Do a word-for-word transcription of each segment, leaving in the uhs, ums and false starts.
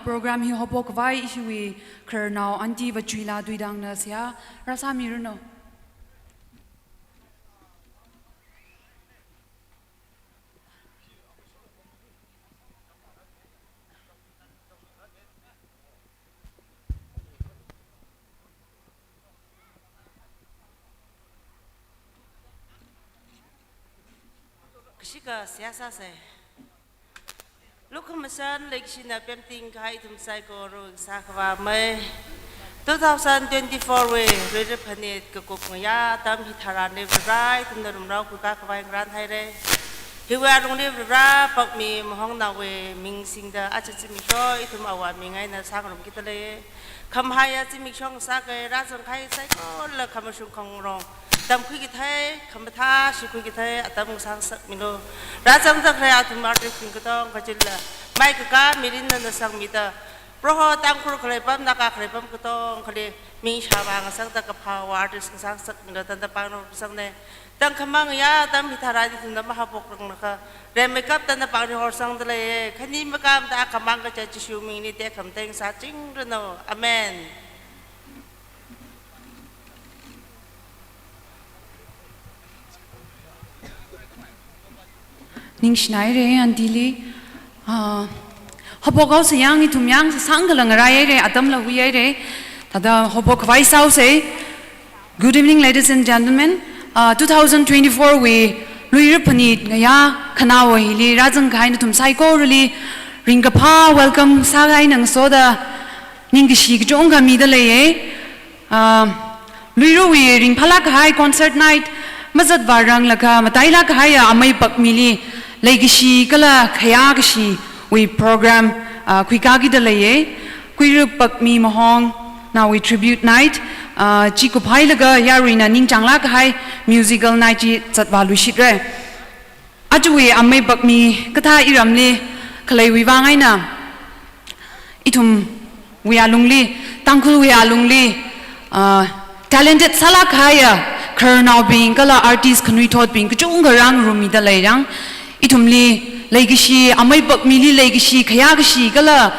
Program hi haophok khavai ishiwui khararnao Aunty Vachuila Tuidangna seihā rāsāmiranu. Kashika seihā sāsa. Lukhamashan leikashina pemting kahai ithum saikora sākhavā mei. Two thousand twenty-four wui Luira Phanit kakup ngayā atam hi tharanli Vare ithumna rumrao khuikā khavai ngarānhaira. Hiwui alungli Vare Pakmi Mahongnaowui ming singda aja zimiksho ithum Avāwui ming eina sāngarum kida lei. Khamahaiya zimiksho sākahai rāzang kahai saikola khamashung khangarong tamkhui kathei, khamathā shikhui kathei atam ngasāngasakmilu. Rāzangda khalei athum artist bing katonga kachila, mai kakā mirin nana sangmida, Proho Tangkhul khalei pam, Naga khalei pam katongali ming shāvā ngasakda kaphā artist ngasāngasakmilu, tangda pāngna sangna. Tangkhamang ya atam hi tharan ithumna mahaophok ranglakha, rimeikap tangda pāngli horsangda lei, khani makam da khamang kaja Jishu mingli tekhamatei sāchingranu. Amen. Ningshinaira Aunty li. Ah, haophok haosa yang ithum yang sāsang kala ngarāihaira, atamla huihaira. Thāda haophok khavai sāhaosa. Good evening, ladies and gentlemen. Uh, two thousand twenty-four wui Luira Phanit ngayā khanaowa hili rāzang kahai nathum saikorali ringkaphā welcome sākahai ngasoda ningkashi kachungkha mida leiya. Uh, Luirawui ringphālāk kahai concert night mazatvāranglakha matailāk kahaiya Amei Pakmili leikashi kala khayākashiwui program, uh, khuikā kida leiya. Kuirup Pakmi Mahongnaowui tribute night, ah, chi kuphailaga yaruina ningchānglāk kahai musical night chi zatvāluishitra. Ajawui Amei Pakmi kathā iramli khaleiwui vang eina, ithumwui alungli, Tangkhulwui alungli, ah, talented sālāk kahaiya khararnaobing kala artist khanuithotbing kachungkha rāngarummida leirang. Ithumli leikashi, Amei Pakmili leikashi, khayākashi kala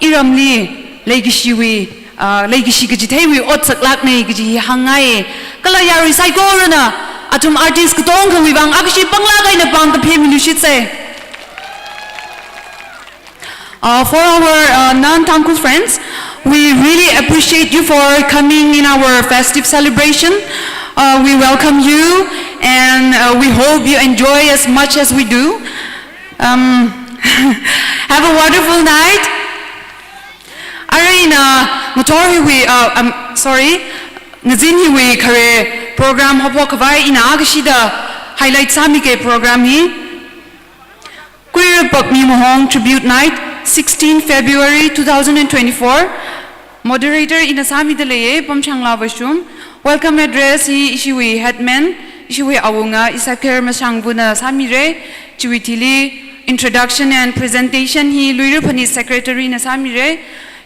iramli leikashiwui, ah, leikashi kachitheiwui otsaklākna kaji hi hāngngai. Kala yarui saikorana athum artist katongkhawui vang akhashipānglāk eina pāng kaphemiluishitsa. Uh, for our, uh, non-Tangkhul friends, we really appreciate you for coming in our festive celebration. Uh, we welcome you and, uh, we hope you enjoy as much as we do. Um, have a wonderful night. Arui ina ngathor hiwui, uh, um, sorry, ngazin hiwui khare program haophok khavai ina akhashida highlight sāmika program hi. Kuirup Pakmi Mahong Tribute Night, sixteen February two thousand and twenty-four. Moderator ina sāmida leiya, Pamshangla Vashum. Welcome address hi ishiwui headman, ishiwui awunga Isaker Mashangvuna sāmira. Chiwui thili introduction and presentation hi Luira Phanit Secretary na sāmira.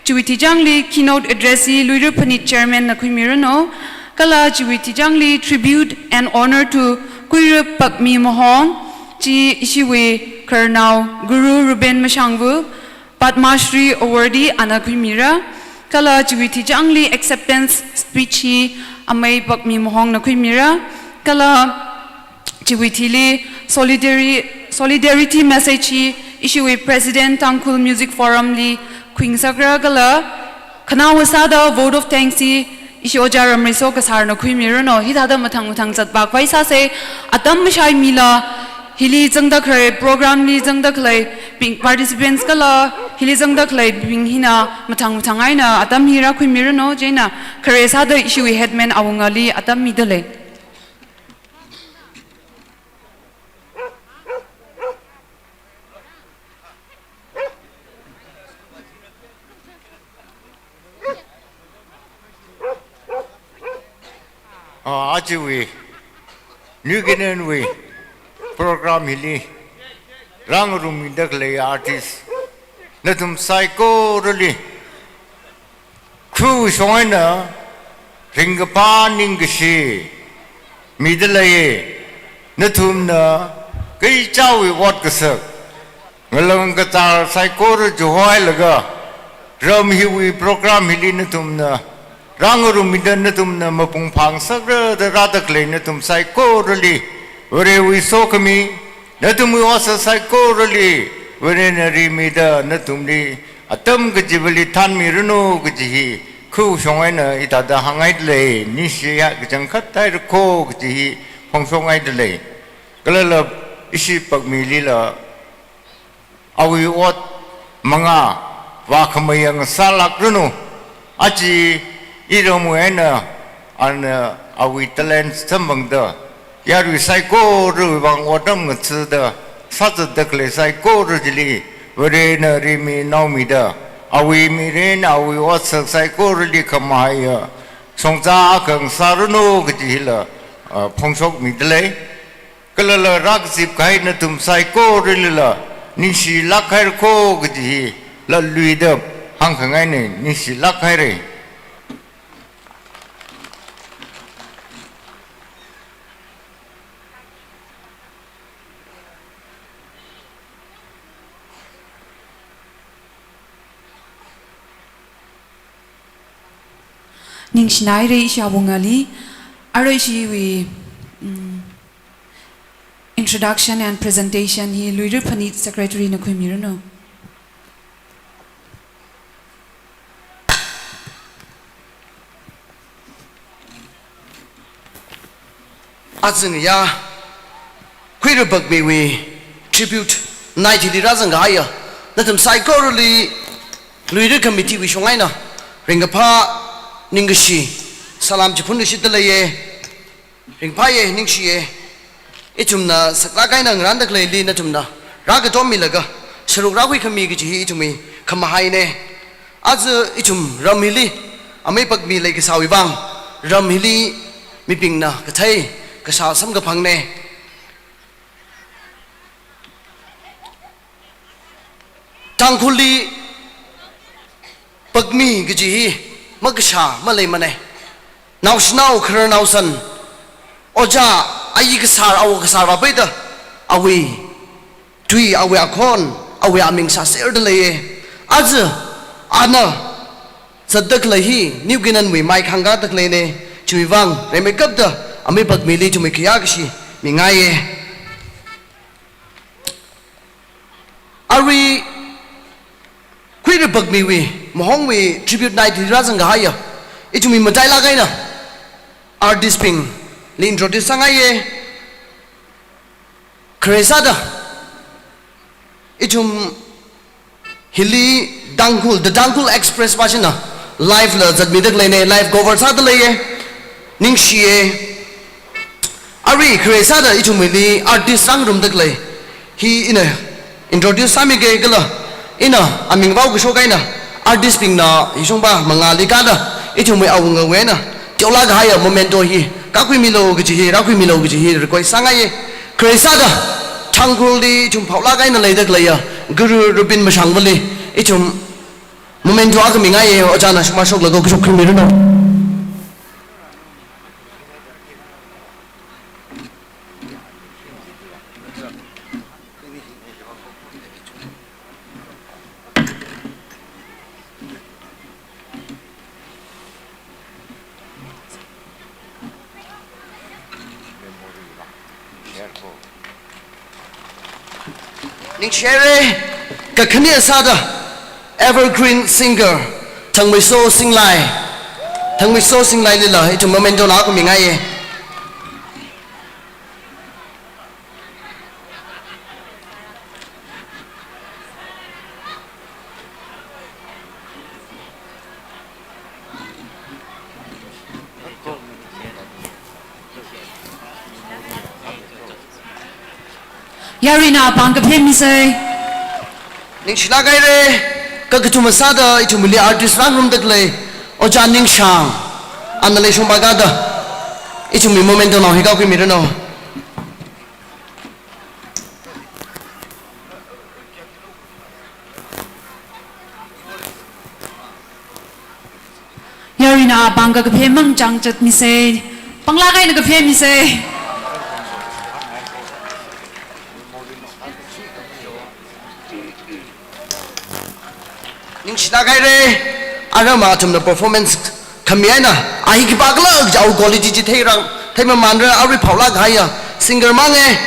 Chiwui thichangli keynote address hi Luira Phanit Chairman na khuimiranu. Kala chiwui thichangli tribute and honor to Kuirup Pakmi Mahong, chi ishiwui khararnao Guru Ruben Mashangvu, Padma Shri Awardee ana khuimira. Kala chiwui thichangli acceptance speech hi Amei Pakmi Mahongna khuimira. Kala chiwui thili solidari-, solidarity message hi ishiwui President Tangkhul Music Forum li khuingasakra kala khanaowa sāda vote of thanks hi ishi Ojā Ramreiso Kasarna khuimiranu. Hithāda mathang mathang zatvā khavai sāsa, atam mashaimila, hili zangda khalei, program li zangda khaleibing, participants kala hili zangda khaleibing hina mathang mathang eina atam hi rākhuimiranu. Chieina khare sāda ishiwui headman awungali atam mida lei. Ah, ajawui, New Guinea wui program hili rāngarummida khalei artist nathum saikorali, khuishong eina ringkaphā ningkashi mida lei. Nathumna kaichāwui ot kasak, ngalang kachar saikora chihoilaga, Ram hiwui program hili nathumna rāngarummida nathumna mapung phāngasakra da rāda khalei nathum saikorali Varewui sokhami, nathumwui otsak saikorali Varena rimida nathumli atam kachivali thanmiranu kaji hi khuishong eina hithāda hāngngaida lei, ningshiya kachangkhat haira kho kaji hi phongshokngaida lei. Kala la ishi Pagmilila awui ot mangā vākhamei yang sālākranu. Aja iramwui eina ana awui talent samphangda yarui saikorawui vang otram ngathada sāzatda khalei saikora chili Varena rimi naomida awui mirin awui otsak saikorali khamahaiya shongza akha ngasāranu kaji hila, ah, phongshokmida lei. Kala la rākazip kahai nathum saikoralila ningshilāk haira kho kaji hi laluida hāngkhangaina, ningshilāk haira. Ningshinaira ishi awungali, arui ishiwui, mm, introduction and presentation hi Luira Phanit Secretary na khuimiranu. Aja ngayā Khuira Pagmiwui tribute night hili rāzang kahaiya nathum saikorali Luira Committee wui shong eina ringkaphā ningkashi salam chiphun rishitda leiya. Ringphāya, ningshiya. Ithumna saklāk eina ngaranda khaleili nathumna rākatommilaga sharuk rākhuikhami kaji hi ithumwui khamahaina. Aja ithum ram hili amei Pagmi leikasāwui vang ram hili mibingna kathei kashā samkaphangna. Tangkhulli Pagmi kaji hi makashā maleimana. Naoshinao khararnao san, ojā, ayi kasār, awo kasār vāpeida awui tui, awui akhon, awui aming shāserda leiya. Aja ana zatda khalei hi New Canaan wui mai khangkāda khaleina. Chiwui vang rimeikapta amei Pagmili ithumwui khayākashi mingaiya. Arui Khuira Pagmiwui mahongwui tribute night hi rāzang kahaiya ithumwui matailāk eina artist bingli introduce sāngaiya. Khare sāda ithum hili Tangkhul, The Tangkhul Express vāshina live la zatmida khaleina, live cover sāda leiya. Ningshiya. Arui khare sāda ithumwuili artist rāngarumda khalei hi ina introduce sāmiga kala ina aming vao kashok eina artist bingna hishongpa mangāli kāda ithumwui awungawui eina teolāk kahaiya memento hi kākhuimilu kaji hi, rākhuimilu kaji hi request sāngaiya. Khare sāda Tangkhulli ithum phaolāk eina leida khaleiya Guru Rupin Mashangvali ithum memento akha mingaiya, ojāna shumāshoklaga khuishok khuimiranu. Ningshihaira, kakhane sāda evergreen singer Thangmeiso Singlai. Thangmeiso Singlailila ithum memento akha mingaiya. Yaruina pāng kaphemisa. Ningshilāk haira, kakathuma sāda ithumwuili artist rāngarumda khalei Ojā Ningshang, ana leishongpa kāda ithumwui memento nao hi kākhuimiranu. Yaruina pāng kakaphe mang chang chatmisa. Pānglāk eina kaphemisa. Ningshi Lāk haira, arama athumna performance khami eina, a hi khipākhala jiakha quality chi theirang, theimamanra, arui phaolāk haiya, singer mang e,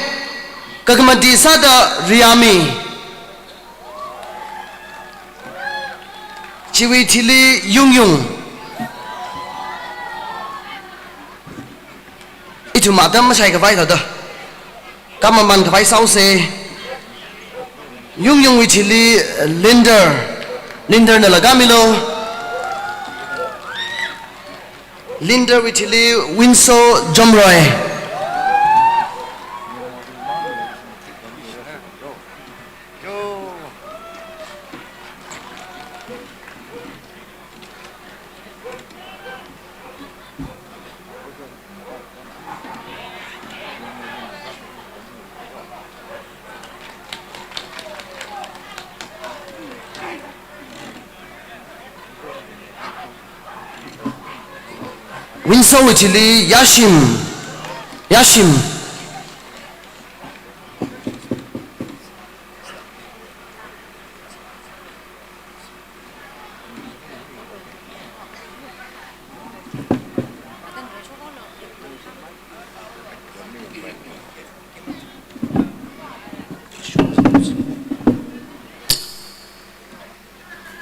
kakhamati sāda Riyami. Chiwui thili Yungyung. Ithum atam mashai khavai thāda. Kamaman khavai sāusa. Yungyungwui thili Linder. Linderna lākamilu. Linderwui thili Winso Jomroi. Winso wui thili Yashim. Yashim.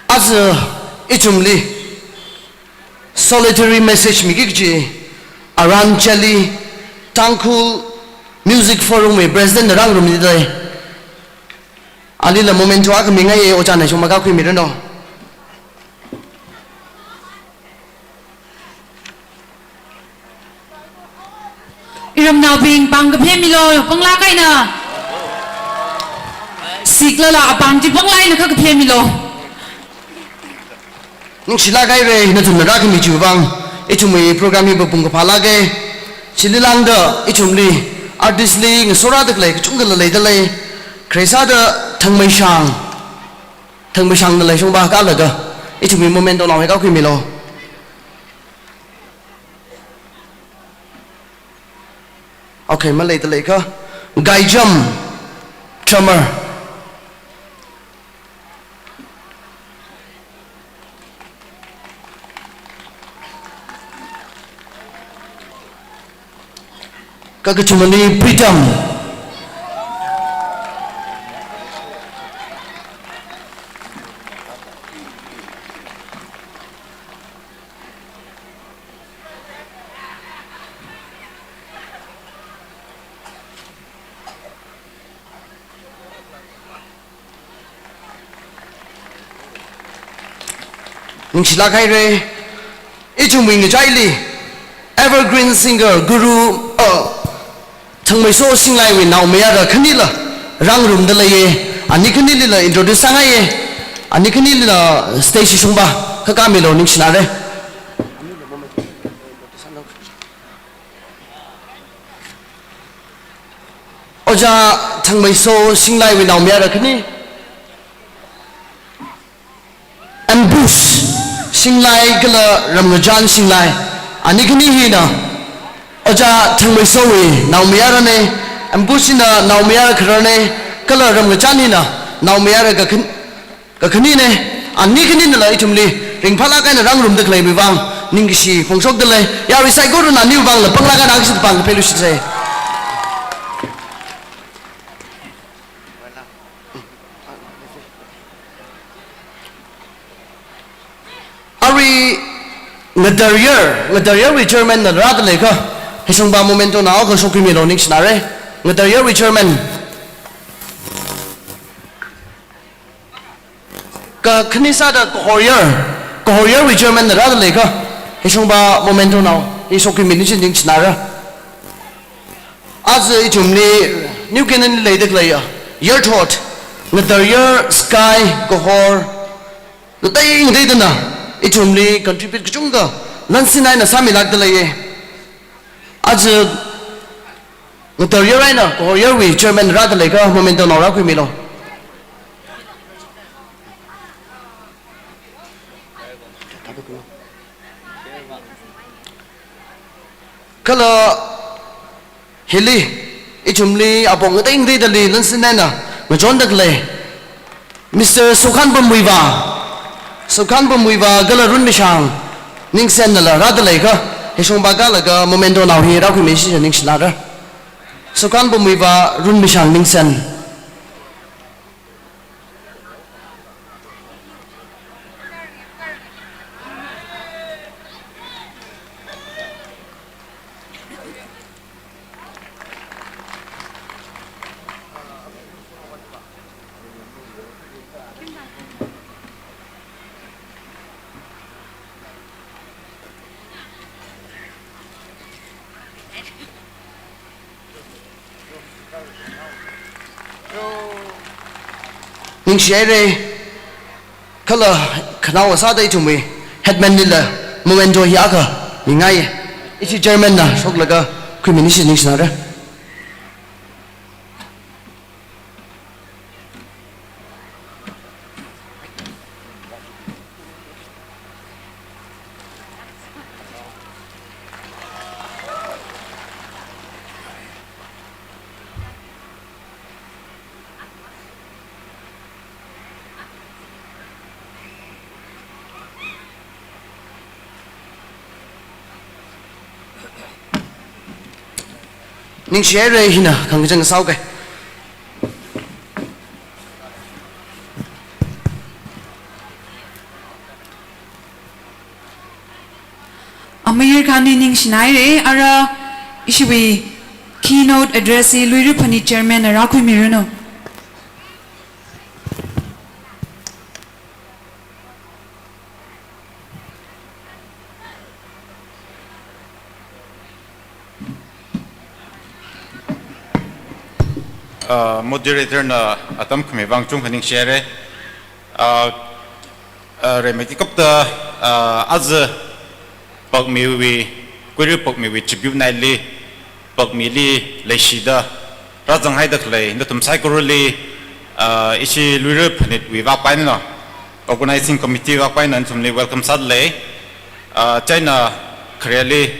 Aja ithumli solitary message miki kaji Aran Chali, Tangkhul Music Forum wui President na rāngarumda lei. Alila memento akha mingaiya, ojāna shong makakhui miranu. Iramnaobing pāng kaphemilu, panglāk eina. Siklala apāng chi panglāk eina kha kaphemilu. Ningshilāk haira, nathumna rākhami chiwui vang, ithumwui program hi papung kaphālāka. Chili lāngda ithumli, artist li, ngasorāda khalei kachungkhala leida lei. Khare sāda Thangmeishang. Thangmeishangna leishungva kalaga, ithumwui memento nao hi kakhuimilu. Okay, maleida leikha. Gaijam, drummer. Kakathumali Pritam. Ningshilāk haira, ithumwui ngachaili, evergreen singer, guru, uh, Thangmeiso Singlaiwui naomayara khanila rāngarumda leiya, ani khanilila introduce sāngaiya, ani khanilila stage shungva kakamilu ningshinara. Ojā Thangmeiso Singlaiwui naomayara khani, Ambush Singlai kala Ramngachan Singlai. Ani khani hina Ojā Thangmeisowui naomayarana, Ambush hina naomayara khararna, kala Ramngachan hina naomayara kakhan-, kakhanina, ani khaninala ithumli ringphālāk eina rāngarumda khaleiwui vang ningkashi phongshokda lei, yarui saikorana aniwui vangla panglāk eina akashida pāng kapheiluishitsa. Arui Ngadaryar, Ngadaryarwui chairman na rāda leikha, hishungva memento nao akha shokkhuimilu ningshinara, Ngadaryarwui chairman. Kakhani sāda Kahoryar, Kahoryarwui chairman na rāda leikha, hishungva memento nao hi shokkhuimi ningshi ningshinara. Aja ithumli New Canaan leida khaleiya Yarthot, Ngadaryar, Sky, Kahor, ngatei ngateidana ithumli contribute kachungkha lansin eina sāmilākda leiya. Aja Ngadaryar eina Kahoryarwui chairman rāda leikha memento nao rākhuimilu. Kala hili ithumli apong ngatei ngateidali lansin eina ngachonda khalei Mister Sokhanpamwui vā, Sukhanpam Muivah kala Runmishang Ningsennala rāda leikha, hishong pākalaga memento nao hi rākhuimishi ningshinara. Sukhanpam Muivah, Runmishang Ningsen. Ningshihaira, kala khanao sāda ithumwui headman lila memento hi akha mingai. Ishi chairman na shoklaga khuiminishi ningshinara. Ningshihaira, hina khangachang sāuke. Amayur khani ningshinaira, ara ishiwui keynote address hi Luira Phanit chairman na rākhuimiranu. Ah, moderator na atam khuimi vang chungkha ningshihaira. Ah, ah, rimeikapta, ah, aja Pakmiwui, Kuiru Pakmiwui tribute night li, Pakmili leishida rāzanghaida khalei nathum saikorali, ah, ishi Luira Phanitwui vāpaina, organizing committee vāpaina nathumli welcome sādalei. Ah, chieina khareli,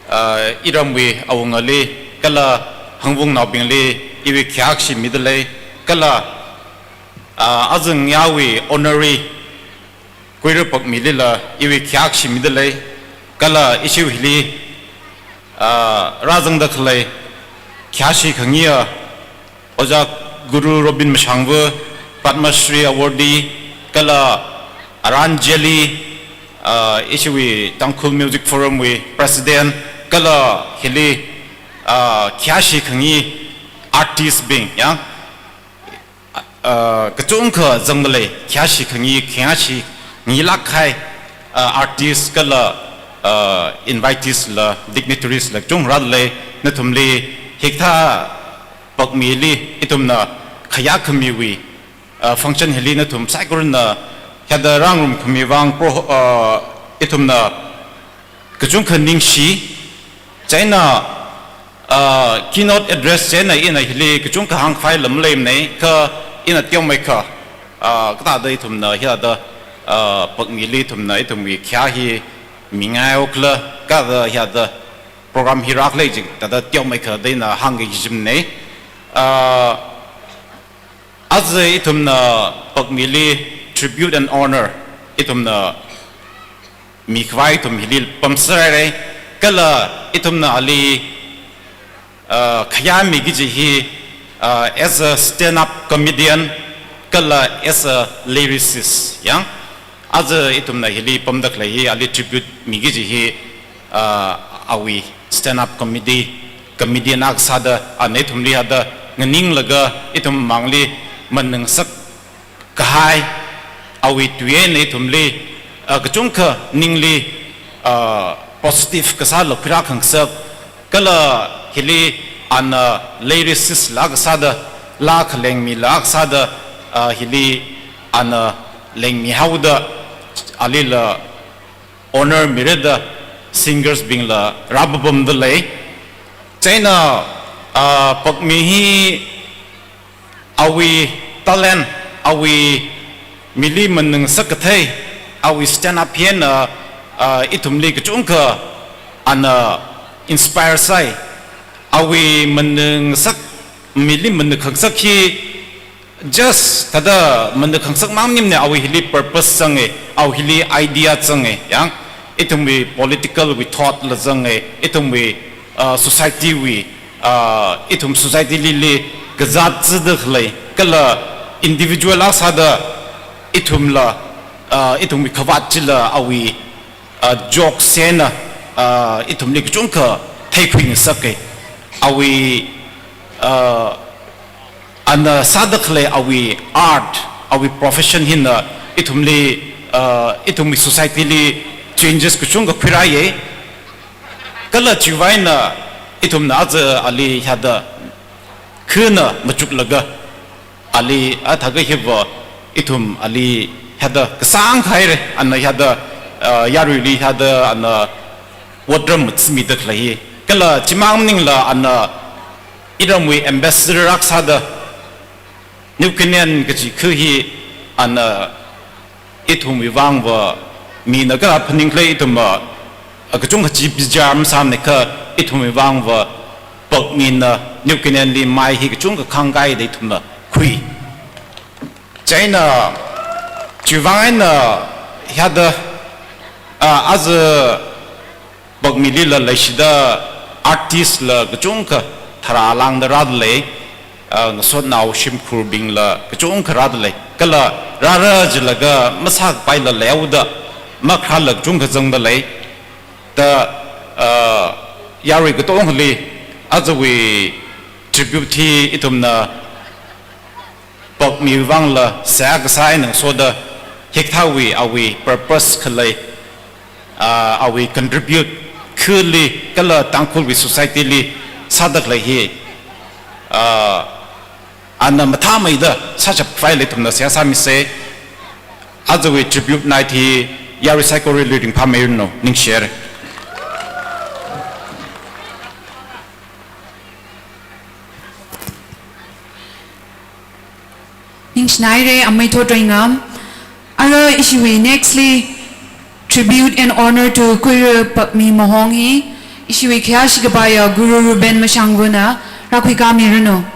ah, iramwui awungali kala hangvungnaobingli iwui khayākashi midalei, kala, ah, azang yawui honorary Kuiru Pakmilila iwui khayākashi midalei, kala ishiwui hili, ah, rāzangda khalei khayāshi khangayi, ah, Ojā Guru Robin Mashangva, Padma Shri Awardee, kala Aranjali, ah, ishiwui Tangkhul Music Forum wui President, kala hili, ah, khayāshi khangayi artist bing, ya, ah, kachungkha zangdalei, khayāshi khangayi, khayāshi ngayilāk kahai, ah, artist kala, ah, invitees la, dignitaries la kachungkha rādalei, nathumli hikathā Pakmili ithumna khayākhamiwui, ah, function hili nathum saikorana hithāda rāngarum khami vang pro-, ah, ithumna kachungkha ningshi, chieina, ah, keynote address chieina ina hili kachungkha hāngkhavai lam leimana, kha ina teomeikha, ah, kathāda ithumna hithāda, ah, Pakmili ithumna ithumwui khayā hi mingai okla, kathāda hithāda program hi rākhalei jik thāda teomeikha da ina hāngki kajimana. Ah, aja ithumna Pakmili tribute and honor ithumna mikhavai ithum hili pamserhaira, kala ithumna ali, ah, khayāmi kaji hi, ah, as a stand-up comedian, kala as a lyricist, ya. Aja ithumna hili pamda khalei hi ali tribute mi kaji hi, ah, awui stand-up comedy, comedian akha sāda, ana ithumli hithāda nganinglaga ithum mangli maningsak kahai, awui tui eina ithumli, ah, kachungkha ningli, ah, positive kasā lakhuira khangasak, kala hili ana lyricist la akha sāda, laa khalengmi la akha sāda, ah, hili ana lengmihaoda, alila honor mirada singers bingla rāpapamdalei. Chieina, ah, Pakmi hi awui talent, awui mili maningsak kathei, awui stand up hina, ah, ithumli kachungkha ana inspire sāi. Awui maningsak, mili maning khangasak hi Just thāda manakhangasak mang maningmana, awui hili purpose zanga, awui hili idea zanga, yang, ithumwui political wui thought la zanga, ithumwui, uh, society wui, uh, ithum society lili kazāt zida khalei, kala individual akha sāda ithumla, uh, ithumwui khavāt chila awui, uh, jokes eina, uh, ithumli kachungkha theikhuingasaka. Awui, uh, ana sāda khalei awui art, awui profession hina ithumli, uh, ithumwui society li changes kachungkha khuirāya. Kala chiwui vang eina ithumna aja ali hithāda khana machuklaga, ali athākha hiva ithum ali hithāda kasāng khaira, ana hithāda, uh, yaruili hithāda ana otram matsmida khalei hi. Kala chimang maningla ana iramwui ambassador akha sāda, New Canaan kaji kha hi ana ithumwui vangva mina kha phaning khalei ithumva, a, kachungkha chi bichar masāmana kha ithumwui vangva Pākmina New Canaan li mai hi kachungkha khāngkaida ithumna khui. Chieina chiwui vang eina hithāda, a, aja Pākmilila leishida artist la kachungkha tharā lāngda rāda lei, ah, ngasotnao shimkhurbingla kachungkha rāda lei. Kala rāra jilaga masākapaila leihaoda, makharāla kachungkha zangda lei. Da, ah, yarui katongali ajawui tribute hi ithumna Pākmiwui vangla seihā kasā eina ngasoda hikathāwui awui purpose khalei, ah, awui contribute khali kala Tangkhulwui society li sāda khalei hi, ah, ana mathāmeida sāchap khavai ithumna seihā sāmisa. Ajawui tribute night hi yarui saikorali ringphāmeiranu, ningshire. Ningshinaire, amei Thotreingam. Ara ishiwui nextly tribute and honor to Kuira Pākmi Mahong hi ishiwui khayāshi kapaiya Guru Ruben Mashangvana rākhuikāmiranu.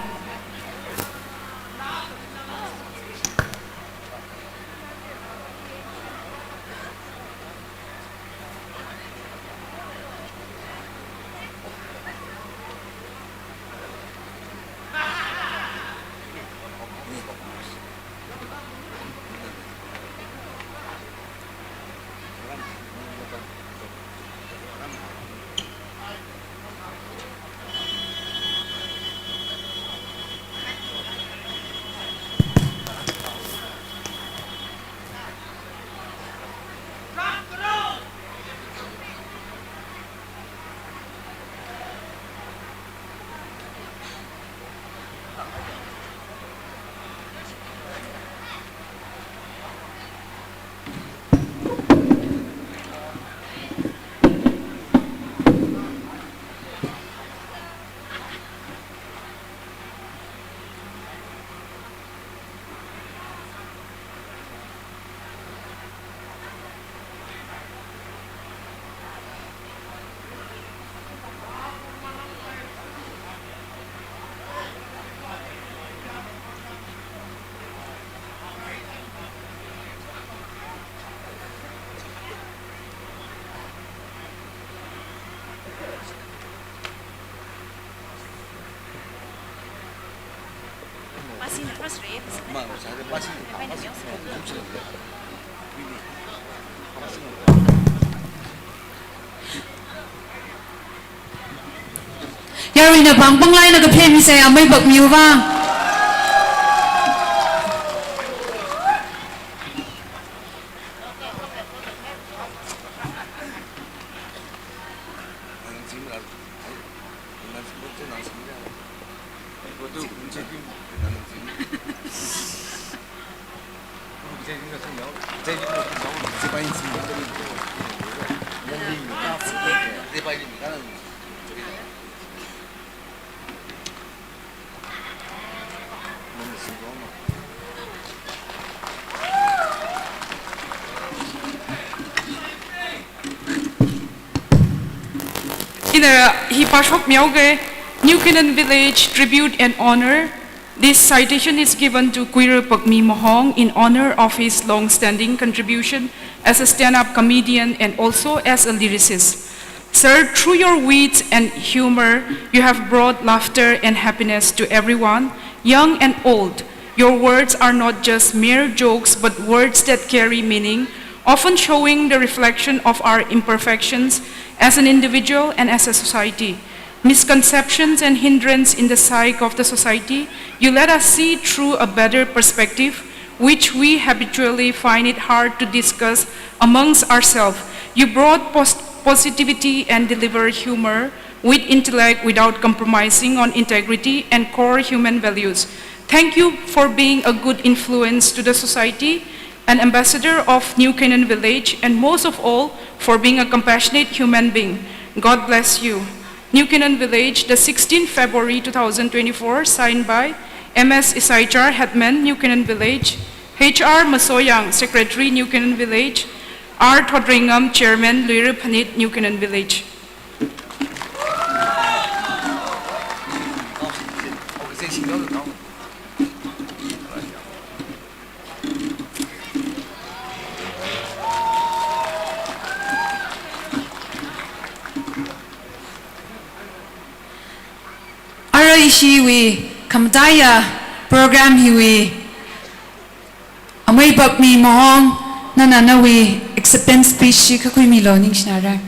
Yaruina pāng pānglaina kaphemisa, amei Pākmiwui vang. Ina hi pāshokmihaoga, New Canaan Village Tribute and Honor, This citation is given to Kuiru Pakmi Mahong in honor of his long-standing contribution as a stand-up comedian and also as a lyricist. Sir, through your wit and humor, you have brought laughter and happiness to everyone, young and old. Your words are not just mere jokes, but words that carry meaning, often showing the reflection of our imperfections as an individual and as a society. Misconceptions and hindrance in the psyche of the society, you let us see through a better perspective, which we habitually find it hard to discuss amongst ourselves. You brought pos-, positivity and deliver humor with intellect without compromising on integrity and core human values. Thank you for being a good influence to the society, an ambassador of New Canaan Village, and most of all, for being a compassionate human being. God bless you. New Canaan Village, the sixteenth February two thousand twenty-four, signed by M S Isaichar, Headman, New Canaan Village, H R Masoyang, Secretary, New Canaan Village, R Thotreingam, Chairman, Luira Phanit, New Canaan Village. Ara ishiwui khamataiya program hiwui amei Pakmi Mahong, nana nawui acceptance speech chi kakhuimilu, ningshinara.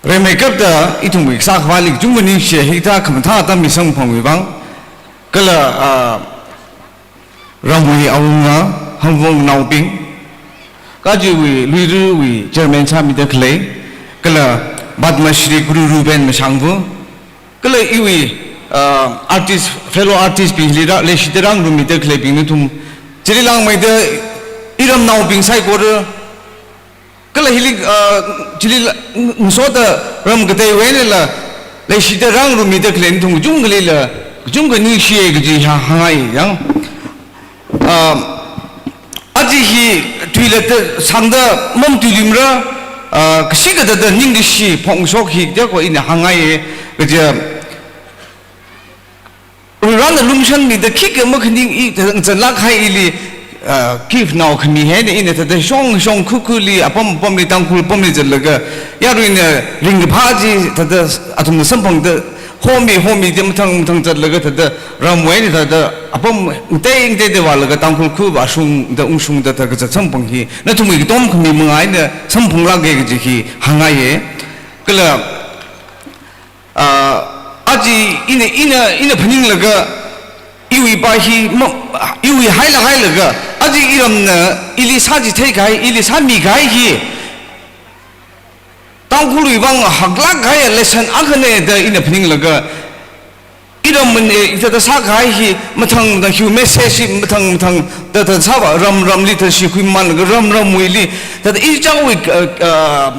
Rimeikapta ithumwui kasā khavāli kachungkha ningshi, hithā khamathā atam misamphangwui vang. Kala, ah, ramwui awunga, Hangvongnaobing, kajiwui Luirui chairman sāmida khalei, kala Padma Shri Guru Ruben Mashangvu, kala iwui, ah, artist, fellow artist bingli rā, leishida rāngarummida khaleibing nathum, chili langmeida iramnaobing saikora, kala hili, ah, chili la, ngasoda ram kateiwui einala leishida rāngarummida khalei nathum kachungkhali la, kachungkha ningshiya kaji ha, hāngngai yang. Ah, aja hi tuila ta sangda mamatuiluimara, ah, kashi kathāda ningkashi phongshok hi da ko ina hāngngaiya kaja. Varena lungshanmida khikha makhaning i, thāda ngazanlāk kahai ili, ah, gift nao khami haina ina thāda shong shong khukhuli apam apamli Tangkhul apamli zatlaga, yaruina ringkaphā chi thāda athumna samphangda homi homi da mathang mathang zatlaga thāda ramwui eina thāda apam ngatei ngateida vālaga Tangkhul khu vāshungda ungshungda thāda kazat samphang hi nathumwui katom khami manga eina samphanglāka kaji hi hāngngaiya. Kala, ah, aja ina, ina, ina phaninglaga iwui pā hi ma, iwui hailāk hailaga, aja iramna ili sāchithei kahai, ili sāmi kahai hi Tangkhulwui vang haklāk kahai lesson akhana da ina phaninglaga, iramna, eh, ithāda sākahai hi mathang mathang hiwui message hi mathang mathang da, da sāva ram ramli thāda shikhuimanlaga ram ramwuili thāda ichāwui, ah, ah,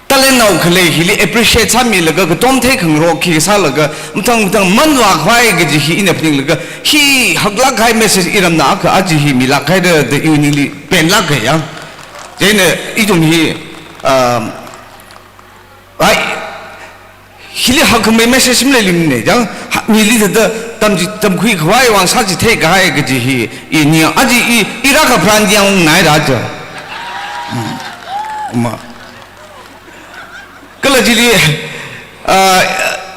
talent nao khalei hili appreciate sāmilaga katom theikhangarok hi sālaga mathang mathang manvā khavai kaji hi ina phaninglaga hi haklāk kahai message iramna akha aja hi milāk haira da iwui ningli penlāka ya. Chieina ithum hi, ah, ai, hili hakkhamei message maleilungna yang, ha, mili thāda tamchi, tamkhui khavai vang sāchithei kahai kaji hi, i ning aja i, i rākapharan yang nai rāja. Hmm. Ma. Kala chili, ah,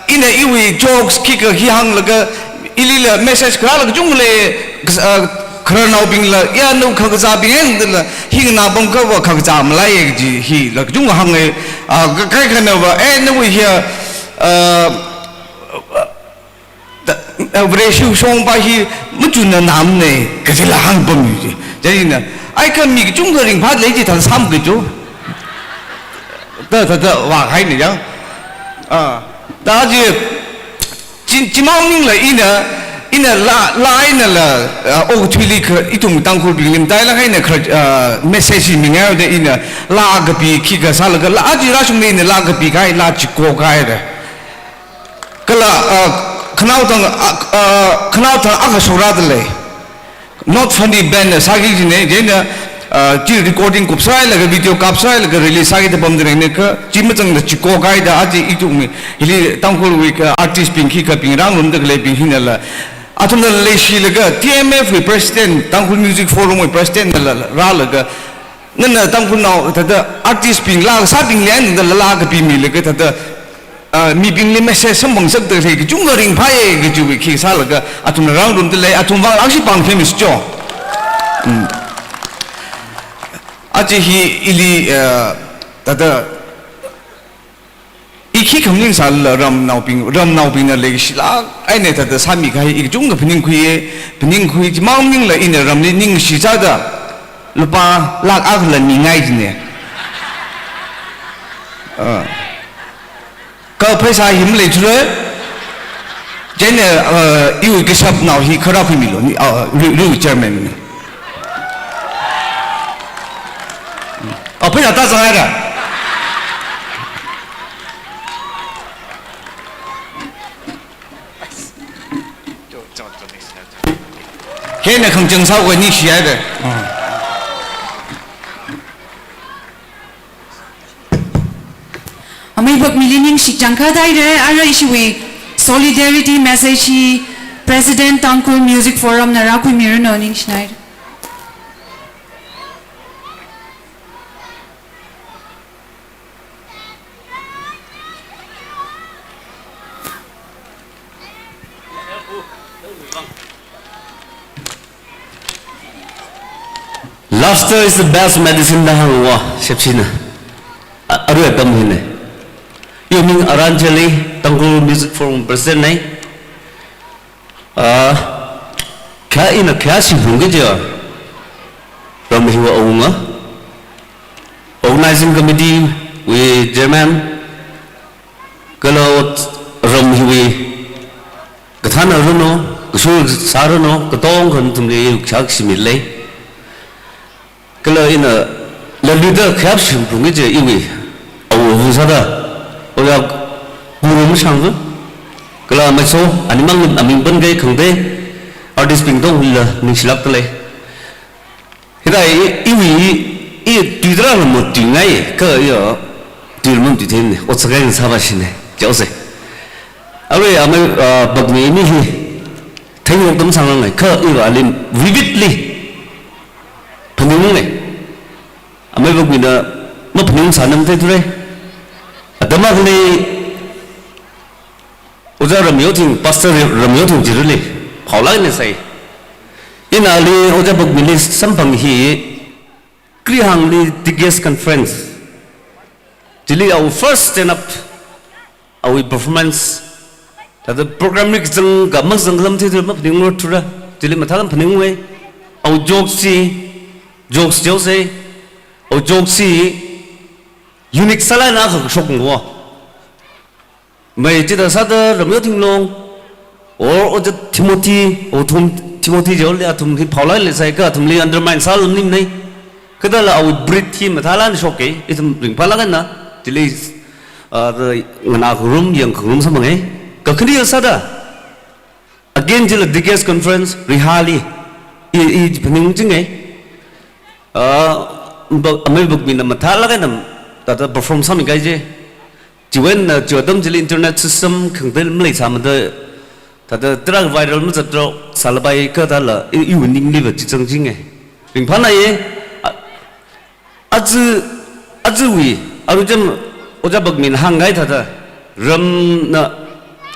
ina iwui jokes khikha hi hānglaga, ilila message kharāla kachungkha lei, ah, khararnaobingla, ya, nawui khakazābing eina dala, hi nganā pamkhava khakazā malaiya kaji hila kachungkha hānga, ah, ka-, kaikhanava, eh, nawui hiya, ah, ta, ah, Vareshi shongpa hi machunna namna, kajila hāngpammi ji. Chieina, ai kha mi kachungkha ringphālei ji thāda sāmakajo. Ta, ta, ta, vāhaina yang. Ah, ta ji, Chi, chimang maningla ina, ina laa, laa einala, ah, okathuili kha, ithum Tangkhulbingli matailāk eina kha, ah, message hi mingaoda ina laa kapi khikha sālaga, laa aja rāshungda ina laa kapi kahai, laa chiko kahaira. Kala, ah, khanaothang, ah, ah, khanaothang akha shokrāda lei. Not funny band na sāki kajina, chieina, Ah, chi recording kupsāhailaga, video kapsāhailaga release sāki da pamda rengna kha, chi mazangda chiko kaida, aja ithumwui, hili Tangkhulwui kha artist bing khikha bing, rāngarumda khaleibing hinala, athumna leishilaga, T M F wui president, Tangkhul Music Forum wui president nala rālaga, nana Tangkhulnao thāda artist bing laa kasābingli eina laa kapimilaga thāda, ah, mibingli message samphangsakda lei kachungkha ringphāya kajiwui khi sālaga athumna rāngarumda lei, athum vang akshi pāng famous jo. Hmm. Aja hi ili, ah, thāda i khikha maningsālala ramnaobing, ramnaobingna leishilāk eina thāda sāmikahai i kachungkha phaningkhuiya, phaningkhui chimang maningla ina ramli ningshi sāda lupā lakh akhala ningai jina. Ah. Kha pheisā hi maleithura. Chieina, ah, iwui kashapnao hi kharā khuimilu, ni, ah, ru, ru chairman ni. Ah, pheisā tāzanghaira. Hina khangachang sākhui ningshihaira. Amei Bakmili ningshi changkhat haira, ara ishiwui solidarity message hi President Tangkhul Music Forum na rākhuimiranu, ningshinaira. Laughter is the best medicine da hāngwa, Shepshina. A, arui atam hina. Iwui ming Aran Cheli, Tangkhul Music Forum President na. Ah, kha ina kha si hung ke ja. Ram hiwui awunga. Organizing Committee wui chairman, kala ram hiwui kathānaranu, kashur sāranu, katongkha nathumli kha shimilei. Kala ina lalida khayap shimphung kaje iwui awo awo sāda, oya guru mashangva. Kala maiso, animang aming pāngai khangatei, artist bing tongla ningshilākda lei. Hithāda i, iwui, i, i tuitarā lam mo tuingai, kha i, tui lam tuithei ne, otsak eina sāvāshina, chaose. Arui amei, ah, Bakmi ni hi, theingarok tam sāngai, kha iva ali vividly phaningungai. Amei Bakmina maphaningsā nam theithura. Atam akhali Ojā Ramyothing, Pastor Ramyothing chili phaolāk eina sai. Ina ali Ojā Bakmili samphang hi, Krihāngli Diggers Conference chili awui first stand up, awui performance. Thāda program li kazang kha mazang kha lam theithura, maphaningrarthura. Chili mathālāk eina phaningungwui. Awui jokes chi, jokes chaose, awui jokes chi unique sālāk eina kha kashokngawo. Mai chithāda sāda Ramyothing Long, or Ojā Timothy, or Thum-, Timothy Jolly athum hi phaolāk eina sai kha athumli undermine sālāk eina maningmana. Kha thālala awui bridge hi mathālāk eina shoka, ithum ringphālāk eina, chili, ah, thāda nganā khangarum, yang khangarum samphanga. Kakhane sāda, again chila Diggers Conference, Rihali, i, i phaningchinga. Ah, Bak-, amei Bakmina mathālāk eina, thāda perform sāmi kaje. Chiwui eina, ah, chiwui atam chili internet system khangatei maleisāmada, thāda tarākha viral mazatra, sālapai kha thālala, i, iwui ningli va chi zangchinga. Ringphānāya, a, aja, ajawui, aruichan Ojā Bakmina hāngkahai thāda, ramna,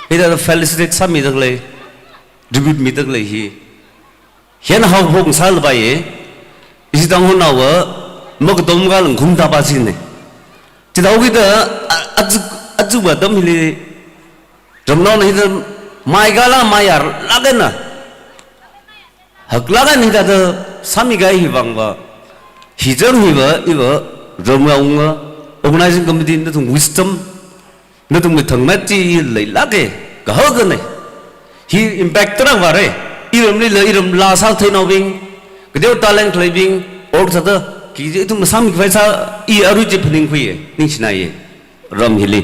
hithāda felicitate sāmida khalei, tribute mida khalei hi. Hina haophok sālapaiya, ishi Tangkhulnaova, makatom kha langkhum tāpā china. Chithākida, a, aja, ajawui atam hili, ramnaona hithāda, maikala maiyarlāk eina, haklāk eina hithāda, sāmi kahai hi vangva, hi chān hiva, iva, ramwui awunga, organizing committee nathum wisdom, nathumwui thangmet chi leilāka, kahak eina. Hi impact tarākha vāra. Iramlila iram laa sātheinaobing, kateokha talent khaleibing, or thāda, khi chi ithum masāmi khavai sā, i arui chi phaningkhuiya, ningshinaiya, ram hili.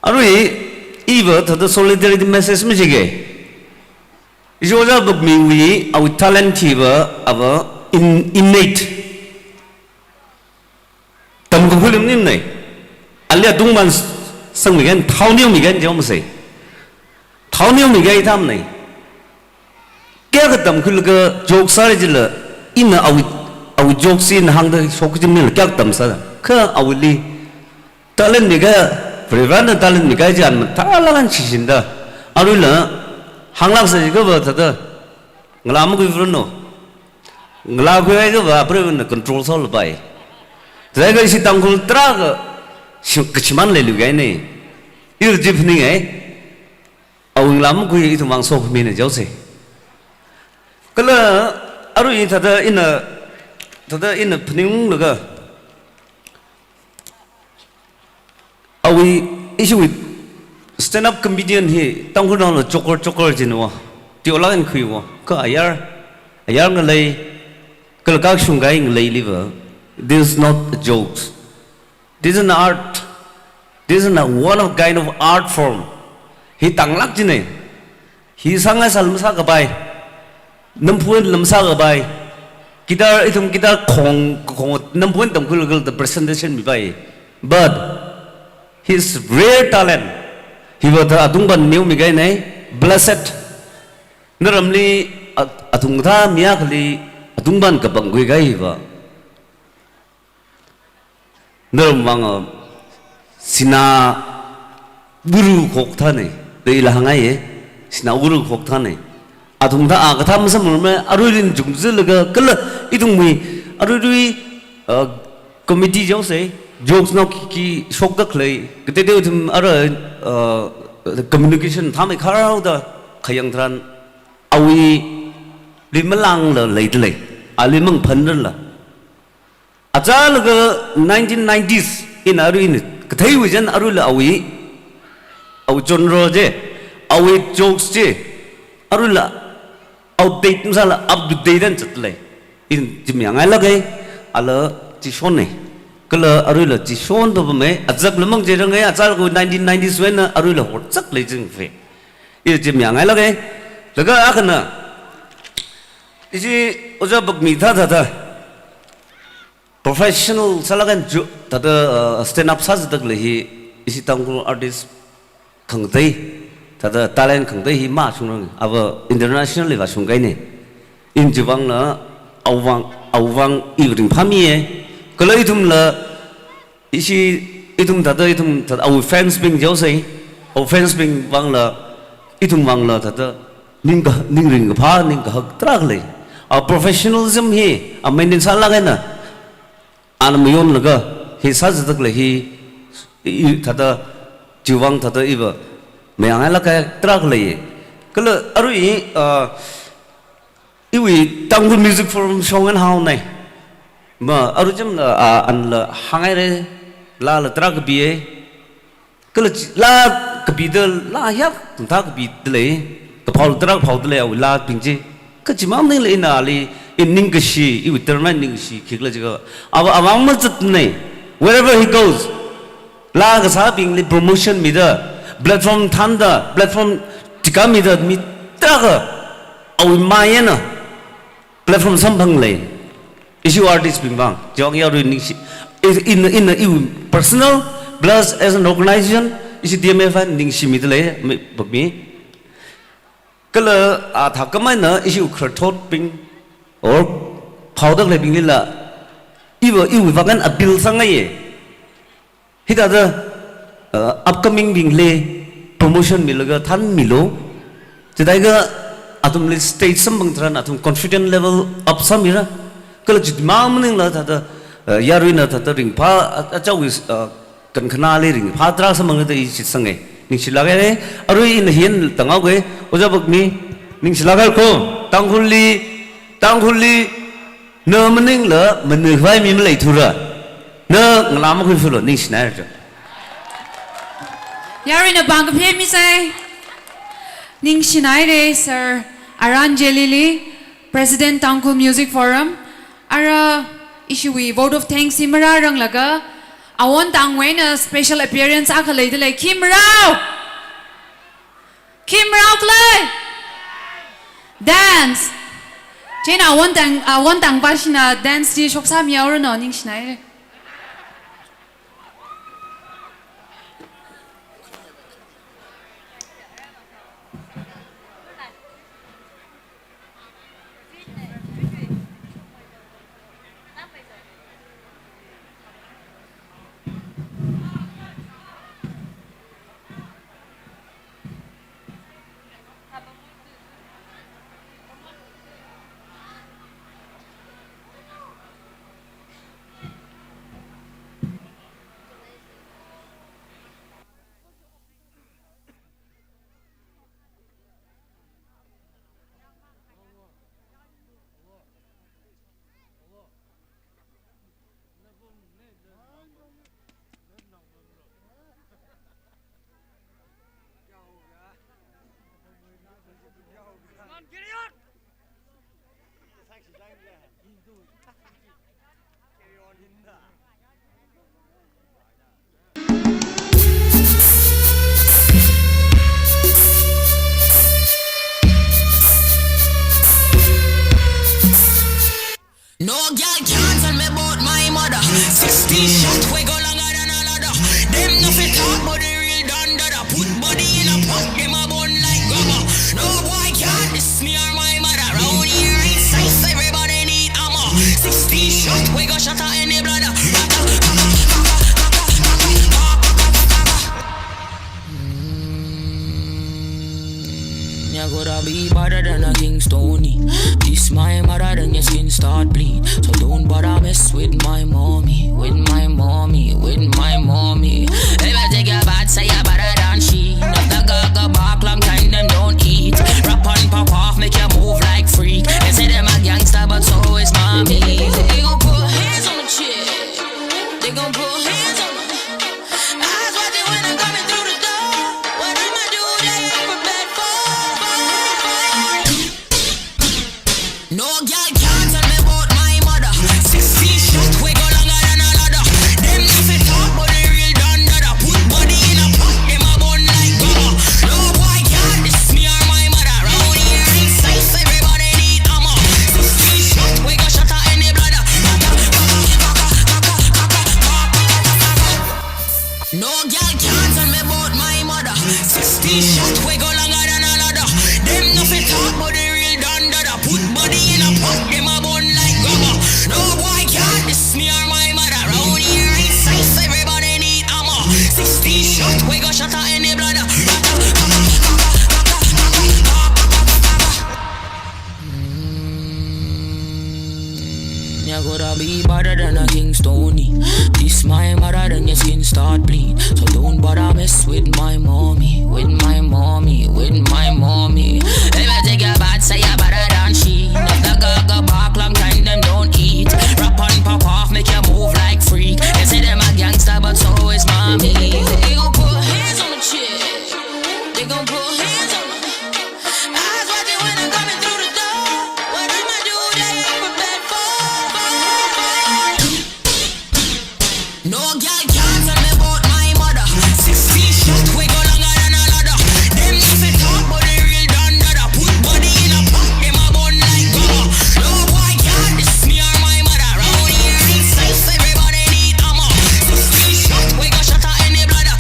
Arui, iva thāda solidarity message machika. Ishi Ojā Bakmiwui, awui talent hiva, ava, in, innate. Tamkakhui lam nim nei. Ali atungban sangmi kan, thao neo mi kan jao masei. Thao neo mi kan tam nei. Kayākha tamkhuilaga joke sāra jila, ina awui, awui joke si ina hāngda shok jim nila kayākha tamsā. Kha awuili talent mi kha, Varivarana talent mi kha jan mathālāk eina shishinda. Aruila hānglāksa jiakha va thāda, ngalā makhuivaranu. Ngalā khuiakha va Varivarana control sālapai. Thālaga ishi Tangkhul tarākha shi-, kachimān leilu kahainei. Ila chi phaningai. Awui ngalā makhui ithum vang sokhami na jaosei. Kala arui thāda ina, thāda ina phaninglaga, awui, ishiwui stand-up comedian hi Tangkhulnaola joker, joker jinwa. Teolāk eina khuiwa. Kha ayar, ayar ngalei, kala kakashung kahai ngaleili va. This is not a joke. This is an art. This is a one of kind of art form. Hi tanglāk jinei. Hi sāngai sāla masākapai. Namphuila masākapai. Guitar, ithum guitar khong, khong, namphuila tamkhuilaga the presentation mipai. But his rare talent, hi va thāda atungban neo mi kahainei, blessed. Naramli a-, athum kathā mi akhali atungban kapangkhui kahai va. Naram vang, uh, sinā uru khok thānei, da ila hāngngaiye, sinā uru khok thānei. Athum thā a kathā masamrumei, aruilin jungzalaga, kala ithumwui, aruirui, uh, committee jaosei, jokes nao khi, khi shokda khalei, kateitei ithum ara, uh, communication thāmei kharao da khayang tharan, awuili malāngla leidalei, ali mangphanrala. Achālaga nineteen nineties, ina arui ina katheiwui jan aruila awui, awui genre je, awui jokes je, aruila outdate masāla up to date eina zatlei. Ina chi mayāngailākei, ala chi shonnei. Kala aruila chi shon papamei, azakla mang je rangai, achālaga nineteen nineties wui eina aruila horzaklei jingfe. Ina chi mayāngailākei. Laga akhana, ishi Ojā Bakmi thā thāda professional sālaga ju-, thāda, uh, stand up sāzatdalei hi, ishi Tangkhul artist khangatei, thāda talent khangatei hi mashungrang, ava internationally vāshung kahainei. Ina chivangla, awui vang, awui vang iva ringphāmiye, kala ithumla, ishi, ithum thāda, ithum thāda, awui fans bing jaosei, awui fans bing vangla, ithum vangla thāda, ningkha-, ningringkaphā, ningkahak tarākha lei. Awui professionalism hi, a maintain sālāk eina, ana mayonlaga, hi sāzatdalei hi, i, i, thāda, chivang thāda iva, mayāngailāk kahai tarākha lei. Kala arui, uh, iwui Tangkhul Music Forum shong eina haonei. Ma, aruicham la, uh, anla hānghaire, lāla tarākha kapiye. Kala chi-, laa kapida, laa hiya kathā kapidalei, kaphao tarākha phaodalei awui laabing chi. Kha chimang maningla ina ali, ina ningkashi, iwui tharmai ningkashi khikhala jiakha, ava, avāng mazatnei. Wherever he goes, laa kasābingli promotion mida, platform thānda, platform tikā mida, mi tarākha awui mayana platform samphanglei. Ishi artist bing vang, jong yarui ningshi. I-, in, in, in personal, plus as an organization, ishi T M F I ningshimidalei, mi, mi. Kala, ah, thākhamei eina ishi khararthotbing, or phaoda khaleibinglila, iva, iwui vang eina appeal sāngaiye. Hithāda, uh, upcomingbingli promotion milaga thanmilu. Chithākha athumli stage samphang tharan athum confident level up sāmira. Kala chimang maningla thāda, uh, yaruina thāda ringphā a-, achaowui, uh, kankhanāli ringphā tarākha samphangda i shitsangei. Ningshilākhaire, arui ina hin tanghaoke, Ojā Bakmi, ningshilākhaire ko, Tangkhulli, Tangkhulli, na maningla, maningkhavai mi maleithura. Na ngalā makhuiphulu, ningshinaira. Yaruina pāng kaphā misai. Ningshinaire, Sir Aran Jelili, President Tangkhul Music Forum. Ara ishiwui vote of thanks hi marāranglaga, awon tangwui eina special appearance akha leidalei, khi marao. Khi marao khala? Dance. Hina awon tang, awon tangpā shina dance chi shoksa miyaorano, ningshinaire. No gyal can't tell me about my mother. Sixteen shot, we go longer than a ladder. Dem nuh fit talk, but the real don dada. Put body in a pot, dem a bun like rubber. No boy can't diss me or my mother. Round here, it's size, everybody need armor. Sixteen shot, we go shatter any bladder. Mm, you gotta be better than a Kingstoney. Diss my mother, then your skin start bleed. So don't bother mess with my mommy, with my mommy, with my mommy. If I take your bad, say you better than she. Not the gaga bark, long time dem don't eat. Rap and pop off, make you move like freak. They say them a gangster, but so is mommy. They gon' put hands on the chick. They gon' put hands on her. Eyes watching when I'm coming through the door. What I'ma do, they ain't prepared for, for, for. No gyal can't tell me about my mother. Sixteen shot, we go longer than a ladder. Dem nuh fit talk, but the real don dada. Put body in a pot, dem a bun like rubber. No boy can't diss me or my mother. Round here, it's size, everybody need armor. Sixteen shot, we go shatter any bladder. No gyal can't tell me about my mother. Sixteen shot, we go longer than a ladder. Dem nuh fit talk, but the real don dada. Put body in a pot, dem a bun like rubber. No boy can't diss me or my mother. Round here, it's size, everybody need armor. Sixteen shot, we go shatter any bladder. Mm, you gotta be better than a Kingstoney. Diss my mother, then your skin start bleed. So don't bother mess with my mommy, with my mommy, with my mommy. If I take your bad, say you better than she. Not the gaga bark, long time dem don't eat. Rap and pop off, make you move like freak. They say them a gangster, but so is mommy. They gon' put hands on the chick. They gon' put hands on her. Eyes watching when I'm coming through the door. What I'ma do, they ain't prepared for, for, for. No gyal can't tell me about my mother. Sixteen shot, we go longer than a ladder. Dem nuh fit talk, but the real don dada. Put body in a pot, dem a bun like rubber. No boy can't diss me or my mother. Round here, it's size, everybody need armor. Sixteen shot, we go shatter any bladder.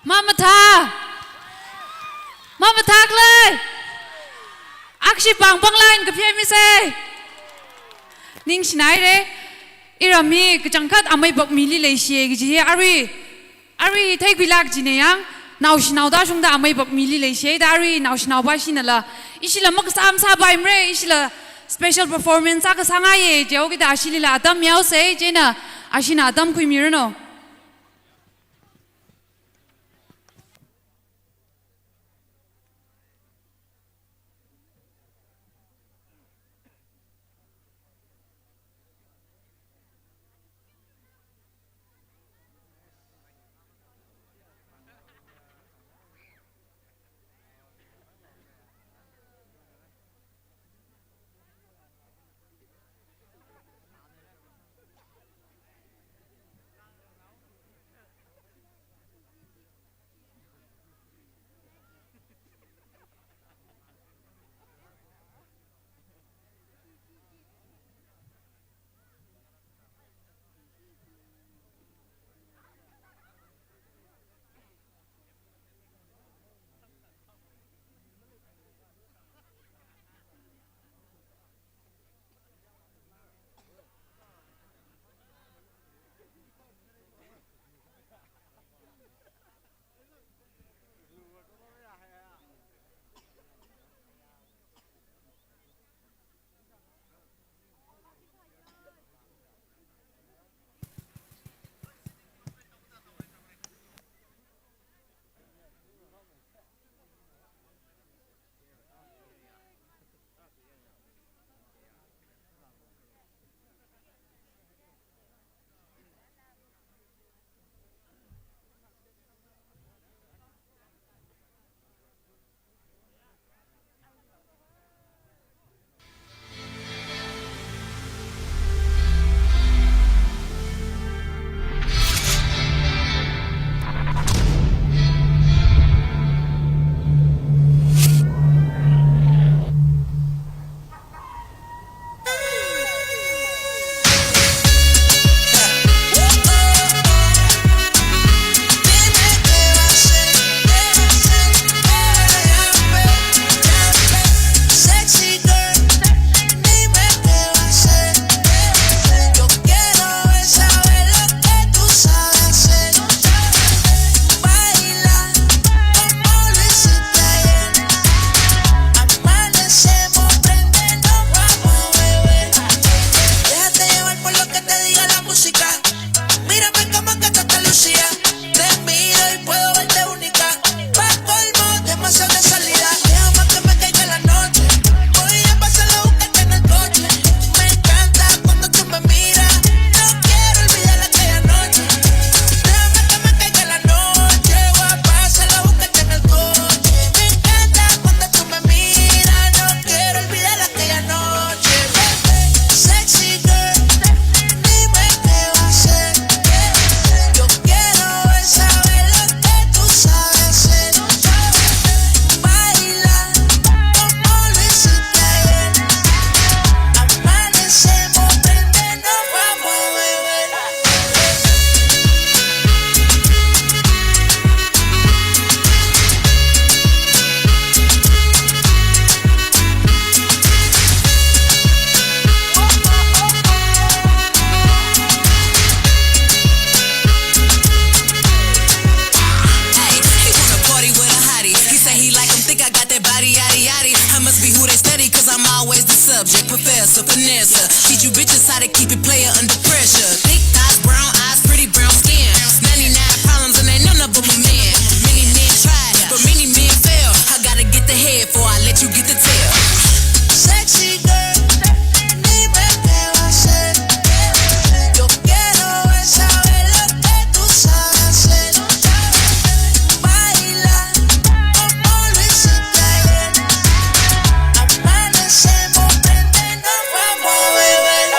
Mamathā! Mamathā khalei! Akshi pāng pāng line kaphe mi se. Ningshinaire, iram hi kachangkhat amei bak mili leishi kaji hi arui, arui theikhuilāk jine yang, naoshi naoda shungda amei bak mili leishi da arui naoshi naopa shinala, ishila makasam sāpaimare, ishila Special performance akha sāngaiya, chihaokida ashilila atam mihaosa, chieina ashina atam khuimiranu. Déjate llevar por lo que te diga la música. Mírame como que te está lucía. Te miro y puedo verte única. Pa' colmo, demasiado de salida. Déjame que me caiga la noche. Voy a pasar a buscarte en el coche. Me encanta cuando tú me miras. No quiero olvidar aquella noche. Déjame que me caiga la noche. Voy a pasar a buscarte en el coche. Me encanta cuando tú me miras. No quiero olvidar aquella noche. Sexy girl, dime qué va a hacer. Yo quiero es saber lo que tú sabes hacer. Baila como lo hiciste ayer. Amanecemos, prende, nos vamos a beber. Hey, he wanna party with a hottie. He say he like 'em, think I got that body, yaddy, yaddy. I must be who they study, 'cause I'm always the subject. Professor Vanessa, teach you bitches how to keep it player under pressure. Thick thighs, brown eyes, pretty brown skin. Ninety-nine problems and ain't none of 'em a man. Many men try, but many men fail. I gotta get the head before I let you get the tail. Sexy girl, dime qué va a hacer. Yo quiero es saber lo que tú sabes hacer. Baila como lo hiciste ayer. Amanecemos, prende, nos vamos a beber.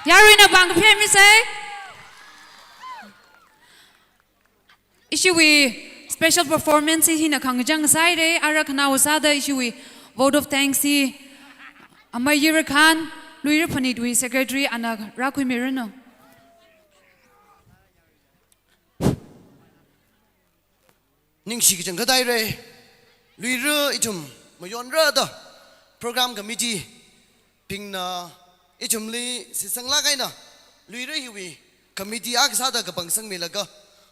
Yaruina pāng kaphemisa. Ishiwui special performance hi hina khangachang sāhaira, ara khanaowa sāda ishiwui vote of thanks hi amei Yirikhan, Luira Phanitwui secretary ana rākhuimiranu. Ningshi kachangkhat haira, Luira ithum mayonra da program committee bingna ithumli shitsanglāk eina Luira hiwui committee akha sāda kapangsangmilaga,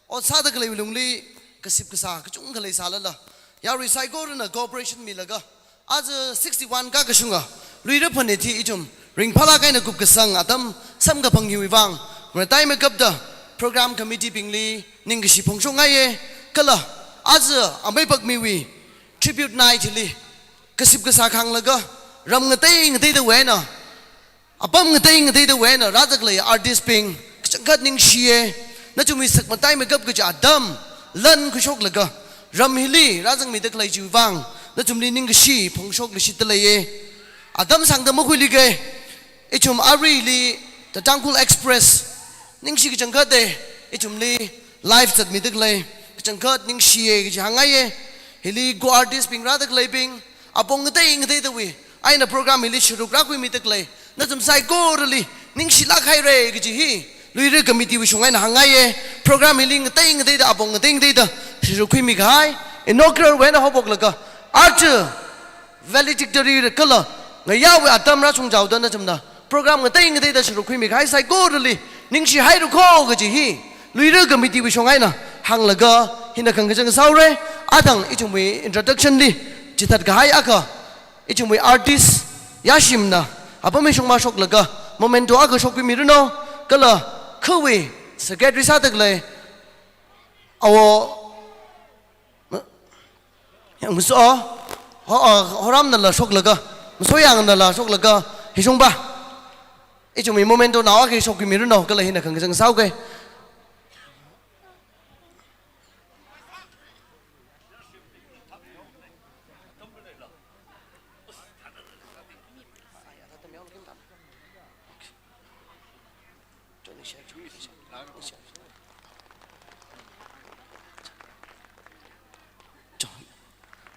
ot sāda khaleiwui lungli kasip kasā kachungkha leisālala, yarui saikorana cooperation milaga, aja sixty-one kakashunga Luira Phanit hi ithum ringphālāk eina kupkasang atam samkaphang hiwui vang, ngatei makapta program committee bingli ningkashi phongshokngaiya, kala aja amei Pakmiwui tribute night hili kasip kasā khānglaga, ram ngatei ngateidawui eina, apam ngatei ngateidawui eina rāda khalei artist bing kachangkhat ningshiya. Nathumwui sakmatei makap kaja atam lan khuishoklaga ram hili rāzangmida khalei chiwui vang nathumli ningkashi phongshok lushitda leiya. Atam sāngda makhuiluika, ithum aruili The Tangkhul Express ningshi kachangkhatta, ithumli live zatmida khalei kachangkhat ningshiya kaji hāngngaiya. Hili go artist bing rāda khaleibing, apong ngatei ngateidawui eina program hili sharuk rākhuimida khalei nathum saikorali ningshilāk haira kaji hi Luira committee wui shong eina hāngngaiya. Program hili ngatei ngateida, apong ngatei ngateida sharuk khuimi kahai, inaugural wui eina haophoklaga aja valedictory kala ngayāwui atam rāshungchaoda nathumna program ngatei ngateida sharuk khuimi kahai saikorali ningshi haira kho kaji hi Luira committee wui shong eina hānglaga hina khangachang sāhaora. Athang ithumwui introduction li chithat kahai akha, ithumwui artist Yashimna apam mishung mashoklaga memento akha shokhuimiranu, kala khawui secretary sāda khalei awo, yang maso, ho, ah, Horamnala shoklaga, Masoyangnala shoklaga, hishungpa ithumwui memento nao akha shokhuimiranu, kala hina khangachang sāhaoga.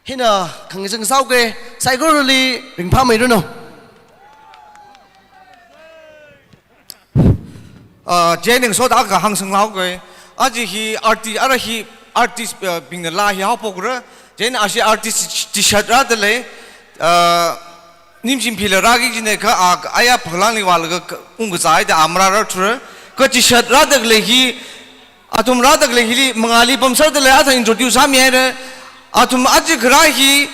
Hina khangachang sāhaoga, saikorali ringphāmeiranu. Ah, chieina ngasoda akha hāngsanglaoga. Aja hi arti-, ara hi artist, ah, bingna laa hi haophokra. Chieina ashi artist T-shirt rāda lei. Ah, Nimchim phila rāki kajina kha, ah, aya phalangli vālaga ka-, ungkazā haida amra rāthura. Kha T-shirt rāda khalei hi, athum rāda khalei hili mangāli pamserda lei, athang introduce sāmihaira. Athum aja kharā hi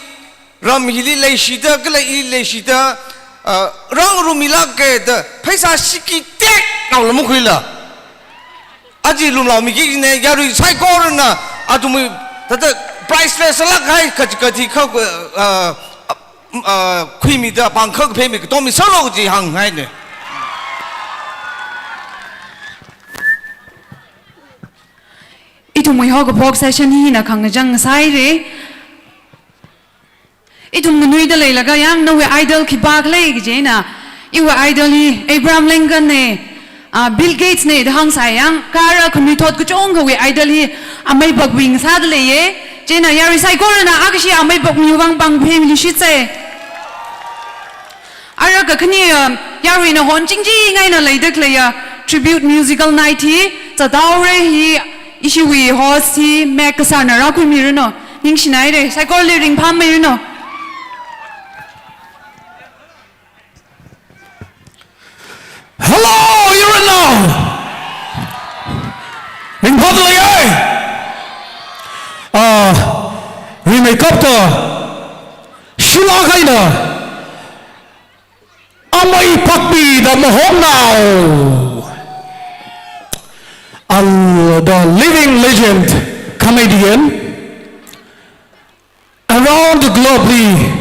ram hili leishida, kala ili leishida, ah, rāngarumilāka da pheisā shiki teknaola makhuila, aja lumlaomiki kajina, yarui saikorana athumwui thāda priceless lāk kahai kachikathi kha, ah, ah, khuimida pāng kha kaphemi katommi sālu kaji hānghaina. Ithumwui haokaphok session hina khangachang sāhaira. Ithum nganuida leilaga yang nawui idol khipākhala kaji eina, iwui idol hi Abraham Lincoln na, ah, Bill Gates na da hāngsai yang, kha ara khanuithot kachungkhawui idol hi amei Pakmi ngasāda leiya. Chieina yarui saikorana akhashi amei Pakmiwui vang pāng phemluishitsa. Ara kakhane, ah, yaruina honchingching eina leida khalei, ah, tribute musical night hi zathaora. Hi ishiwui host hi Mac Kasarna rākhuimiranu. Ningshinaira, saikorali ringphāmeiranu. Hello, Yiranaonao. Ringphāda leiya. Ah, rimeikapta shilāk eina amei Pakmi da mahongnao, al-, the living legend comedian, around the globe li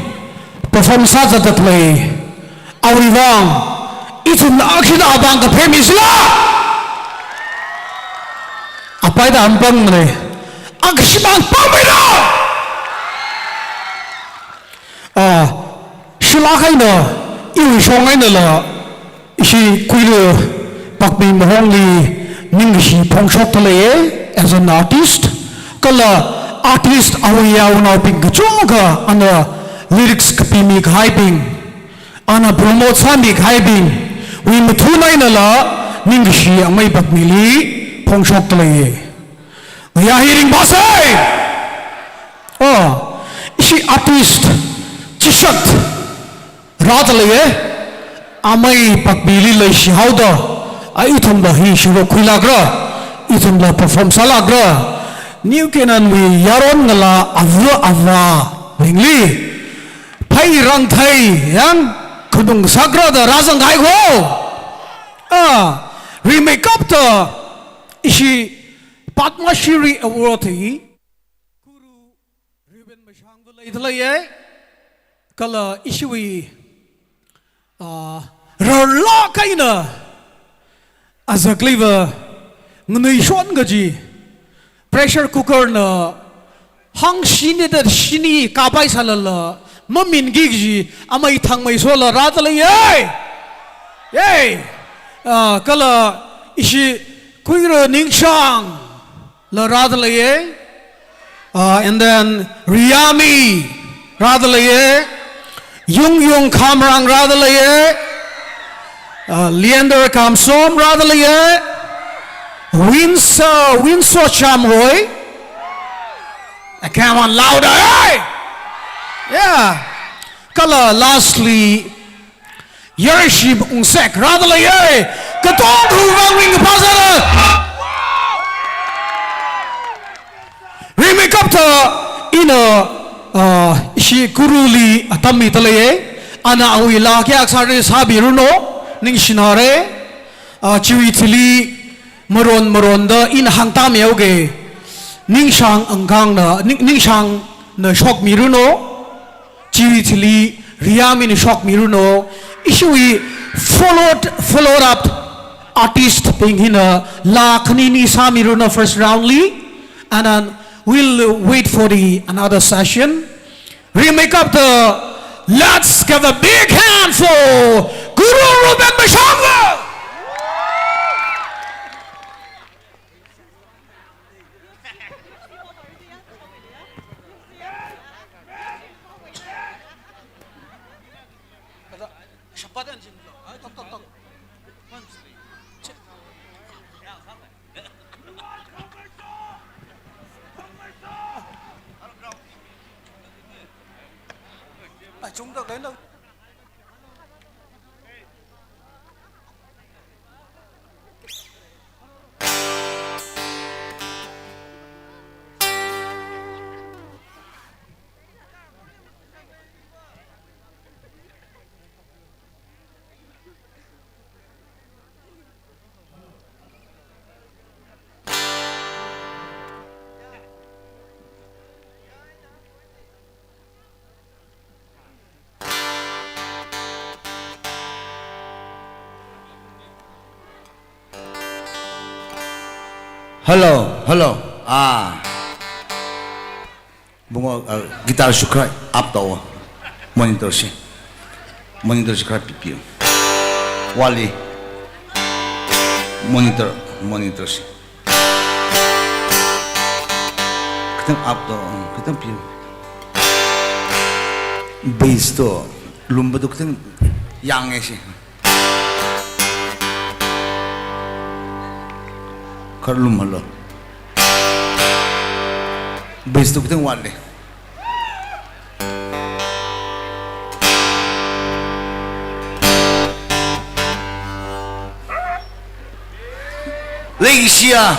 perform sāzatda lei, awui vang ithumna akhina apāng kaphemi sālu. Apaida ampangna, akhashi pāng pāngmeilu. Ah, shilāk eina iwui shong einala, Ishi Kuiru Pakpi Mahongli ningkashi phongshokta leiya as an artist. Kala artist awui yaonaobing kachungkha ana lyrics kapimi kahaibing, ana promote sāmi kahaibingwui mathun einala ningkashi amei Pakpili phongshokta leiya. Ngayā hi ringphāsei. Oh, ishi artist chishat rāda leiya. Amei Pakpili leishi haoda, a ithumla hi shiro khuilākra, ithumla perform sālākra. New Canaan wui yaron ngalā ava avābingli phairang thei yang khanung sākra da rāzang kahai ko. Ah, rimeikapta ishi Padma Shri Award hi Guru Reuben Mashangva leida leiya, kala ishiwui, ah, rarlāk eina azakliva nganuishon kaji pressure cooker na hangshini da shini kapai sālala maminki kaji amei Thangmeisola rāda leiya. Yay! Ah, kala ishi Kuiru Ningshang la rāda leiya. Uh, and then Riyami rāda leiya. Yung Yung Khamrang rāda leiya. Uh, Leander Kamsom rāda leiya. Winsor, Winsor Chamroy. Uh, come on, louder, hey! Yeah. Kala lastly, Yarshim Ungsek rāda leiya. Katonga khavang ringkaphā sāra. Rimeikapta ina, ah, ishi Guruli atam mida leiya. Ana awui laa kayākha sāra sābiranu, ningshinara. Ah, chiwui thili maron maronda ina hāngtāmihaoga, Ningshang Angkangna, Ning-, Ningshangna shokmiranu, chiwui thili Riyamina shokmiranu, ishiwui followed, followed up artist bing hina laa khanini sāmiranu first round li, and then we'll wait for the another session. Rimeikapta, let's give a big hand for Guru Reuben Mashangva. Hello, hello. Ah. Bungo, uh, guitar shi khara up tao. Monitor shi. Monitor shi khara pipiu. Wali. Monitor, monitor shi. Kathang up tao, kathang piu. Bass to, lumba to kathang yang e shi. Khara lumhalo. Bass to kathang wali. Leishiya,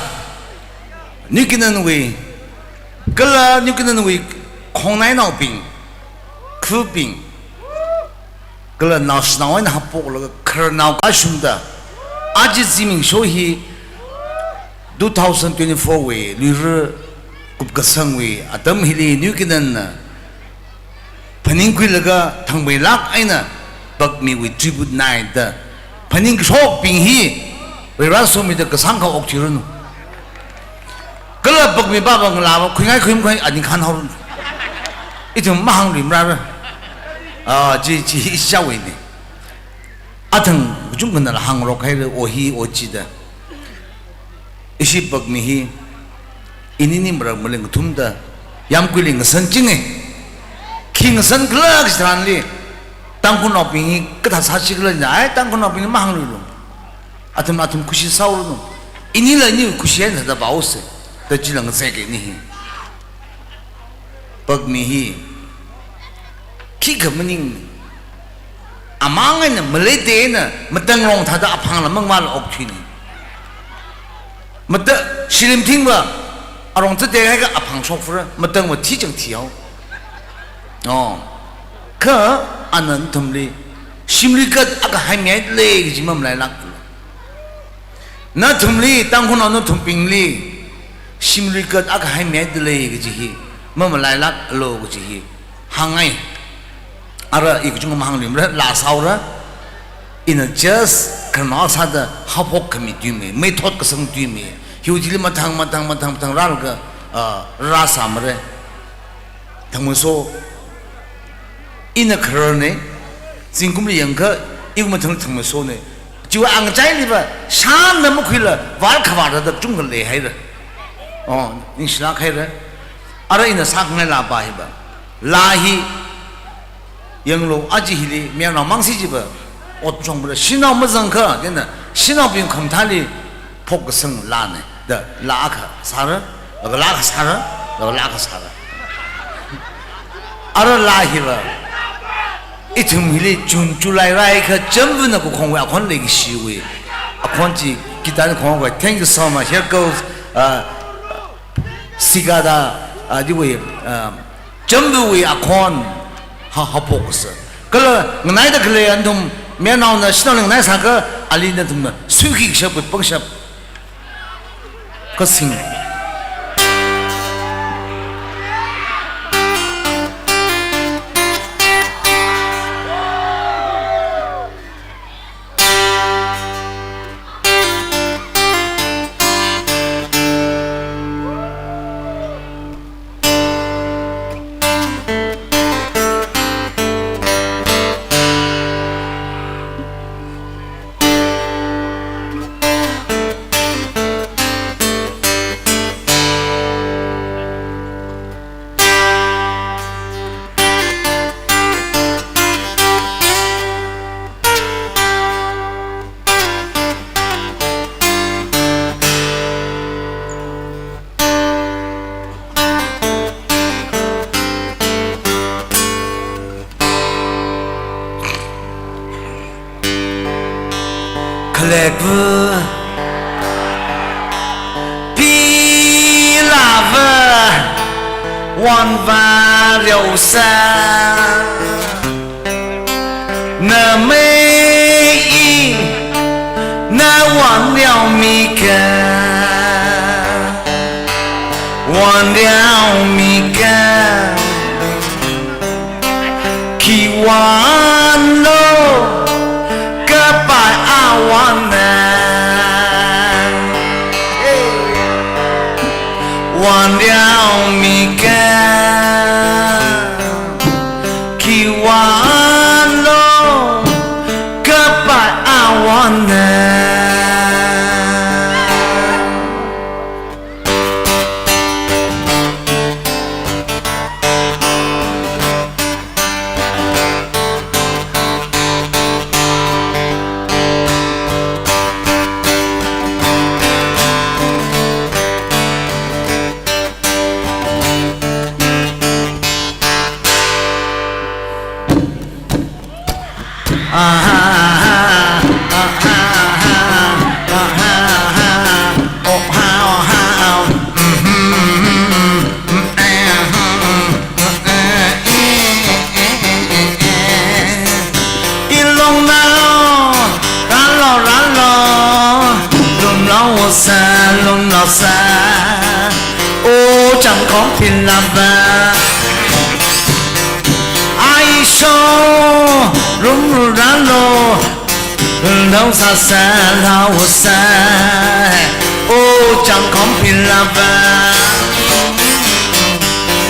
New Canaan wui, kala New Canaan wui khongnainaobing, khubing, kala naoshinao eina haophoklaga khararnao kashungda, aja zimiksho hi two thousand twenty-four wui Luira kupkasangwui atam hili New Canaan na phaningkhuilaga thangmeilāk eina Pakmiwui tribute naida phaningkashokbing hi Varivarā somida kasāngkha okthuiranu. Kala Pakmi pāva ngalāva khuingai khuimakhui ani khanhaoranu. Ithum mahāngluimarara. Ah, chi, chi, ishāwuina. Athang kachungkhanala hāngrok haira, o hi, o chi da. Ishi Pagmi hi, ini ni marak maling kathumda, yāmkuili ngasanchinga. Khi ngasankhala kachi tharanli, Tangkhulnaobing hi kathā sāchikhala na, ai, Tangkhulnaobing hi mahāngluilu. Athum, athum khushi sāhaolu. Inila ini khushi eina thāda vāhaosa. Da chila ngasaika ini hi. Pagmi hi khikha maning, amang eina maleitei eina matangrong thāda aphangla mangmala okthuina. Mata shilim thingva arong zatei haiakha aphang shokfura, matangva thichang thihao. Oh. Kha ana nathumli shimluikat akha haimihaida lei kaji mamalailāklu. Nathumli, Tangkhulnao nathumbingli shimluikat akha haimihaida lei kaji hi mamalailāklu kaji hi hāngngai. Ara i kachungkha mahāngluimara, laa sāhaora. Ina just khararnao sāda haophok khami tuimi, meithot kasang tuimi. Hiwui thili mathang, mathang, mathang, mathang rālaga, ah, rāsāmara. Thangmeiso, ina khararna, zingkumli yangakha, iwui mathang thangmeisona. Chiwui angachai liva, shānna makhuila, vār khavāra da kachungkha leihaira. Oh, ningshilāk haira. Ara ina sākhangai laa pa hiva. Laa hi, yanglu, aja hili, mayarnao mangsi chiva, ot chongpara, shanao mazangakha, chieina, shanaobing khamathāli, phok kasang laana, da laa akha sāra, laga laa akha sāra, laga laa akha sāra. Ara laa hiva, ithum hili June, July rāhaiakha Jamvana kakhongwui akhon leikashiwui akhon chi, guitar khongwui. Thank you so much. Here goes, uh, Sigada, uh, diwui, uh, Jamvawui akhon ha, haophoksa. Kala nganaida khalei nathum, mayarnaona shanaoli nganai sāakha, ali nathumna suiki kashap, pangshap kasing. Khalekva, pilava, wanvareosa. Namei i, na wanreomika, wanreomika. Khi wanlo, kapai awana. Hey. Wanreomika, khi wanlo, kapai awana. Ilong nao, ralo, ralo, lumlao sa, lumlao sa, o changkhong pilava. Aisho, rum ralo, lumlao sa sa, lao sa, o changkhong pilava.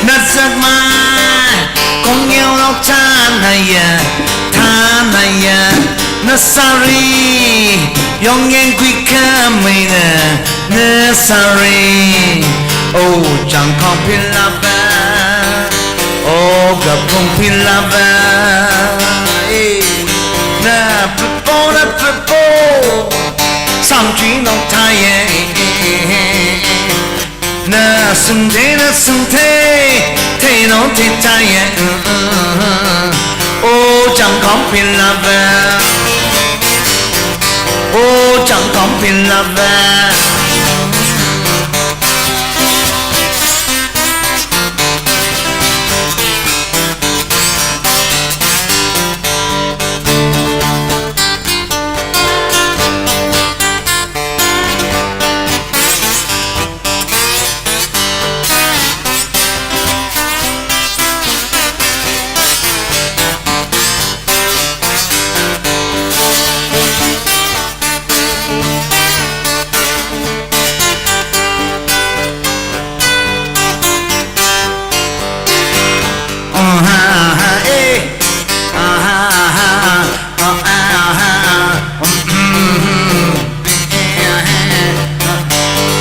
Nasak mai, kong yao lok thanaya, thanaya. Na sari, yongyang kuikhamei na, na sari. Oh, changkhong pilava, oh, kapung pilava. Eh, na prepo, na prepo, samchui nong thai, eh, eh, eh, eh. Na sum the, na sum the, the no the thai, eh, uh, uh, uh. Oh, changkhong pilava. Oh, changkhong pilava.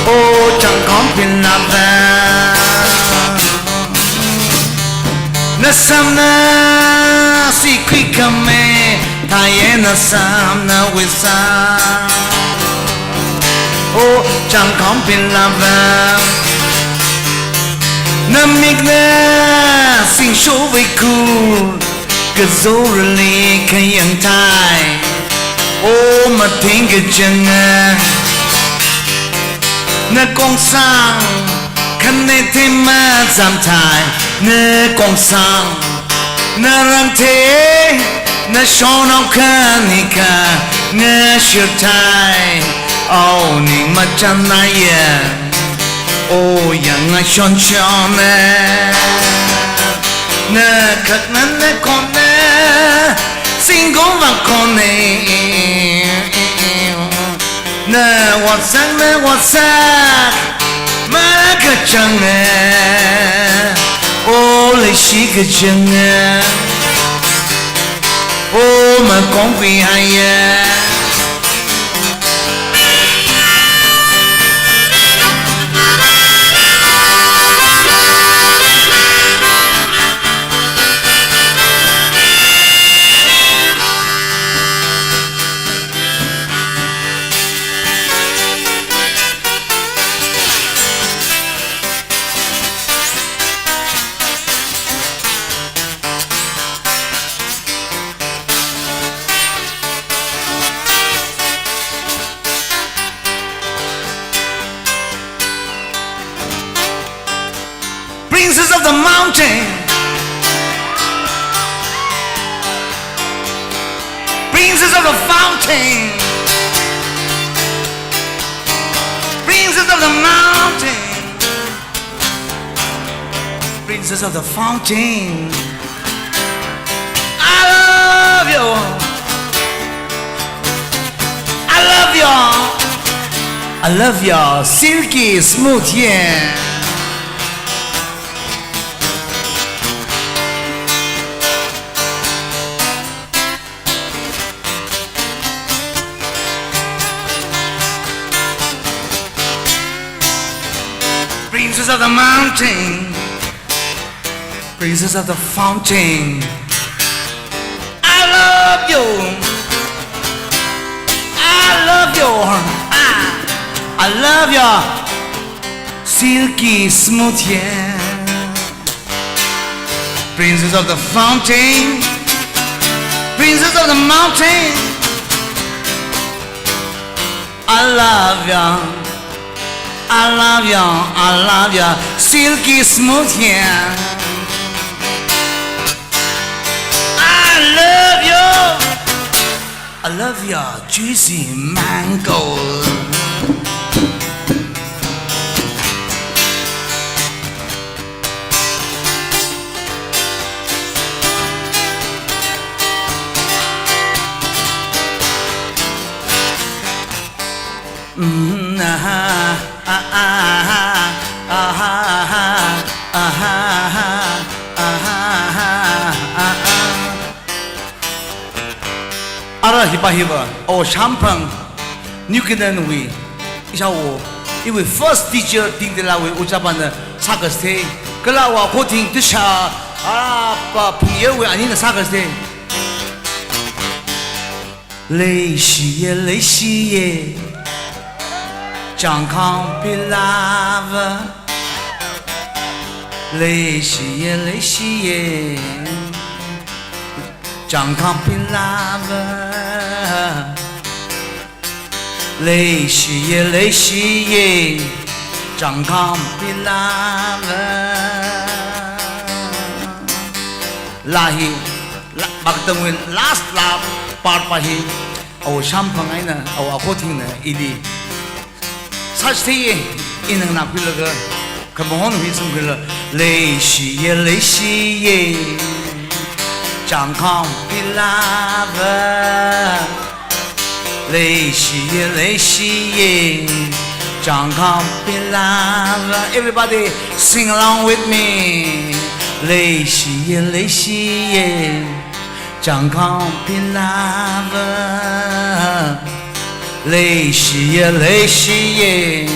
Oh, changkhong pilava. Na samna sikhuikhame, thai na samna wisa. Oh, changkhong pilava. Na mikna singsho vaikhu, kazorali khayang thai. Oh, mathing kachanga. Na kongsang, khane the mazam thai. Na kongsang, na rang the, na shonao khani kha, na shir thai. Oh, ning machan na ya. Oh, yang a shon shon ne. Na khat na na kon ne. Sing gong vang kon ne. Na wasak, na wasak. Ma kachang ne. Oh, leishi kachang ne. Oh, ma kong pi hai ya. Princess of the mountain. Princess of the fountain. Princess of the mountain. Princess of the fountain. I love you. I love you. I love you. Silky smooth, yeah. Princess of the mountain, princess of the fountain. I love you. I love you. I, I love you. Silky smooth, yeah. Princess of the fountain, princess of the mountain. I love ya, I love ya, I love ya, silky smooth, yeah. I love you. I love your juicy mango. Mm, aha, aha, aha. Ara Hipa hiva, Awo Shamphang, New Canaan wui, ishāwo, iwui first teacher Tingteilawui ojāpāna sākasai. Kala Awo Akhothing Tisha, a, pa Phungyarwui anina sākasai. Leishiye, leishiye, Changkhang pilava. Leishiye, leishiye, Changkhang pilava. Leishiye, leishiye, Changkhang pilava. Laa hi, laa, makatangwui last laa part pa hi, Awo Shamphang eina, Awo Akhothingna ili sāchitheiya, ina nganākhuilaga, khamahon hi sākhuilaga, leishiye, leishiye, Changkhang pilava. Leishiye, leishiye, Changkhang pilava. Everybody sing along with me. Leishiye, leishiye, Changkhang pilava. Leishiye, leishiye,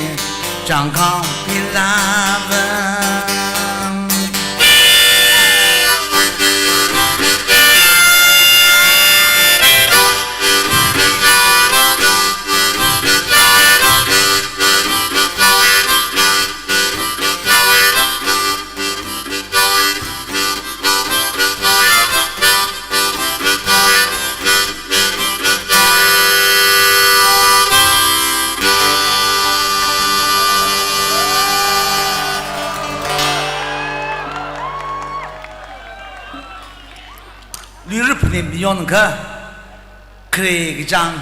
Changkhang pilava. Luira phaning yonka, khare kachāng,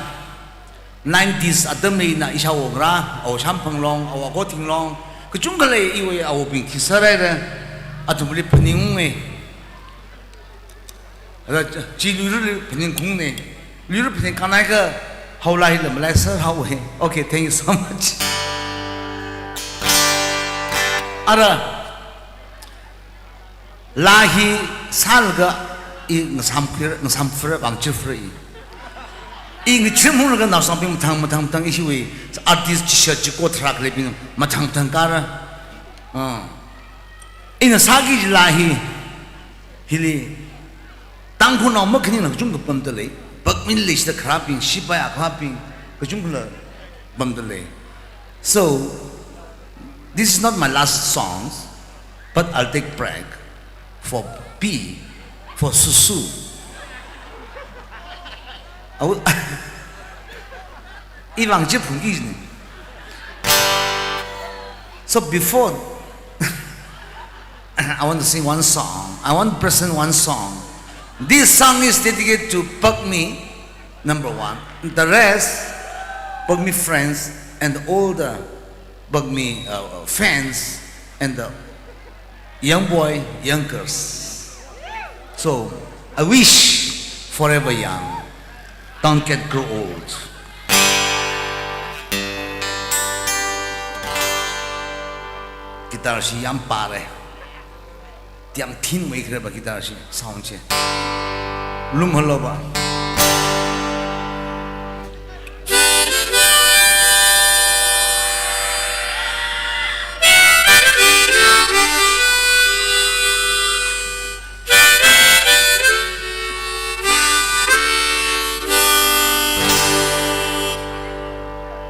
nineties atamlina ishāwo ngarā, Awo Shamphang long, Awo Akhothing long, kachungkha lei, iwui awobing thiserhaira, athumli phaningunga. Ara, chi luirali phaningkhaungna. Luira phaning khanai ka, haolai la malai sir, haowa. Okay, thank you so much. Ara, laa hi sālaga i ngasam khuira, ngasam phara, vāngchir phara i. I ngachim hunglaga naosangbing mathang, mathang, mathang ishiwui artist chishat chiko tharak leibing mathang, mathang kara. Ah. Ina sāki kaji laa hi, hili, Tangkhulnao makhanina kachungkha pamda lei, Pagmi leishida kharābing, shipai akhavabing, kachungkhala pamda lei. So, this is not my last song, but I'll take break for pee, for susu. I will, I vāngchir phungki jina. So before, I want to sing one song. I want to present one song. This song is dedicated to Pagmi, number one. The rest, Pagmi friends and all the Pagmi, uh, fans and the young boy, young girls. So, I wish forever young. Don't get grow old. Guitar chi yāmpāra. Tiang thin mai khareba guitar chi, sound chi. Lumhalo ba.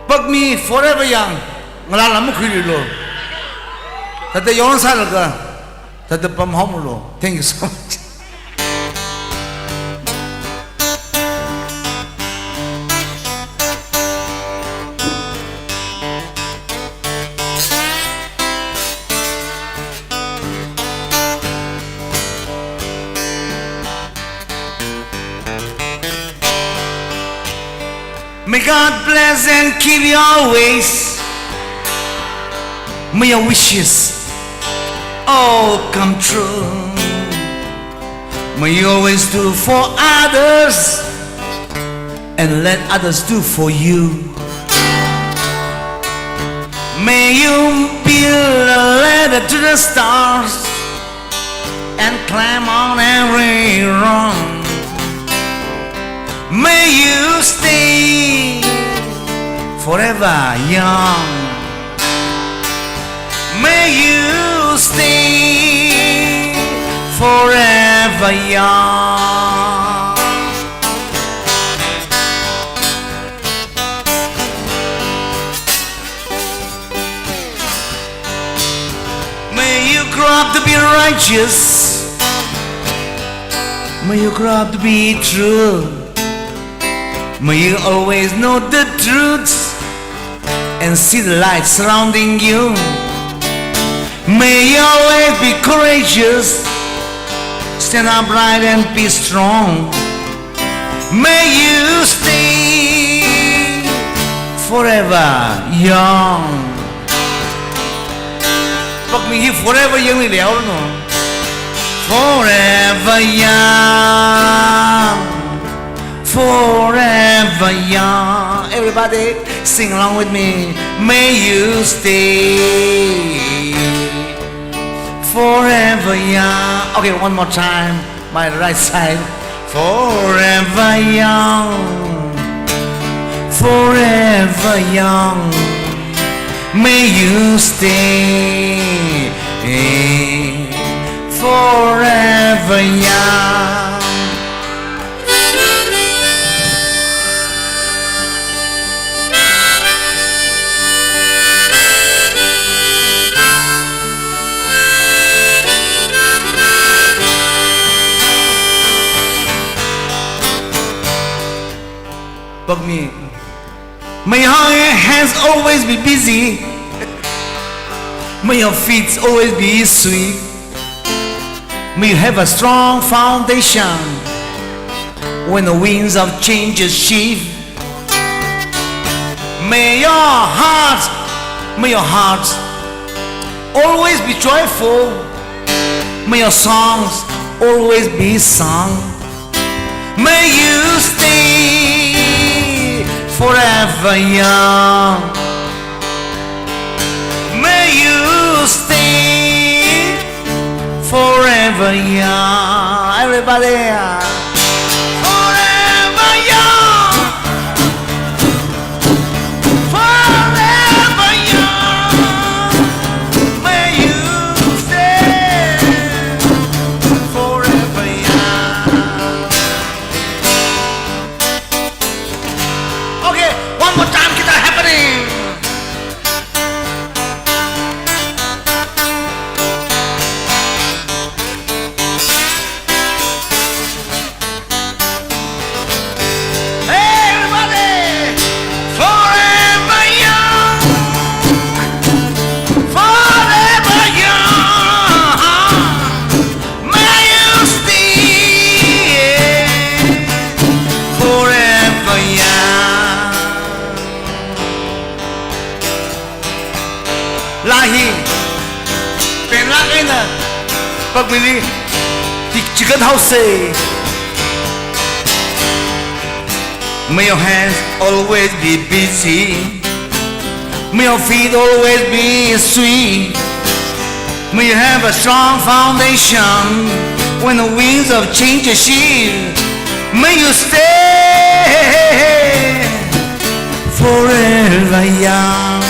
Pagmi forever young. Ngalā lam khuiluilo. Thāda yonsālaga, thāda pamhaomilo. Thank you so much. May God bless and keep you always. May your wishes all come true. May you always do for others and let others do for you. May you build a ladder to the stars and climb on every rung. May you stay forever young. May you stay forever young. May you grow up to be righteous. May you grow up to be true. May you always know the truth and see the light surrounding you. May you always be courageous, stand upright and be strong. May you stay forever young. Pakmi hi forever young li leono. Forever young, forever young. Everybody sing along with me. May you stay forever young. Okay, one more time. My right side. Forever young, forever young, may you stay forever young. Pakmi. May your hands always be busy. May your feet always be swift. May you have a strong foundation when the winds of changes shift. May your heart, may your heart always be joyful. May your songs always be sung. May you stay forever young. May you stay forever young. Everybody. Forever young. Forever young. May you stay forever young. Okay, one more time, kita happening. Everybody, forever young, forever young. May you stay forever young. Laa hi penlāk eina pakmili tik chikat haosa. May your hands always be busy. May your feet always be swift. May you have a strong foundation when the winds of change shift. May you stay forever young.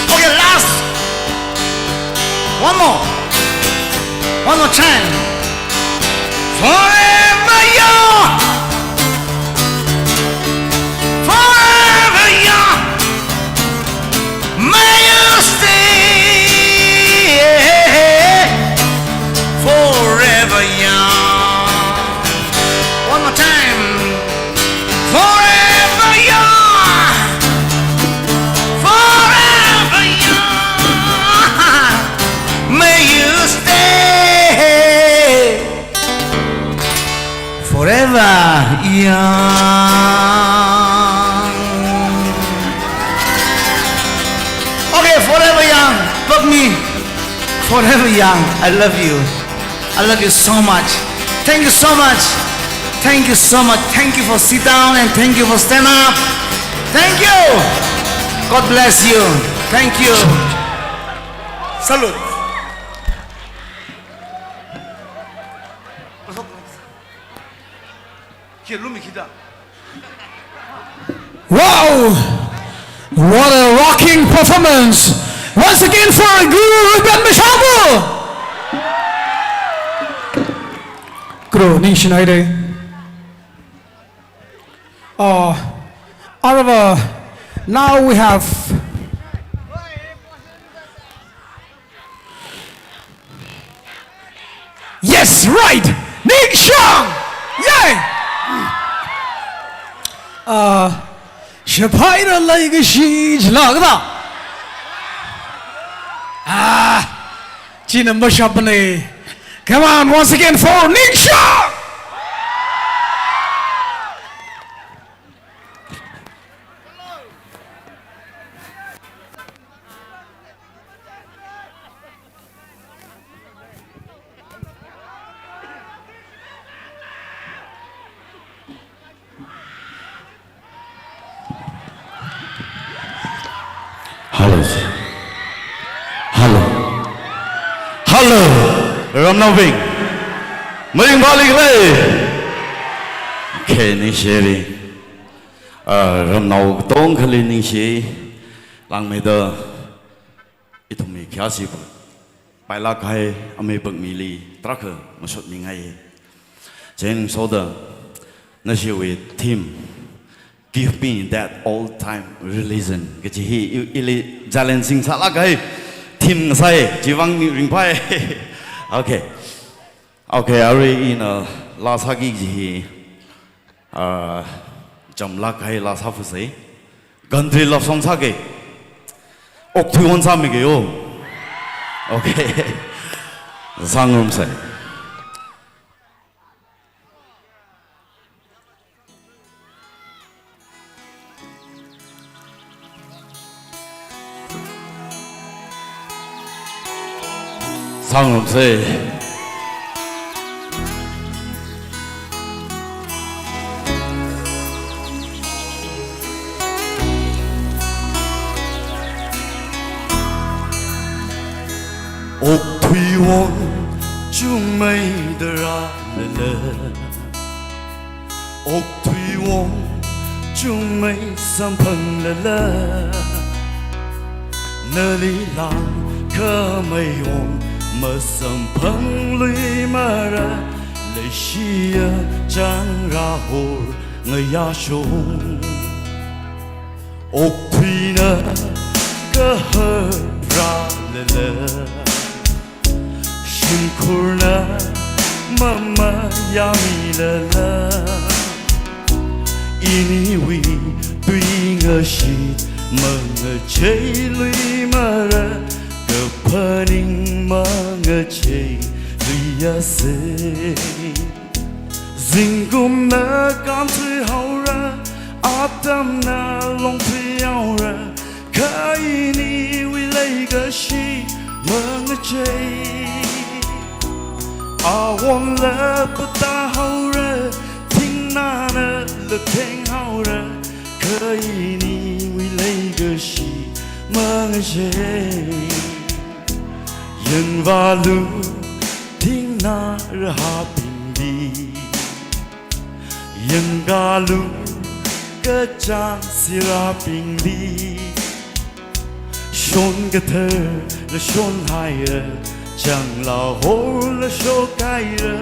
Okay, last. One more. One more time. Forever young. Forever young. May you stay forever young. One more time. Forever young. Forever young. May you stay forever young. Okay, forever young. Pakmi. Forever. Yang, I love you. I love you so much. Thank you so much. Thank you so much. Thank you for sit down and thank you for stand up. Thank you. God bless you. Thank you. Salute. Wow! What a rocking performance! Once again for Guru Ruben Mashangbu! Guru, ningshinaire. Uh, arava, now we have Yes, right! Ningshang! Yay! Uh, shaphaira leikashi jilagda. Ah, china mashapane. Come on, once again for Ningshang! Hello. Hello. Hello. Ramnaobing. Maringphalei. Okay, ningshiri. Ah, ramnao katongkhali ningshi. Langmeida ithumwui khayāshi pailāk kahai amei pakmili tarākha ngasotmingai. Chieina soda nashiwui theme, "Give me that old time religion," kaji hi i-, ili challenging sālāk kahai theme ngasai, chivang ringphai. Okay. Okay, arui ina laa sāki kaji hi, ah, chamlāk kahai laa sāphasai. Country love song sāki. Okthuiwon sāmiki yo. Okay. Zangrumsai. Zangrumsai. Okthuiwon chungmeida rālala, okthuiwon chungmei samphanglala, nali langkhameiwon masamphangluimara, leishiya chāngrahor ngayāshong. Okthuina kahap rālala, shimkhurna mamayāmilala, iniwui tui ngashit mangacheiluimara, kaphaning mangacheiluiyāsei. Zingkumna kānthuihaora, atamna longthuihaora, kha iniwui leikashi mangachei. Awonla patāhaora, thingnānala thenghaora, kha iniwui leikashi mangachei. Yangvālu thingnā rahābingli, yangkālu kachāng sirābingli, shon kathar la shonhaira, chānglahor la shokhaira,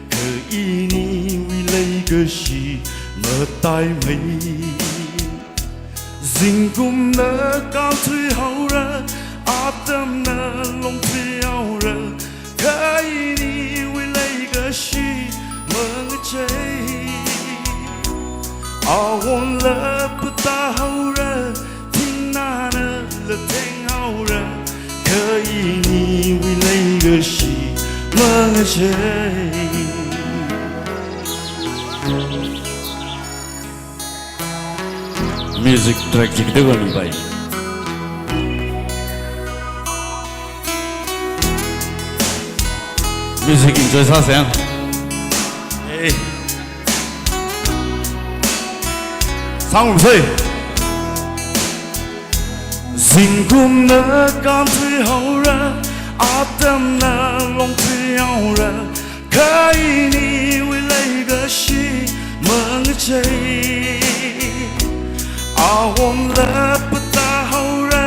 kha iniwui leikashi mataimei. Zingkumna kānthuihaora, atamna longthuihaora, kha iniwui leikashi mangachei. Awonla patāhaora, thingnānala thenghaora, kha iniwui leikashi mangachei. Music track jikdego ni bai. Music enjoy sāsa yang. Hey. Sāngarumsa. Zingkumna kānthuihaora, atamna longthuihaora, kha iniwui leikashi mangachei. Awonla pātāhaora,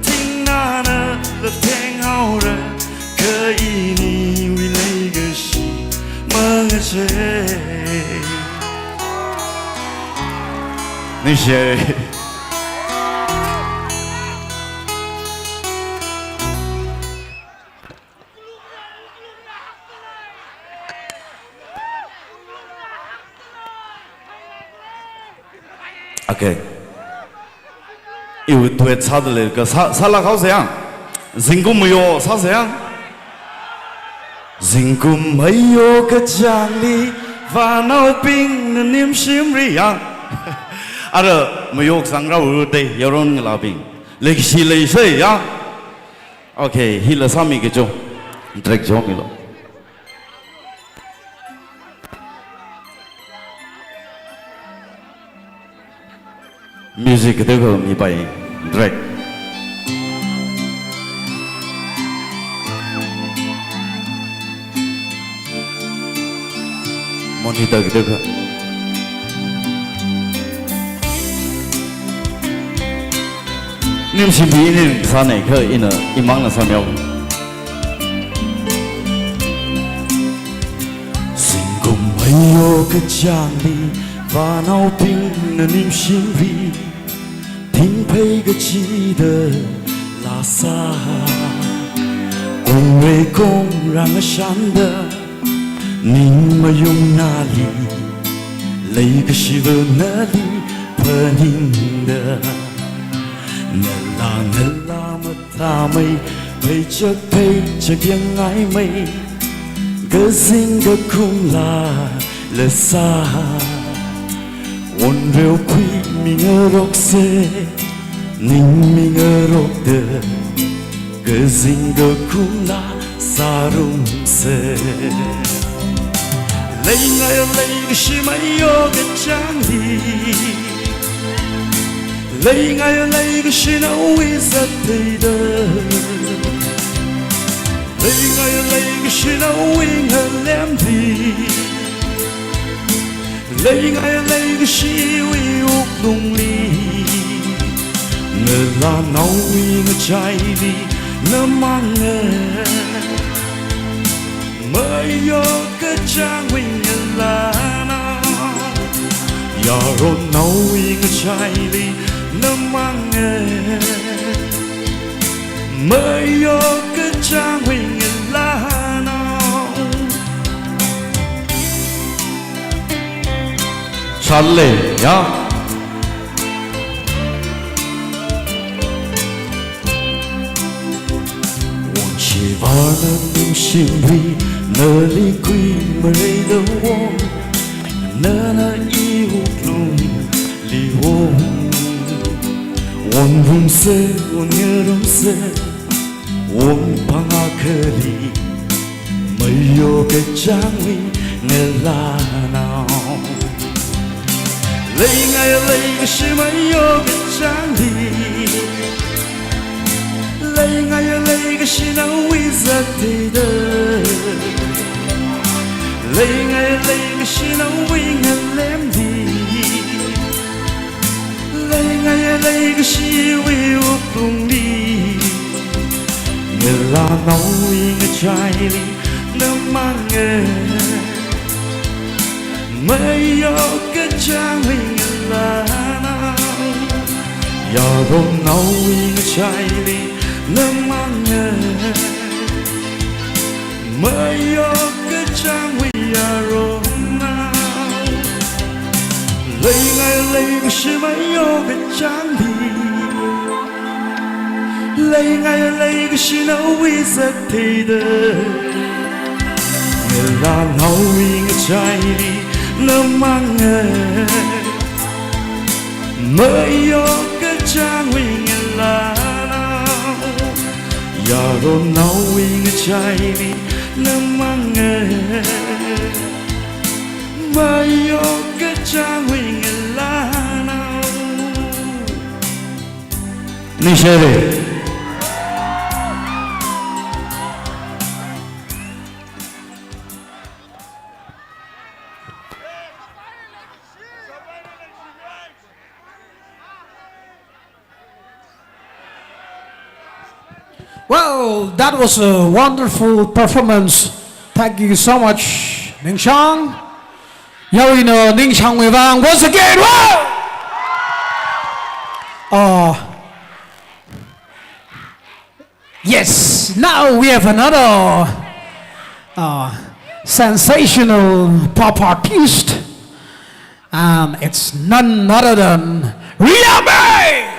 thingnānala thenghaora, kha iniwui leikashi mangachei. Ningshi. Okay. Iwui duet sādalei kha sā, sālāk haosa yang. Zingkum mayo sāsa yang. Zingkum mayo kachāngli, vānaobingna nimshimri yang. Ara mayo kazang rāura dei, yaron ngalābing. Leikashi leisei yang. Okay, hila sāmi kacho. Track chomilu. Music kateokha mipai. Track. Monitor kateokha. Nimshimbi ning sānei kha ina imangna sāmihaowa. Zingkum mayo kachāngli, vānaobingna nimshimri, thingphei kachida lāsā. Kongrei kongrang ashanda, ning mayung nali, leikashiva nali phaningda. Nala nala mathāmei, pheichak pheichak yangngaimei, kazing kakhumla lāsā. Wonreo khuimingaroksa, ningmingarokda, kazing kakhumla sārumsa. Leingaiya leikashi mayo kachāngli, leingaiya leikashina wizat theida, leingaiya leikashina wingalemli, leingaiya leikashiwui wuklungli, ngalānaowui ngachaili namanga. Mayo kachāngwui ngalānao, yaronnaowui ngachaili namanga. Mayo kachāngwui ngalānao. Shanle, ya. Won shivāna nimshimri, nali khuimareida won, nana iwuklungli won. Wonrumsa, wonngarumsa, won phangā akhali, mayo kachāngwui ngalānao. Leingaiya leikashi mayo kachāngli, leingaiya leikashina wizat theida, leingaiya leikashina wingalemli, leingaiya leikashiwui wuklungli, ngalānaowui ngachaili namanga. Mayo kachāngwui ngalānao, yaronnaowui ngachaili namanga. Mayo kachāngwui yaronnao, leingaiya leikashi mayo kachāngli, leingaiya leikashina wizat theida, ngalānaowui ngachaili namanga. Mayo kachāngwui ngalānao, yaronnaowui ngachaili Lamang e, mayo kachang wing lana. Nishare. Well, that was a wonderful performance. Thank you so much, Ningchang. Yaruina Ningchangwui vang once again. Wow! Uh, yes, now we have another uh, sensational pop artist. And it's none other than Riyami!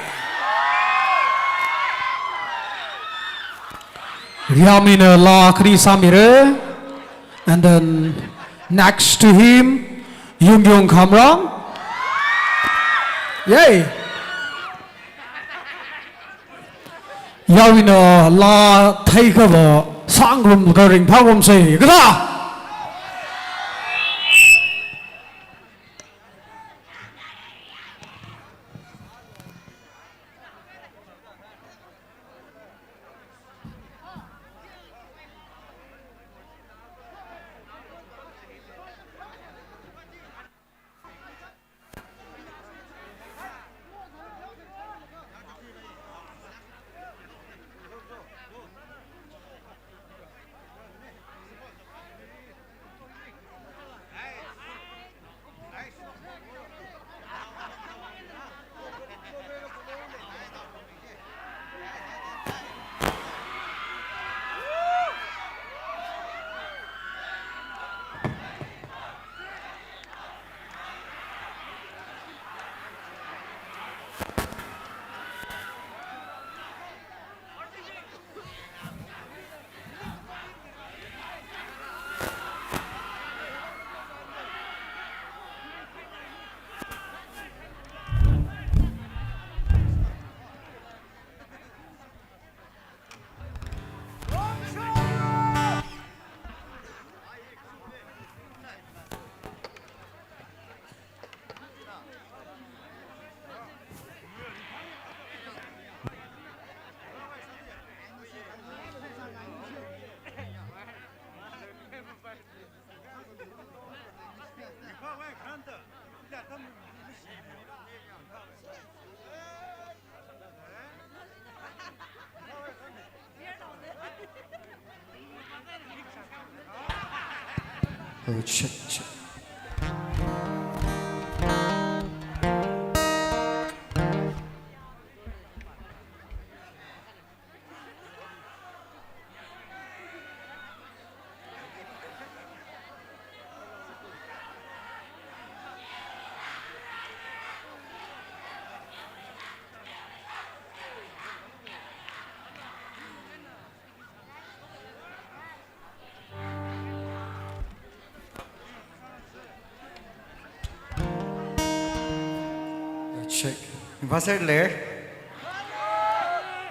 Riyamina laa khani sāmira. And then next to him, Yungyung Khamrang. Yay! Yaruina laa theikhava sāngarumlaga ringphārumsa. Kathā! Oh, check, check. Check. Ambassador Ler.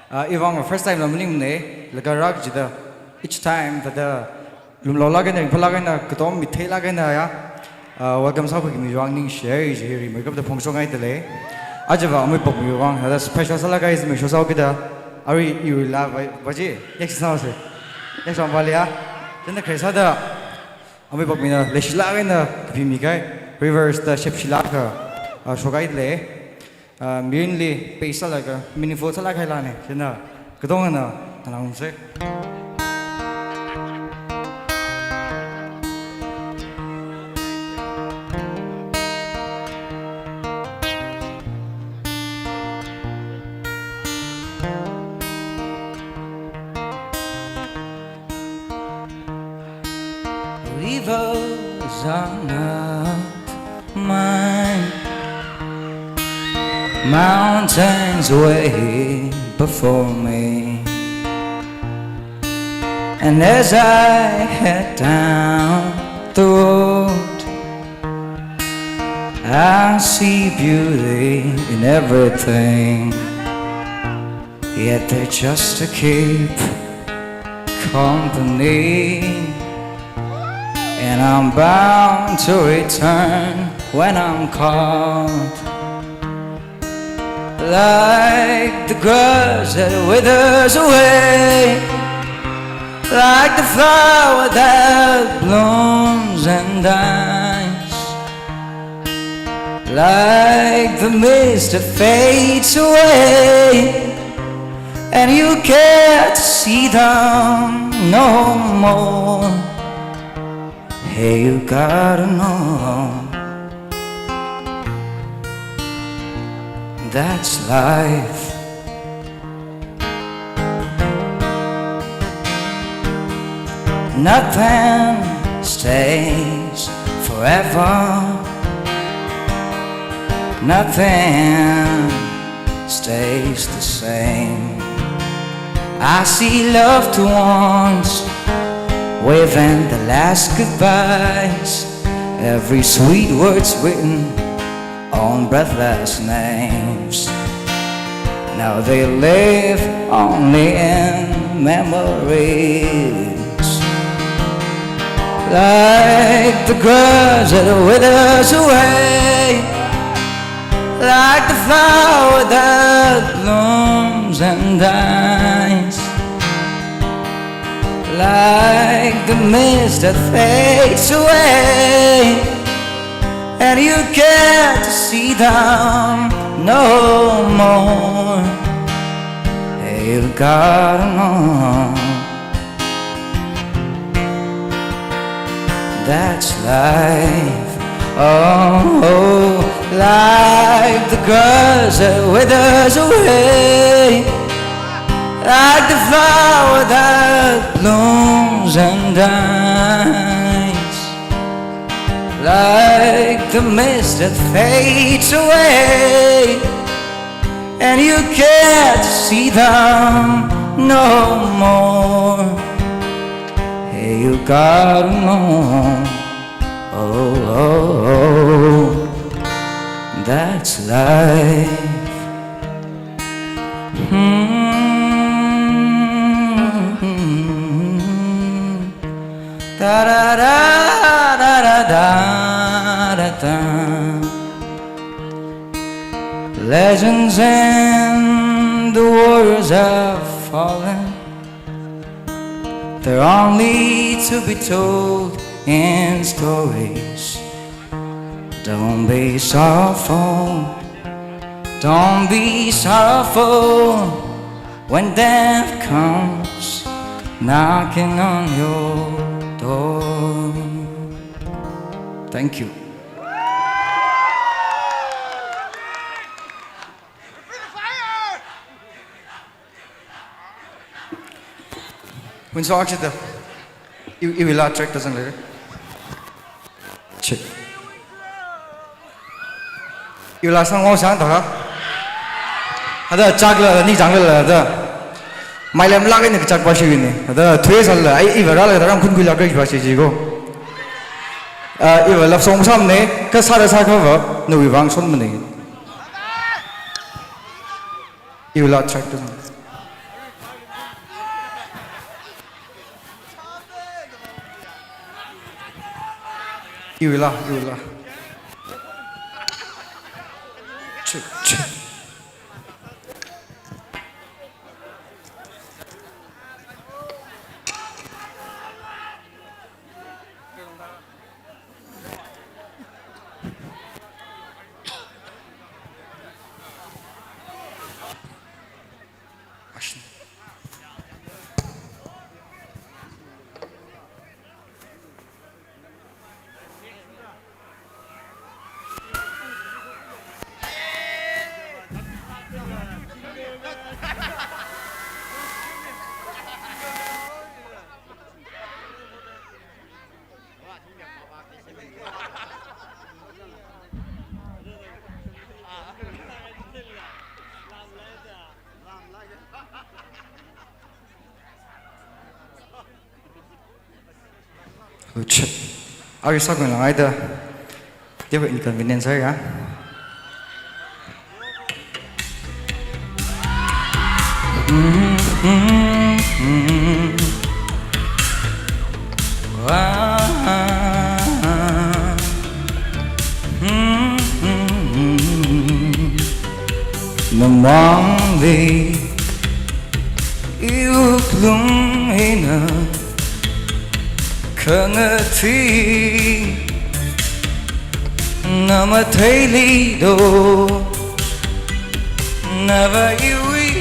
Uh, iwui vang first time la maningmana, laga rākachida each time thāda lumlaolāk eina, ringphālāk eina, katom mi theilāk eina ya, uh, welcome sākhuimi vang ningshi, chi rimeikapta phongshokngaidalei. Ajava amei pokmiwui vang thāda special sālaga izimiksho sāhaokida, arui iwui laa va, va chi, next sāsa. Next round va leiya. Chieina kharei sāda, amei pokmina leishilāk eina kapimi kahai, reverse da shepshilāk eina, uh, shokngaidalei. Ah, mirinli pei sālaga, meaningful sālāk kahai laana, chieina katongana nganāngarumsa. Rivers are not mine. Mountains wave before me. And as I head down the road, I see beauty in everything. Yet they just to keep company. And I'm bound to return when I'm called. Like the grass that withers away, like the flower that blooms and dies, like the mist that fades away, and you can't see them no more. Hey, you gotta know that's life. Nothing stays forever. Nothing stays the same. I see loved ones waving the last goodbyes. Every sweet word's written on breathless names. Now they live only in memories. Like the grass that withers away, like the flower that blooms and dies, like the mist that fades away, and you can't see them no more. Hey, you gotta know that's life. Oh, like the grass that withers away, like the flower that blooms and dies, like the mist that fades away, and you can't see them no more. Hey, you gotta know. Oh, oh, oh, that's life. Hmm. Da da da da da da da da. Legends and the warriors have fallen. They're only to be told in stories. Don't be sorrowful, don't be sorrowful when death comes knocking on your door. Thank you. Winsong chida. Iwui, iwuila track ta zanglu. Check. Iwuila sanghaosang da ha. Hada chakla, ni janglala da. Mailam lak ni kachak pa shi ni. Hada thuisāla, ai iva rāla da ram khun khuila kri pa shi ji ko. Ah, iva love song sāmana, kasā da sākhava, nawui vang sāmana. Iwuila track ta zang. Iwuila, iwuila. Check, check. Check. Are you struggling, right? There were inconvenience, yeah? Mm-hmm. Wow. Mangli iwuklung hina khangathei namatheili do, nava iwui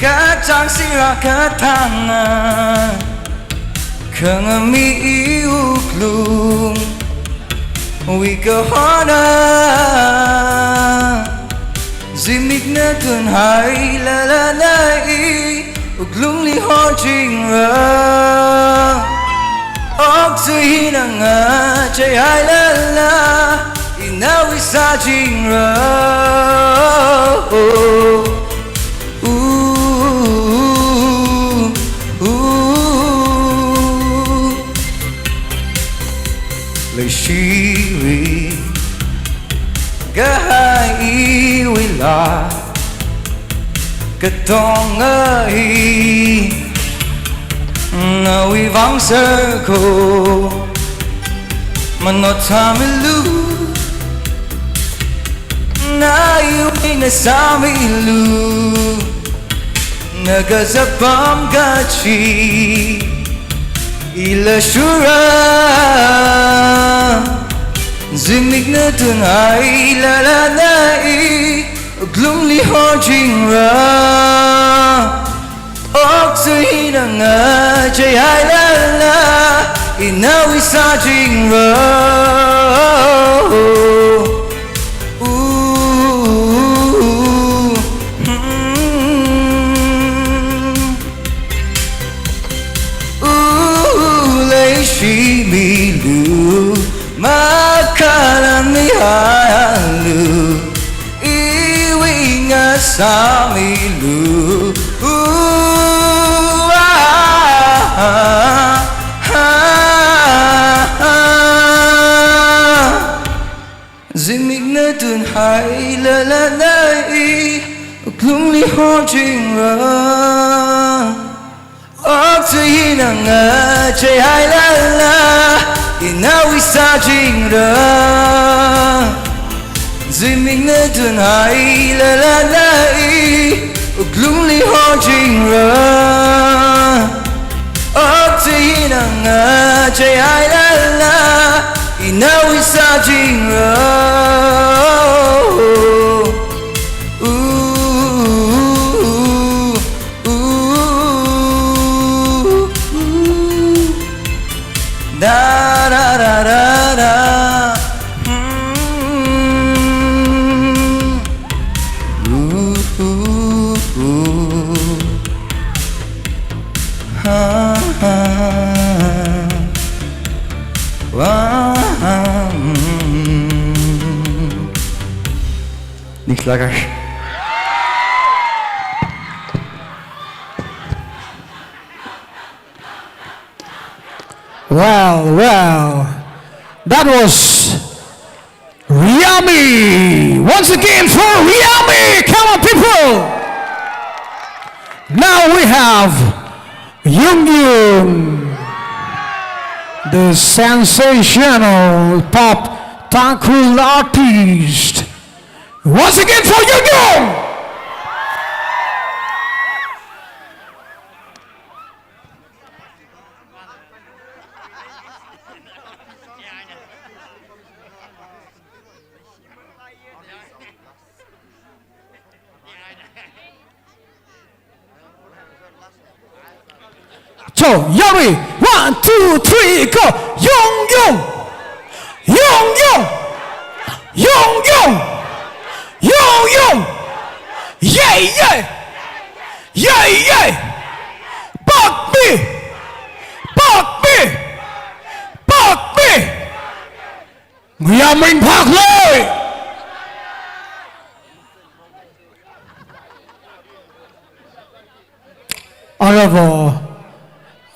kachang sira kathanga khangami iwuklung wui kahona. Zimikna tunhailala na iwuklungli hochingra. Okathui hina ngacheihailala inawui sāchingra. Oh, uh, uh, uh. Leishiwui kahai iwuila katonga hi nawui vang sāko manot sāmilu, na iwui eina sāmilu, na kazat pam kachi ila shura. Zimikna tunhailala na iwuklungli hochingra. Okathui hina ngacheihailala inawui sāchingra. Uh, uh, uh, uh, hmm. Uh, leishimilu, makhalanmihaialu, iwui eina sāmilu. Uh, ah, ah, ah, ah. Zimikna tunhailala na iwuklungli hochingra. Okathui hina ngacheihailala inawui sāchingra. Zimikna tunhailala na iwuklungli hochingra. Okathui hina ngacheihailala inawui sāchingra. Uh, uh, uh, uh. Da, da, da, da, da. Hmm. Uh, uh, uh. Ha, ha. Wa, ha, hmm. Niks laga. Well, well, that was Riami. Once again for Riami. Come on, people. Now we have Yung Yung, the sensational pop Tangkhul artist. Once again for Yung Yung. So, Yari, one, two, three, go. Yung Yung. Yung Yung. Yung Yung. Yung Yung. Yeah, yeah. Yeah, yeah. Pak mi. Pak mi. Pak mi. Ngayā ming phākle. Arava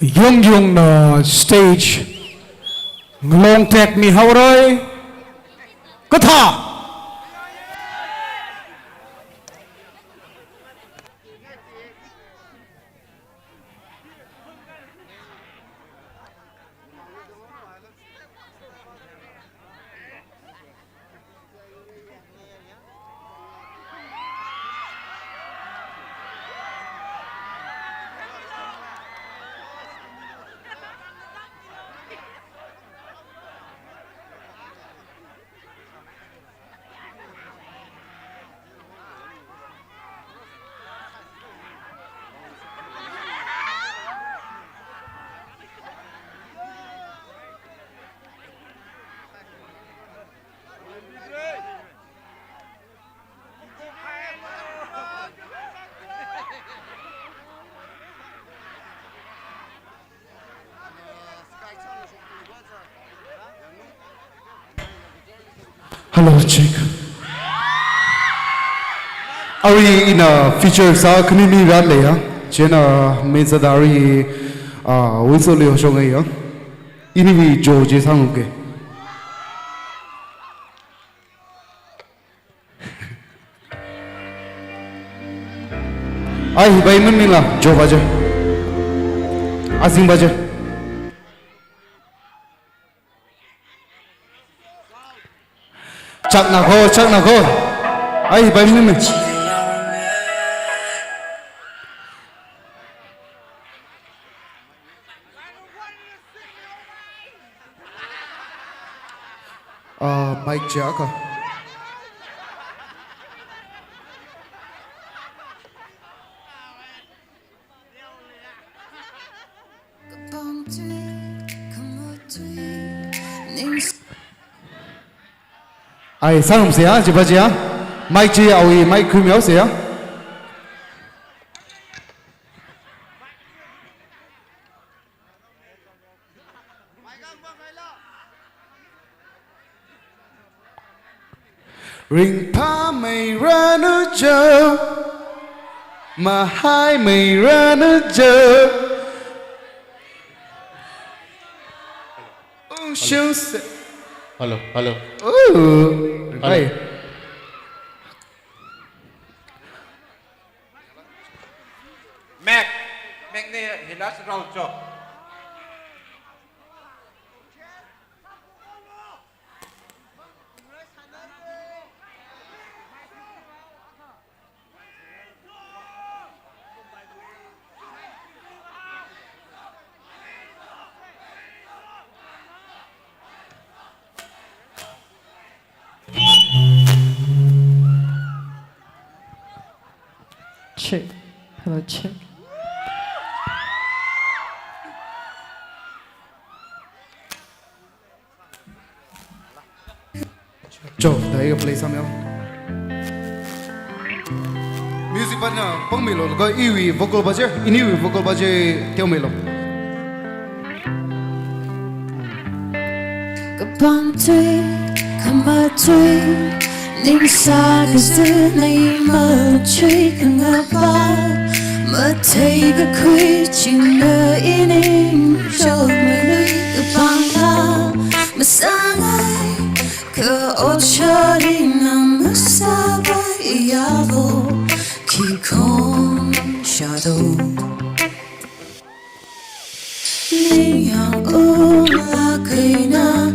Yung Yungna stage ngalong tekmihaora. Kathā. Hello, check. Arui ina feature sā khani mi rāleiya. Chieina main sāda arui, ah, Winslow Leo shongaiya. Iniwui Joe chi sāngarumke. Ai, hi bai mun mila, Joe ba je. Azing ba je. Chakna ko, chakna ko. Ai, hi bai mun mi. Ah, mic chi akha. Ai, sāngarumse ya, chiva chiya. Mic chi awui mic khuimihaose ya. Ringphāmeiranu Joe, mahaimeiranu Joe. Ungshungse. Hello, hello. Ooh, hello. Hi. Mac, Mac ni hila sirao cho. Check. Hello, check. Cho, da iga play sāmilu. Music partner pāngmilu, laga iwui vocal ba chi, iniwui vocal ba chi teomilu. Kapangtui, kamatui, ningsā kazin eina matui kangapa, mathei kakhui china ining chotmei kapangla, masāngai, ka ocharing na masāpai yavo, kikhong shadow. Ningyāng unglāk eina,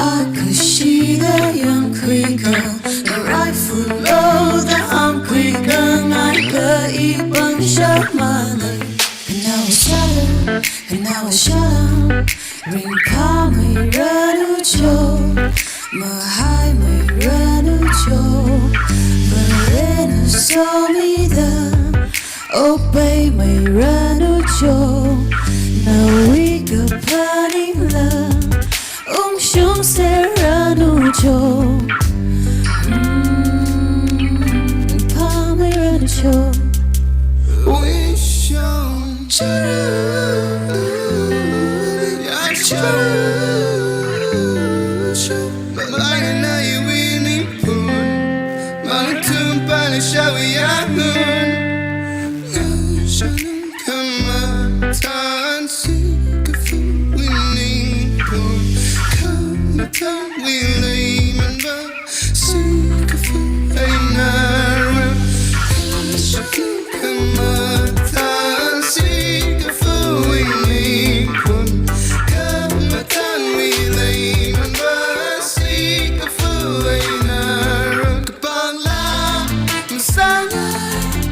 akashida yangkhuika, rifle load da hāngkhuika, ngai ka ipang shamale. Kanawa shala, kanawa shala, ringphāmeiranu Joe, mahaimeiranu Joe, Varena somida, okpaimeiranu Joe, nawui kaphaningla, ungshungseranu Joe, mm, ringphāmeiranu Joe. Ungshungseranu Joe. Malayana iwui ningpun, mangthum pala shawi yangun. Shanung kamatan sikafuwui ningpun, kamatan wilei manva sikafu einara. Shanung kamatan sikafuwui ningpun, kamatan wilei manva sikafu einara. Kapangla masāngai,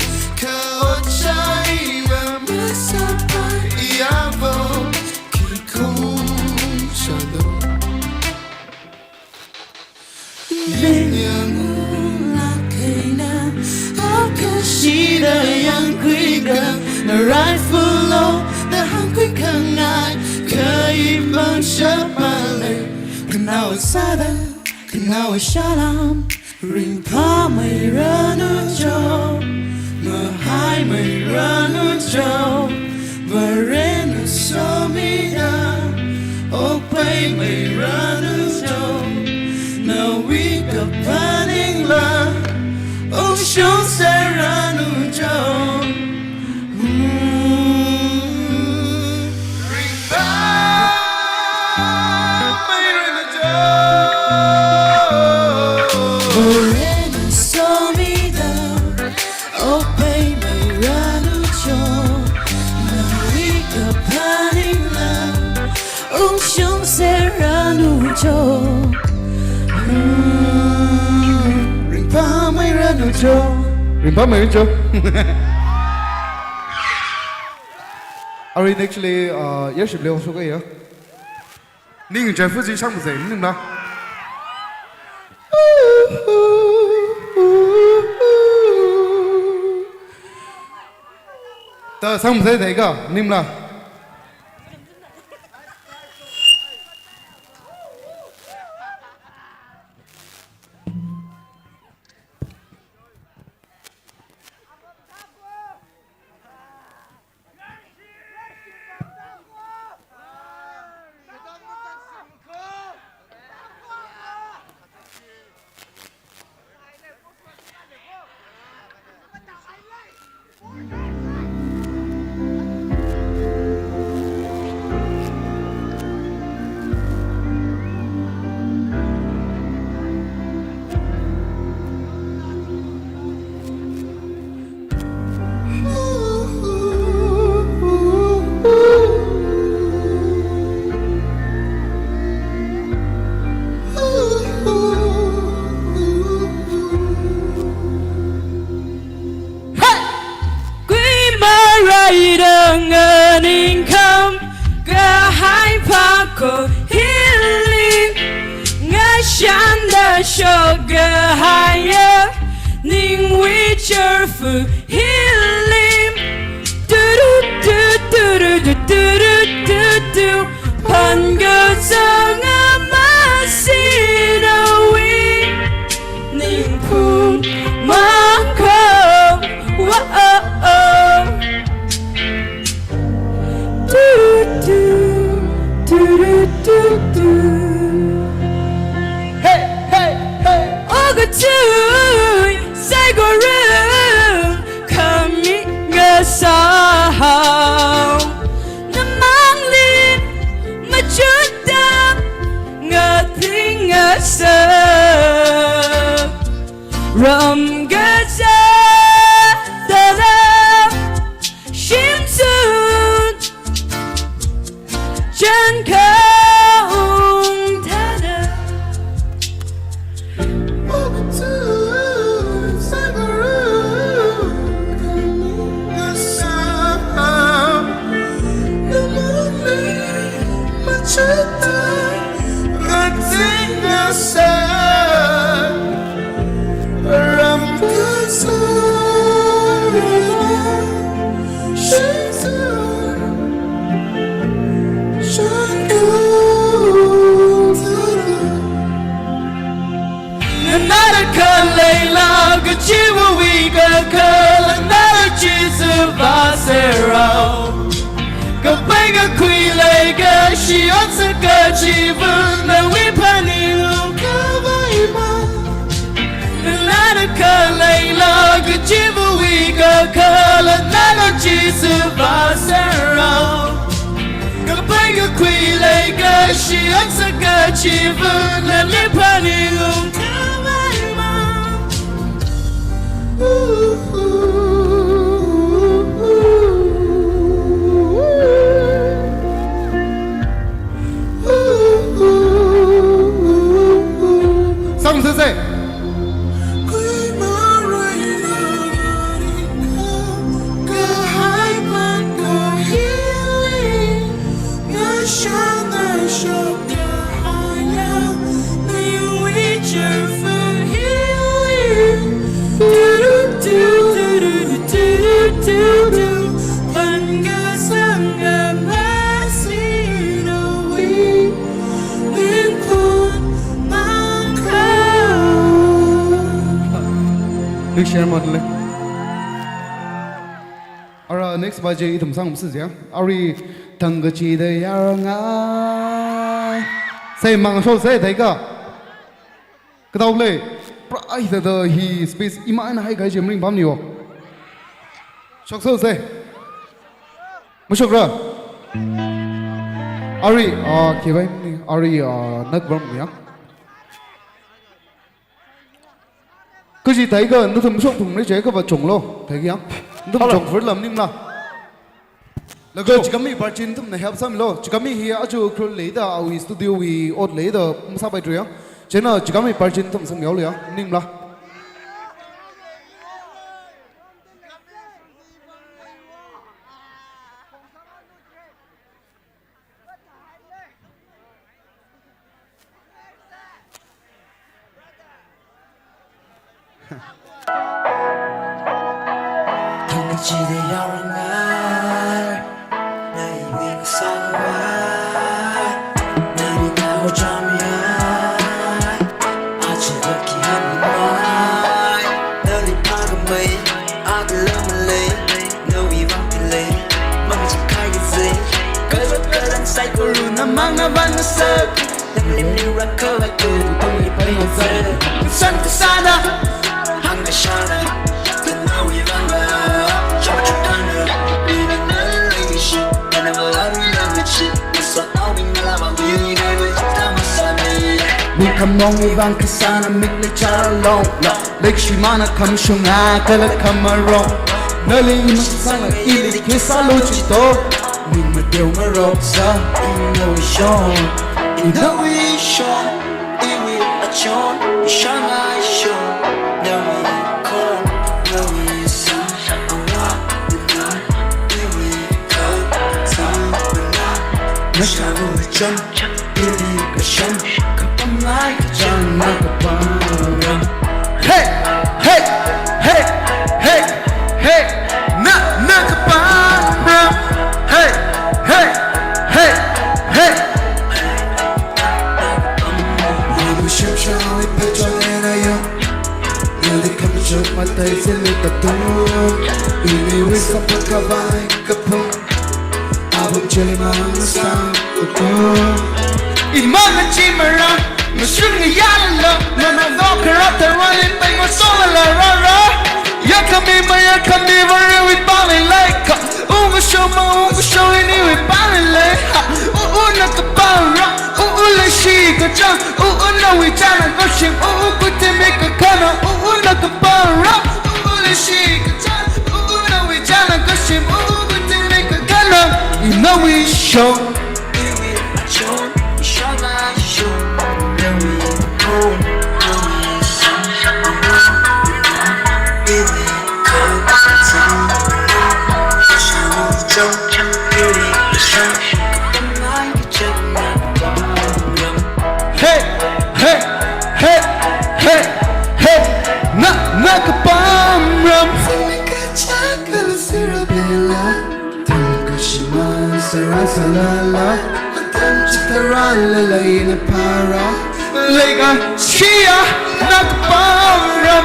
ka ocharing na masāpai yavo, kikhong shadow. Ningyāng unglāk eina, akashida yangkhuika, na rifle load da hāngkhuika, ngai ka ipang shamale. Kanawa shala, kanawa shala, ringphāmeiranu Joe, mahaimeiranu Joe, Varena somida, okpaimeiranu Joe, nawui kapa Morena somida, opai mai ranu cho, mawui kaphaning la, ungshung se ranu cho. Hmm, ringphāmei ranu cho. Ringphāmei cho. Arui next li, uh, yaship leo suka ya. Ning jai fuji sang mzei, ning la. Ta sang mzei dai ka, ning la. Kuimarai da nganingkham, kahai phako hili, ngashanda shok kahaiya, ningwui cherfu hili. Turu tu, turu tu, turu tu tu. Phangkazang ama sinawui ningphun mangkhong. Whoa, oh, oh. Tu, tu, tu, tu, tu, tu. Hey, hey, hey. Okathui saikora khami ngasāhao. Namangli machutda ngathing ngasak. Ram kazā dala shimsun chān kaung thada. Nganāda khaleila kachiva̱wui kakhalatna Jishu vāserrao. Kapai kakhui leikashi otsak kachiva̱na wui phaningungkhavai ma. Nganāda khaleila kachiva̱wui kakhalatna Jishu vāserrao. Kapai kakhui leikashi otsak kachiva̱na wui phaningungkhavai ma. Sang sese. Please share model. Ara next baje ithum sang msi jia. Ari thang kachida yarangai. Sai mang shol sai dai ka. Kadau le. Pra ai da da hi space ima ana hai kai jemring bam ni o. Shok so sai. Mashokra. Ari, ah, kibai ni. Ari, ah, nak bam ya. Kaji theiakha nathum shokthumra jiakha va chunglu, theiakha yang. Nathum Hello. Chungfur lam ningla. Laga Chungkami Parchin nathumna help sāmilu. Chungkami hi aja Ukhrul leida awui studio wui ot leida masāpaithuya. Chieina Chungkami Parchin nathum samyaolu ya, ningla. Mik khamong ivang kasāna mik le chara long long. Leikashimana khamashunga kala khamarong. Nali imasāla ili khisālu chito. Ning mateo ngaroksa, inawui shong, inawui shong, iwui achon, ishāngā shong. Nawui khon, nawui sam, awa, ina, iwui khon, sam, ina. Nashāwui chon. Ili kasham, kapam lai kachang na kapam ram. Hey, hey, hey, hey, hey, hey. Na, na kapam ram. Hey, hey, hey, hey. Ilu shim sham i pachon ena ya. Ili kamchuk matai sili katum. Ili wisa pakavai kapam. Abang chili mang sang uku. Imang chimara, mashun yala, nana no karata rani pai masala la rara. Yakhami ma yakhami vari wi pali laika. Ungu shoma, ungu shoma ini wi pali leha. U u na kapara, u u le shi kachang, u u nawui chana kashim, u u kutimi kakhana, u u na kapara, u u le shi kachang. Nawui chana kashim, u u kutimi kakhana, inawui shong. Hey, hey, hey, hey, hey. Na, na kapam ram. Simi kachak kala sirabela. Tangkashima sarasalala. Atam chitara lala ina para. Leikashiya na kapam ram.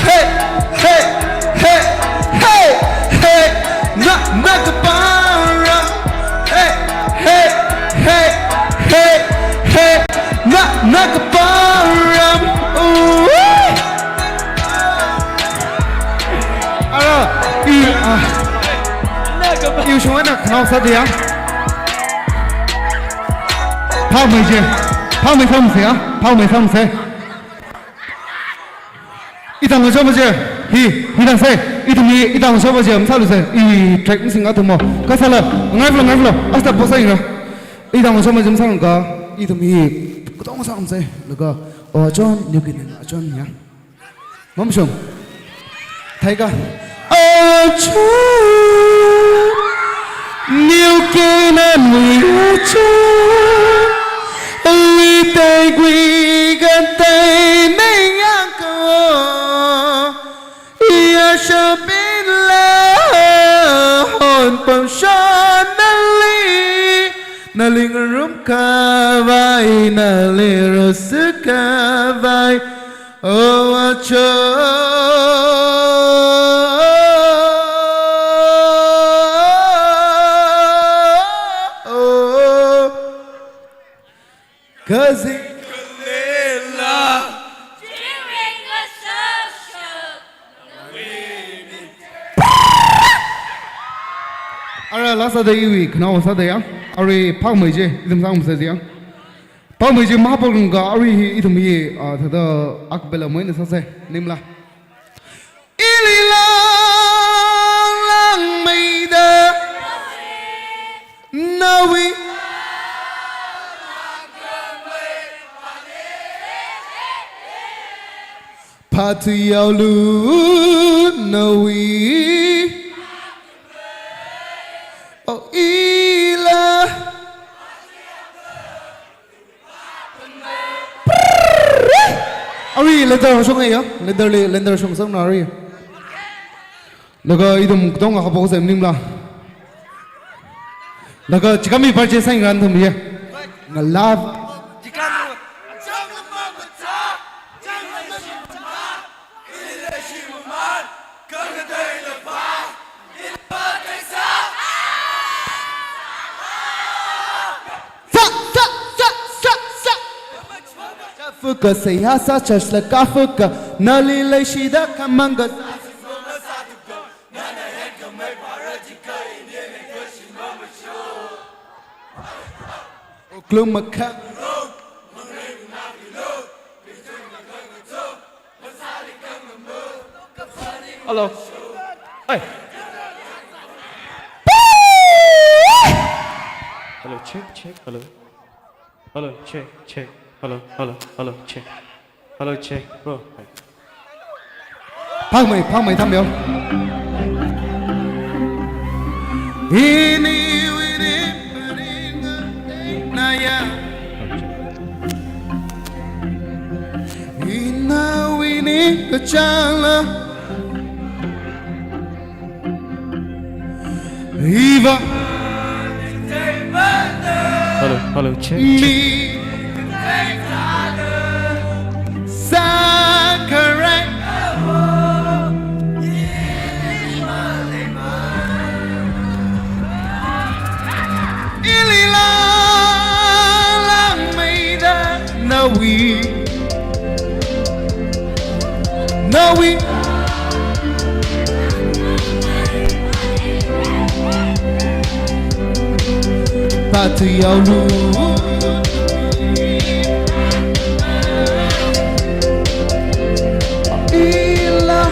Hey, hey, hey, hey, hey, hey. Na, na kapam ram. Hey, hey, hey, hey, hey, hey. Na, na kapam ram. Ooh. Ara, i, ah. Iwui shongna khanao sāda ya. Phaomei je. Phaomei sāmase ya. Phaomei sāmase. Itang shoma je. Hi, hi tangse. Ithum hi itang shoma je. Masāluse. I track masing athum mo. Kasāla. Ngaiflo, ngaiflo. Asta posa ingra. Itang shoma je masālungka. Ithum hi katong sāmase. Laga. O achon, nyukin achon ya. Mamshong. Theiakha. Achon, niu kina nui achon. Li tei gui gan tei mei yang ko. Iya shapin la hon pam shon nali. Nali ngarum khavai, nali rusu khavai. Oh, achon. Kazi. Ara, last sāda iwui khanao sāda ya. Ara, phaomei je, ithum sāmase ya. Phaomei je mahaporung ka, arui hi ithum hi, ah, thāda a cappella moina sāse, nimla. Ili langlang meida nawui phatui yaolu nawui. Oh, ila. Arui lender shong ya, lender li, lender shong sang na arui. Laga ithum katonga hapok sem ningla. Laga chikami parche sang ran thum ye. Ngalap. Sa, sa, sa, sa, sa. Fuka seihā sā church la kafuka, nali leishida khamanga. Wuklung makhak. Hello. Hey. Hello, check, check. Hello. Hello, check, check. Hello, hello, hello, check. Hello, check. Bro. Hey. Phangmei, phangmei thamyo. Ini wini naya. Ina wini kachangla. Iva. Hello, hello, check, check. Mi. Sakare. Ili langlang meida nawui. Nawui. Phatui yaolu. Ila.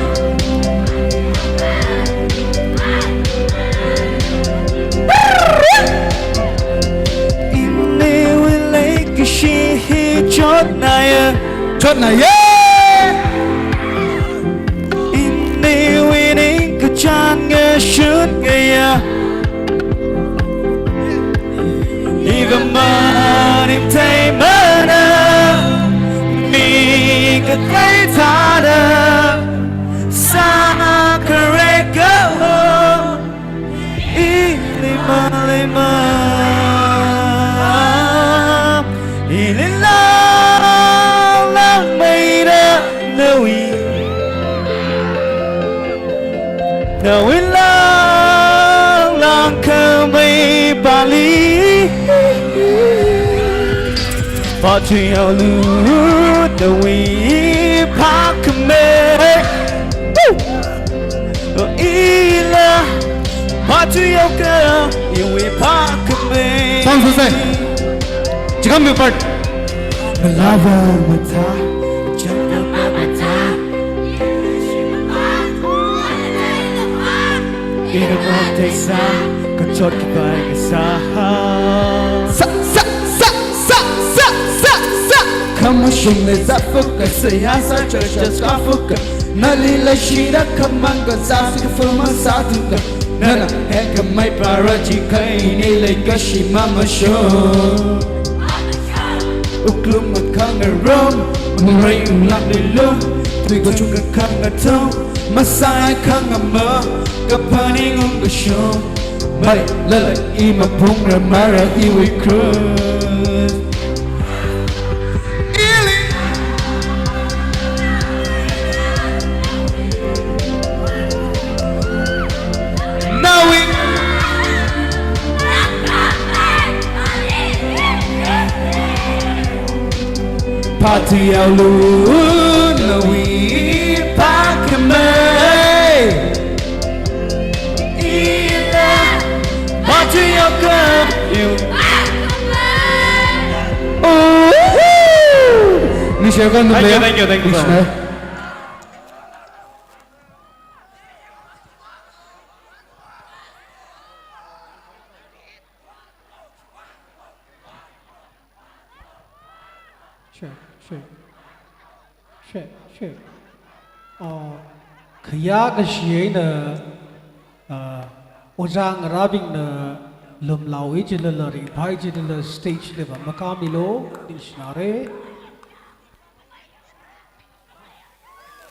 Ini wui leikashi hi chotnaya. Chotnaya. Ini wui ningkachān ngashun ngayā. Iva maningtheimana, mi kathei thāda, sākharei kaho. Ili maleima, ili langlang meida nawui. Nawui langlang khamei pali. Phatui yaolu nawui phākhamei. Ila, phatui yaokha, iwui phākhamei. Song suse. Chikam mi part. Malava mata, chakma mata. Ina mata sa, kachot kapai sa. Sa, sa, sa, sa. Khamashung le zafuka, seihā sā church church kafuka. Nali leishida khamanga sāsi kafuma sāthuka. Nana hekhamei para chi kaini leikashi mamashung. Wuklung makhang arum, murei unglak lilung. Tui kachung kakhang athum, masai khang ama, kaphaning ungkashung. Maleilala i mapung ramara iwui khrun. Ili. Nawui. Phatui yaolu nawui phākhamei. Ina, phatui yaokha, iwui. Oh, woohoo! Michelle kan. Thank you, thank you, thank you, sir. Michelle. Check, check. Check, check. Uh, khayā kashi eina, uh, ojā ngarābingna lumlaoi jilala, ringphai jilala, stage li va makāmilu, ningshinare.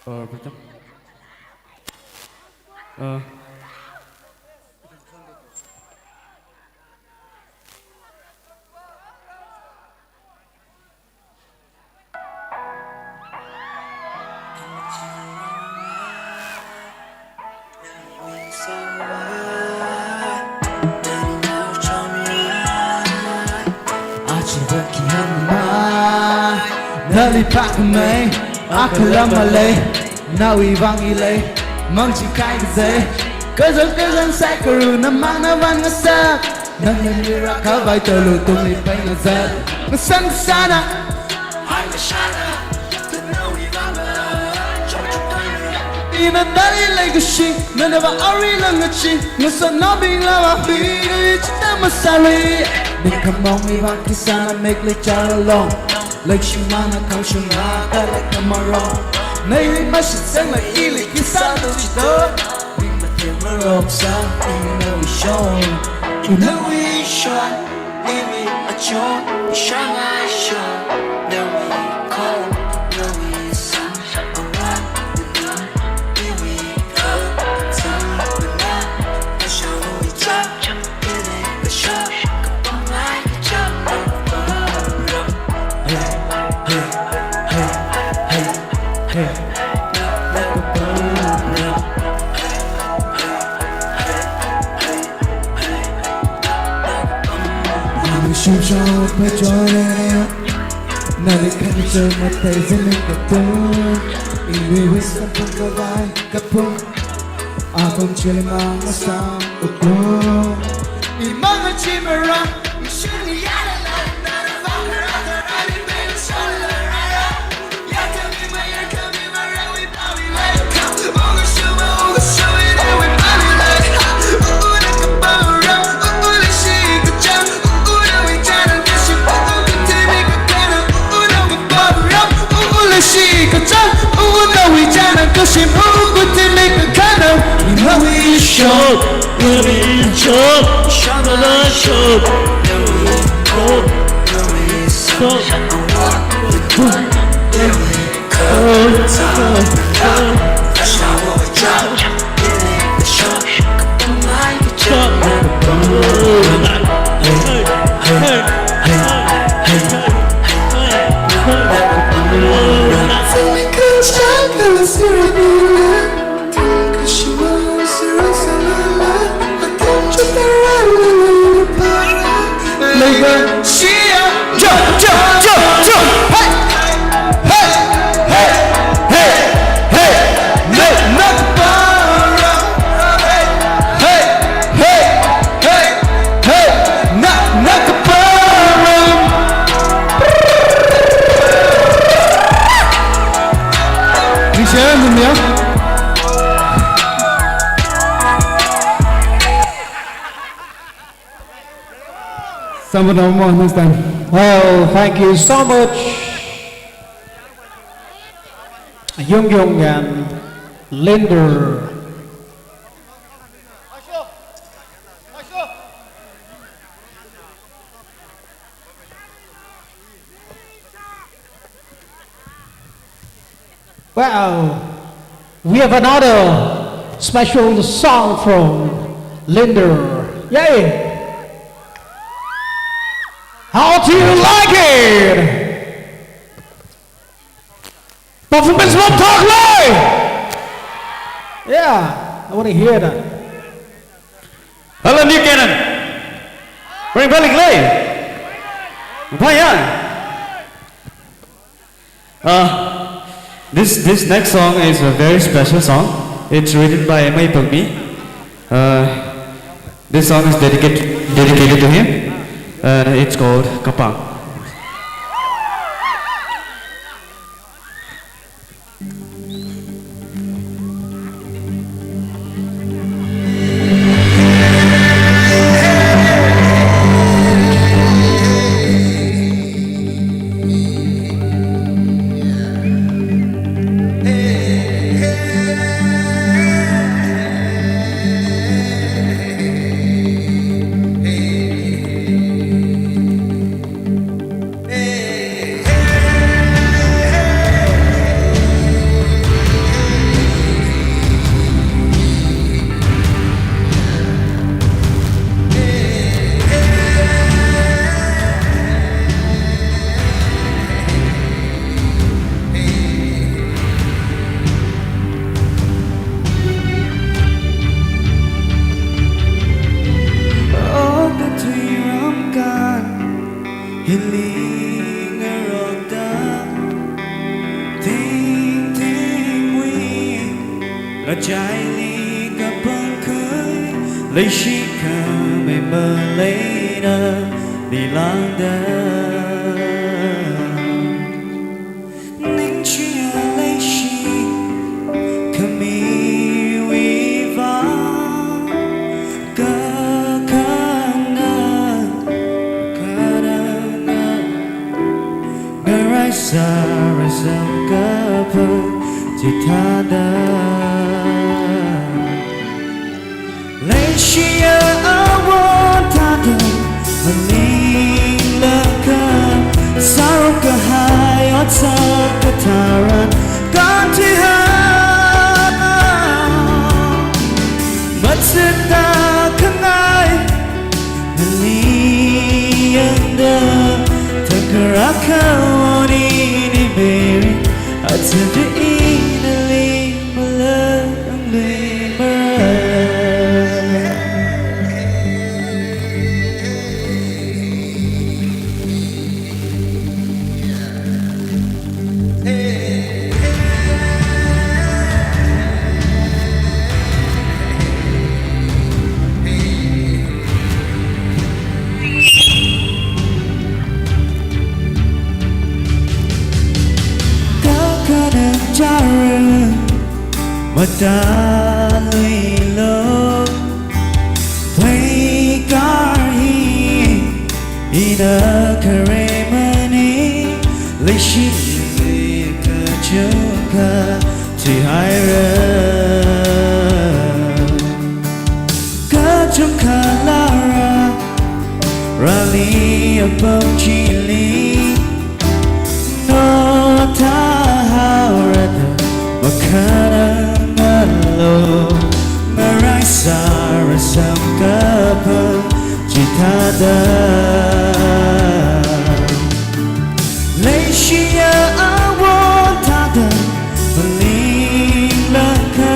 Uh, Pritam. Uh, Achiva ki hāngmei, nali pakmei, akhalam malei, nawui vang ilei, mangchi kai kazei, kazak kazan sai karu, namang navan ngasak, nangna mira khavai talu tungli pai ngazat, ngasang sana. Ina nali leikashi, nana va ari langachi, ngasā nabing lava hui, chita masali. Ning khamong mi va kisana mek le chalong. Like shimana kau shunga ka le kamarong. Nei mashit seng la ili kisa do chito. Ning matem marok sa, ina wi shon. Ina wi shon. Iwi achon, ishanga ishon, nawi kon, nawi san, awan, iwi kon, san, mana, ashawi chap, ili ashap, kapamai chap, kapam. Hey, hey, hey, hey, hey. Someone more next time. Well, thank you so much, Yung Yung and Linder. Well, we have another special song from Linder. Yay! How do you like it? Performance from Thaklei! Yeah, I wanna hear that. Hello, New Canaan. Bring back Clay. Bhaiya. Uh, this, this next song is a very special song. It's written by M I Pangmi. Uh, this song is dedicated, dedicated to him. Uh, it's called Kapang. Kachaili kapangkhui, leishi khamei maleina, lilangda. Ningshiya leishi khamiwui vang, kakhanang, kakhanang, ngaraisāra samkaphang chithāda. Leishiya awon thāda maninglakha, sārum kahai otsak katharan kānthuihao. Mazatda khangai nali yangda, thangkha rākhao nini mirin, aja da inali malung lui mara. Kakhanang chara matāluilo, pheikār hi ina kharemani, leishili kachungkha thuihaira. Kachungkha lara, rali apam chili, nothāhaora da makhanangalo, ngaraisāra samkaphang chithāda. Leishiya awon thāda maninglakha,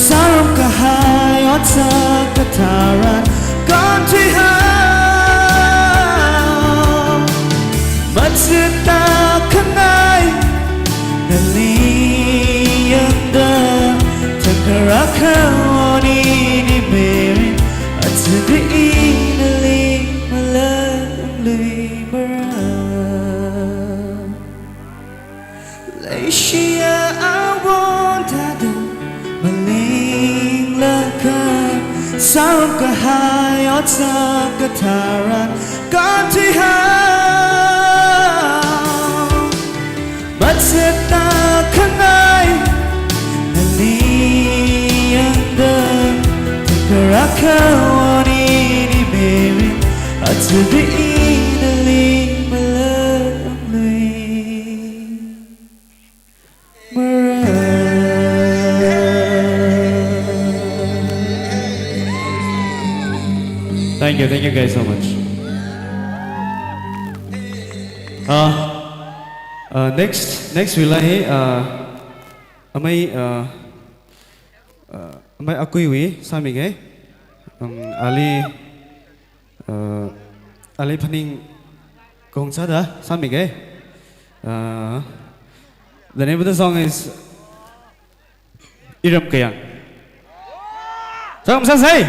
sārum kahai otsak katharan kānthuihao. Mazatda khangai nali yangda, thangkha rākhao nini mirin, aja da inali malung lui mara. Leishiya awon thāda maninglakha, sārum kahai otsak katharan kānthuihao. Mazatda khangai nali yangda, thangkha rākhao nini mirin, aja da inali malung lui mara. Thank you, thank you guys so much. Uh, uh, next, next we'll, uh, amei, uh, uh, amei Akuiwui sāmige. Um, ali, uh, ali phaning kong sāda sāmige. Uh, the name of the song is Iram Kayang. Sāngasei.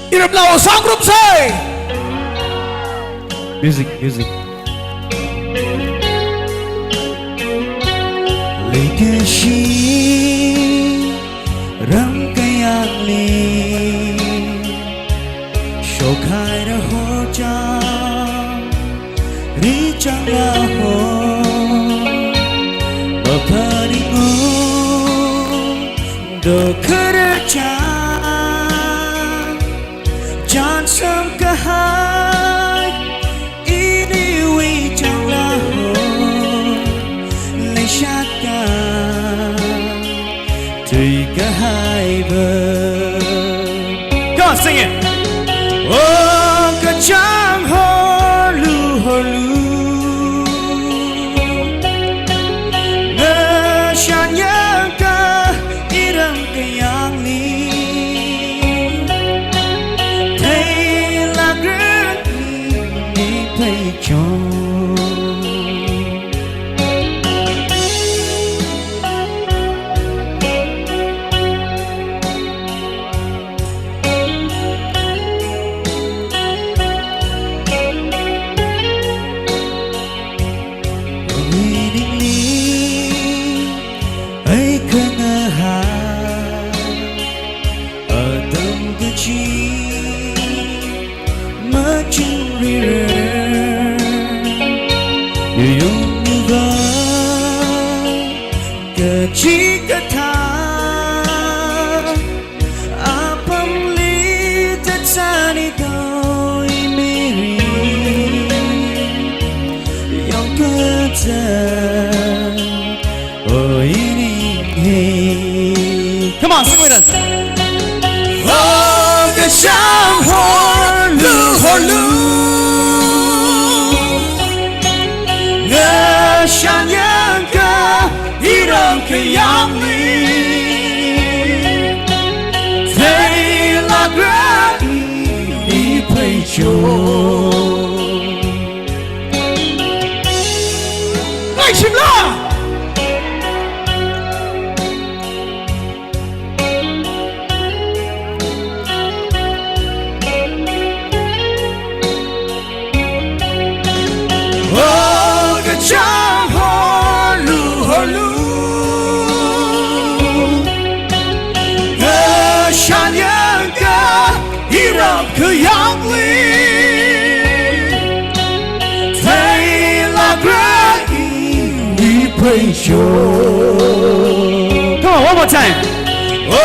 Iram lau, sound group sei. Music, music. Leikashi Ram Kayangli shokhaida hochang, richang laho, maphaningu do kharachang, chānsam kahai iniwui chang laho, leishat ka tui kahai ba. Come on, sing it. Oh, kachang horlu horlu, ngashan ya Kachikathā apamli tatsani doi miri yongkata o ini he. Come on, sing with us. O kachang horlu horlu ngashan yangka iram kayangli. Theilakra i peicho. Ngaishimla. O kachang horlu horlu ngashan yangka iram kayangli. Theilakra i peicho. Come on, one more time. O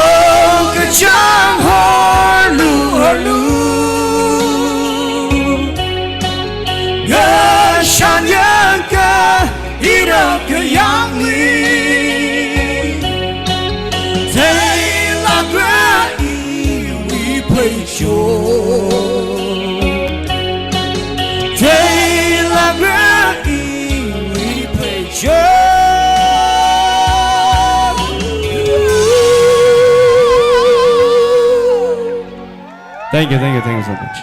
kachang horlu horlu ngashan yangka iram kayangli. Theilakra i peicho. Theilakra i peicho. Thank you, thank you, thank you so much.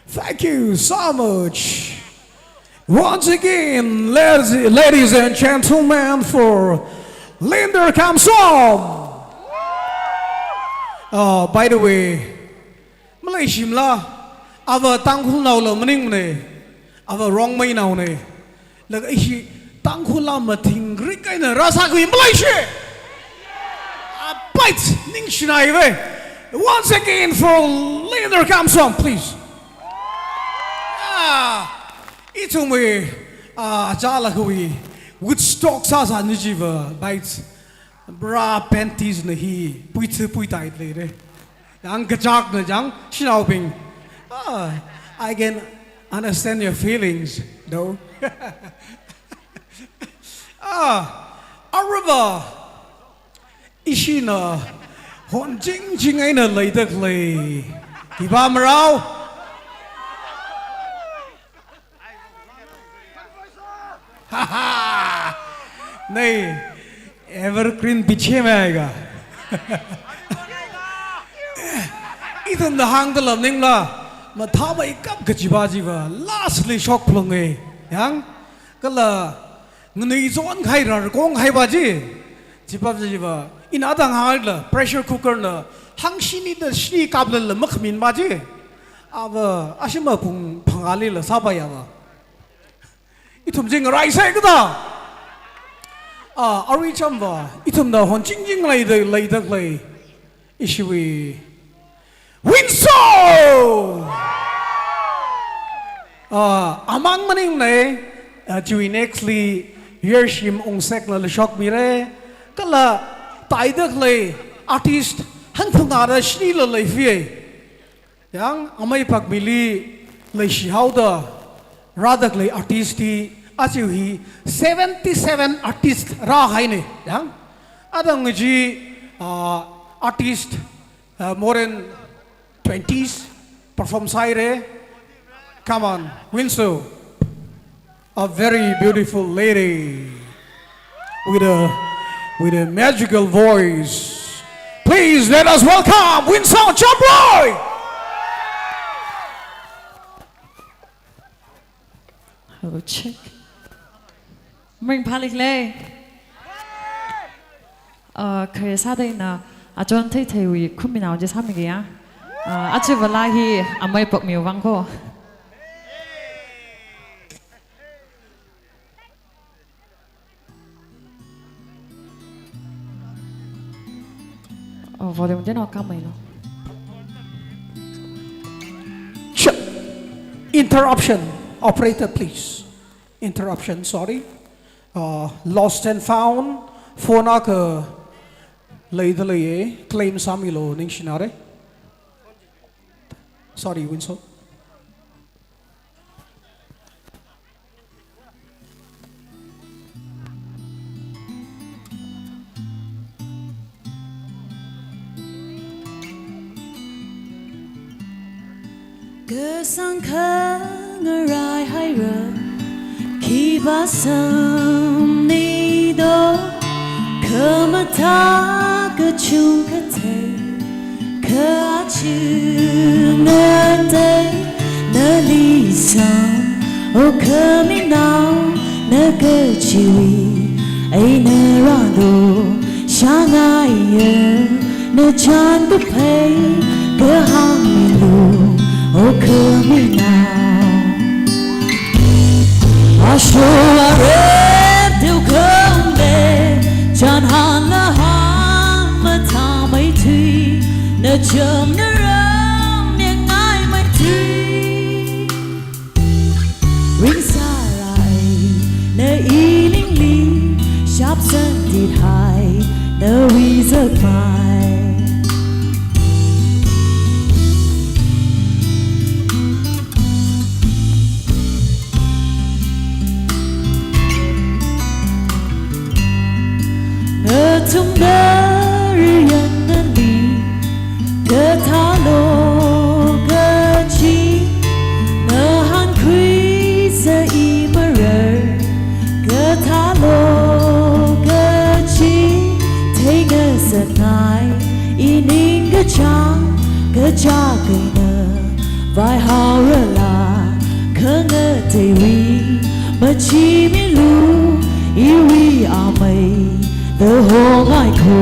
Thank you so much. Once again, ladies, ladies and gentlemen, for Linder Kamsom. Uh, by the way, maleishimla, ava Tangkhulnaola maningmane, ava Rongmeinaone. Laga ishi Tangkhulna mathingrik eina rāsākhui maleishi. Apait ningshinaive. Once again for Linder Kamsom, please. Ah, ithumwui, ah, chālakhui Woodstock sāsā nichiva, bait. Bra panties na hi puithu puitai leire. Yang kachak na yang shinaobing. Ah, I can understand your feelings, though. Ah, arava ishina honchingching eina leidalei. Khipā marao? Haha. Nei, evergreen bichhe maiga. Ithumna hāngda lam ningla, mathāmeikap kajiva jiva, lastly shok phlunge. Yang, kala nganui zon khai rar kong khai va ji. Jiva jiva, ina dang hāngla, pressure cooker na, hangshini da shini kaplala makhamin va ji. Ava, ashima pung phangalila sāpaiya va. Ithum jing rai sai kada. Ah, arui chamva, ithumna honchingching leida, leidalei. Ishiwui Winso! Ah, amang maningmane, ah, chiwui nextly Yershim Ungsekna lashokmire. Kala taidalei artist hanphungada shinila leifie. Yang amei pakmili leishihaoda rādalei artist ti achiu hi seventy-seven artist rāhaine. Yang adang ji, ah, artist, ah, more than twenties perform sāhaire. Come on, Winso. A very beautiful lady with a, with a magical voice. Please let us welcome Winso Chomroi. Oh, check. Maringphālikhala. Uh, khare sāda ina achon theitheiwui khuminao chi sāmikei ya. Uh, aja vala hi amei pokmiwui vang ko. Oh, volume din o kamai lo. Sure. Interruption. Operator, please. Interruption, sorry. Uh, lost and found. Phone akha leida leiya, claim sāmilu, ningshinare. Sorry, Winsor. Kasang khangarai haira, khipā samni do, khamatā kachungkha thei, kha aja ngatei, nali sam, oh khaminao, na kachiwui eina rādo, shāngaiya, na chān kaphei, kahāng milu, oh khaminao. Asho arep teo khaung lei, chānhan lahān mathāmeithui, na cham na ram miangai meithui. Ringsārai, na iningli, shapsan tithai, nawui zakmai. Nathumda riyan nali, kathālo kachi, nahānkhuisa i marar, kathālo kachi, theingasakngai, i ningkachāng, kachak eina, vaihaorala, khangateiwui, machimilu, iwui amei, da hongai ko.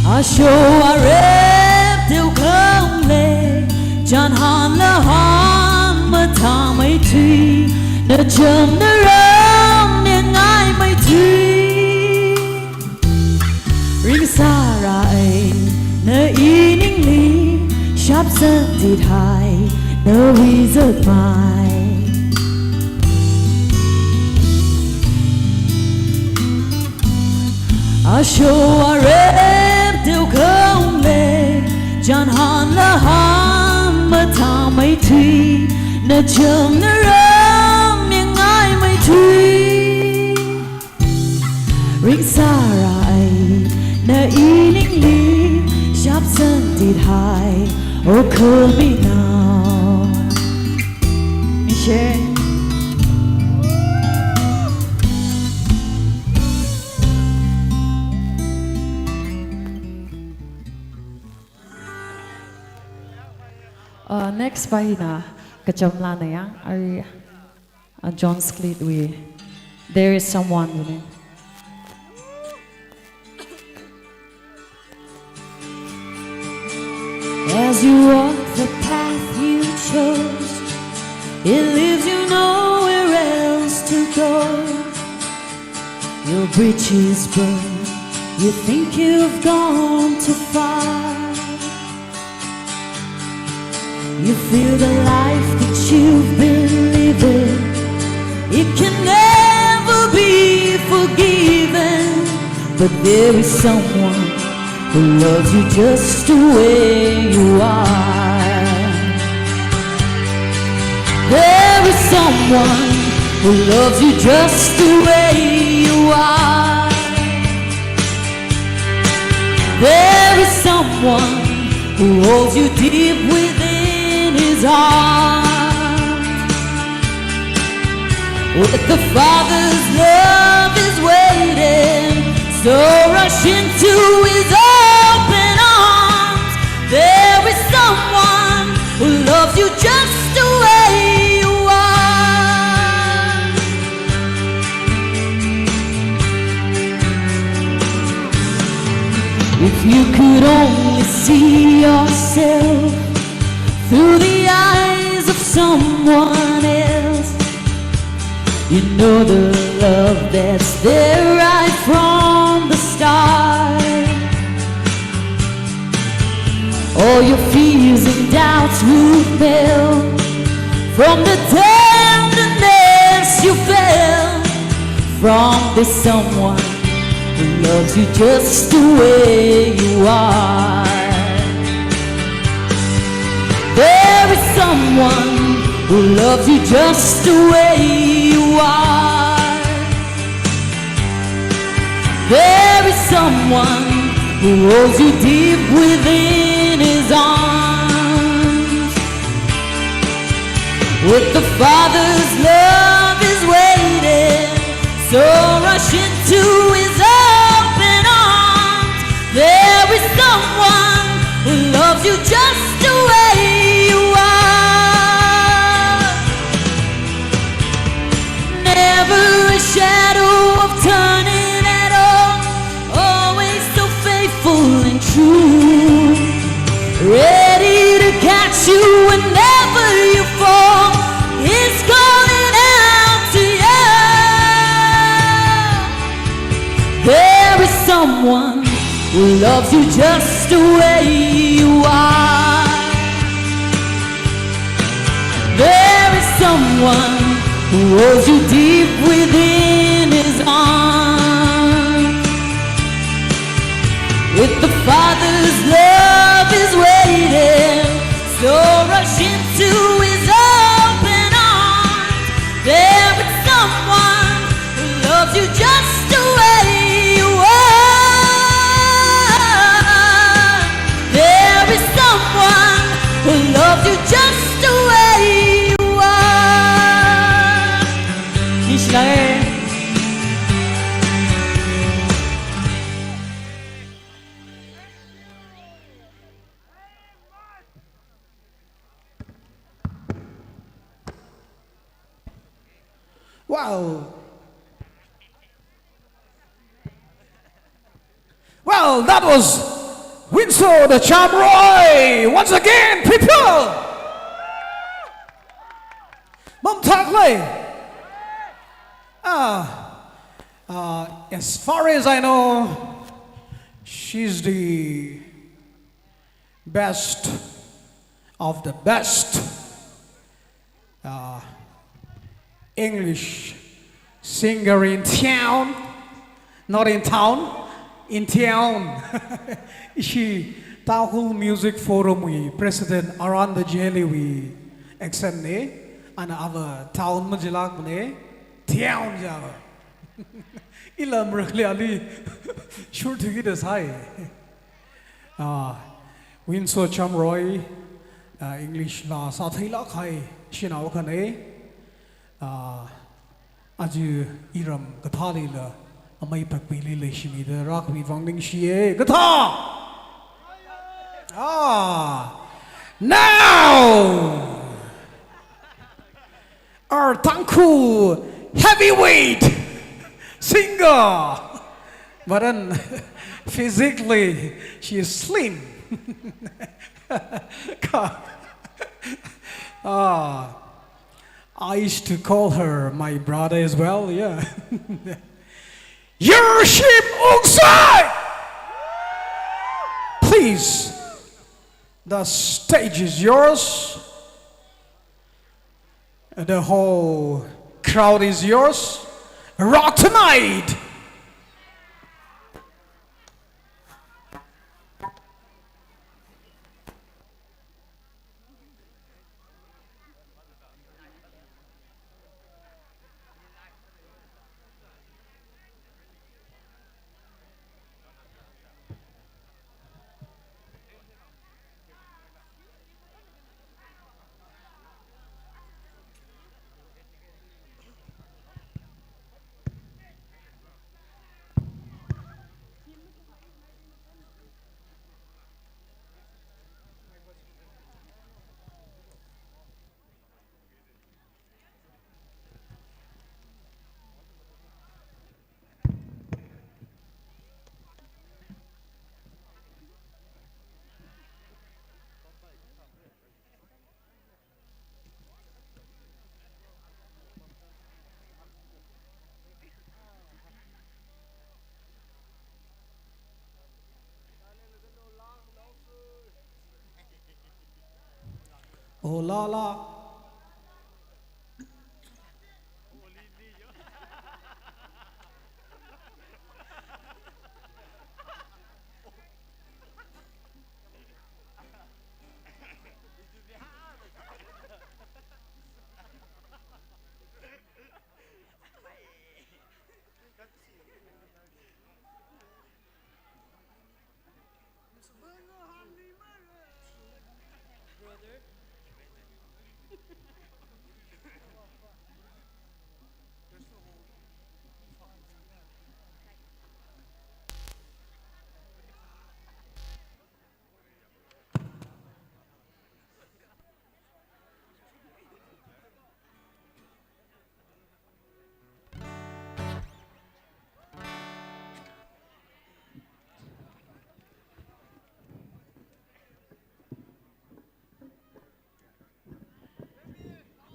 Asho arep teo khaung lei, chānhan lahān mathāmeithui, na cham na ram miangai meithui. Ringsārai, na iningli, shapsan tithai, nawui zakmai. Asho arep teo khaung lei, chānhan lahān mathāmeithui, na cham na ram miangai meithui. Ringsārai, na iningli, shapsan tithai, oh khaminao. Michelle. Uh, next pa hina, kacham lana yang, ari, uh, John Scleet wui, There Is Someone wui. As you walk the path you chose, it leaves you nowhere else to go. Your bridges burn, you think you've gone too far. You feel the life that you've been living, it can never be forgiven. But there is someone who loves you just the way you are. There is someone who loves you just the way you are. There is someone who holds you deep within his arms. With the Father's love is waiting, so rush into his open arms. There is someone who loves you just the way you someone else. You know the love that's there right from the start. All your fears and doubts will melt from the tenderness you felt from this someone who loves you just the way you are. There is someone who loves you just the way you are. There is someone who holds you deep within his arms. With the Father's love is waiting, so rush into his open arms. There is someone who loves you just the way you are. Never a shadow of turning at all. Always so faithful and true. Ready to catch you whenever you fall. He's calling out to you. There is someone who loves you just the way you are. There is someone who holds you deep within his arms. With the Father's love is waiting, so rush into his open arms. There is someone who loves you just the way you are. There is someone who loves you just the way you are. Nishinai. Wow. Well, that was Windsor the Chamroy. Once again, people. Mamthakle. Ah, uh, as far as I know, she's the best of the best, uh, English singer in town, not in town, in town. Ishi Tangkhul Music Forum wui President Aran the Jelly wui accent ne, ana ava town majilak ne, town java. Ilam rakli ali, shur thuki da sai. Ah, Windsor Chamroy, ah, English la sātheilāk kahai shanao akhana. Ah, aja iram kathālila, amei pakpili leishimida rākhami vang ningshiya. Kathā! Ah, now! Our Tangkhul heavyweight singer. But then, physically, she is slim. Ka-, ah, I used to call her my brother as well, yeah. Yurshim Ungsai! Please, the stage is yours. The whole crowd is yours. Rock tonight! Holala.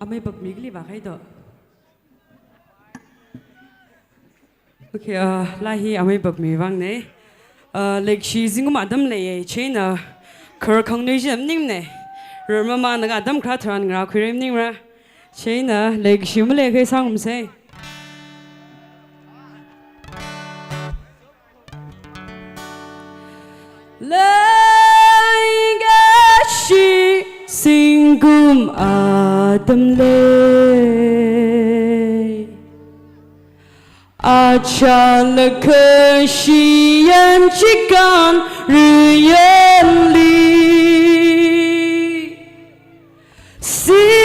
Amei papmi kali vākahai do. Okay, uh, laa hi amei papmi vāngne. Uh, leikashi zingkum atam leiya, chieina khararkhangnui chi maningne. Rarmamānlaga atam kharā tharan ngarākhuira maningra. Chieina leikashi maleikahai sāngarumsei. Leikashi zingkum atam lei. Achālakha shiyan chikān ruiyanli. Singditsa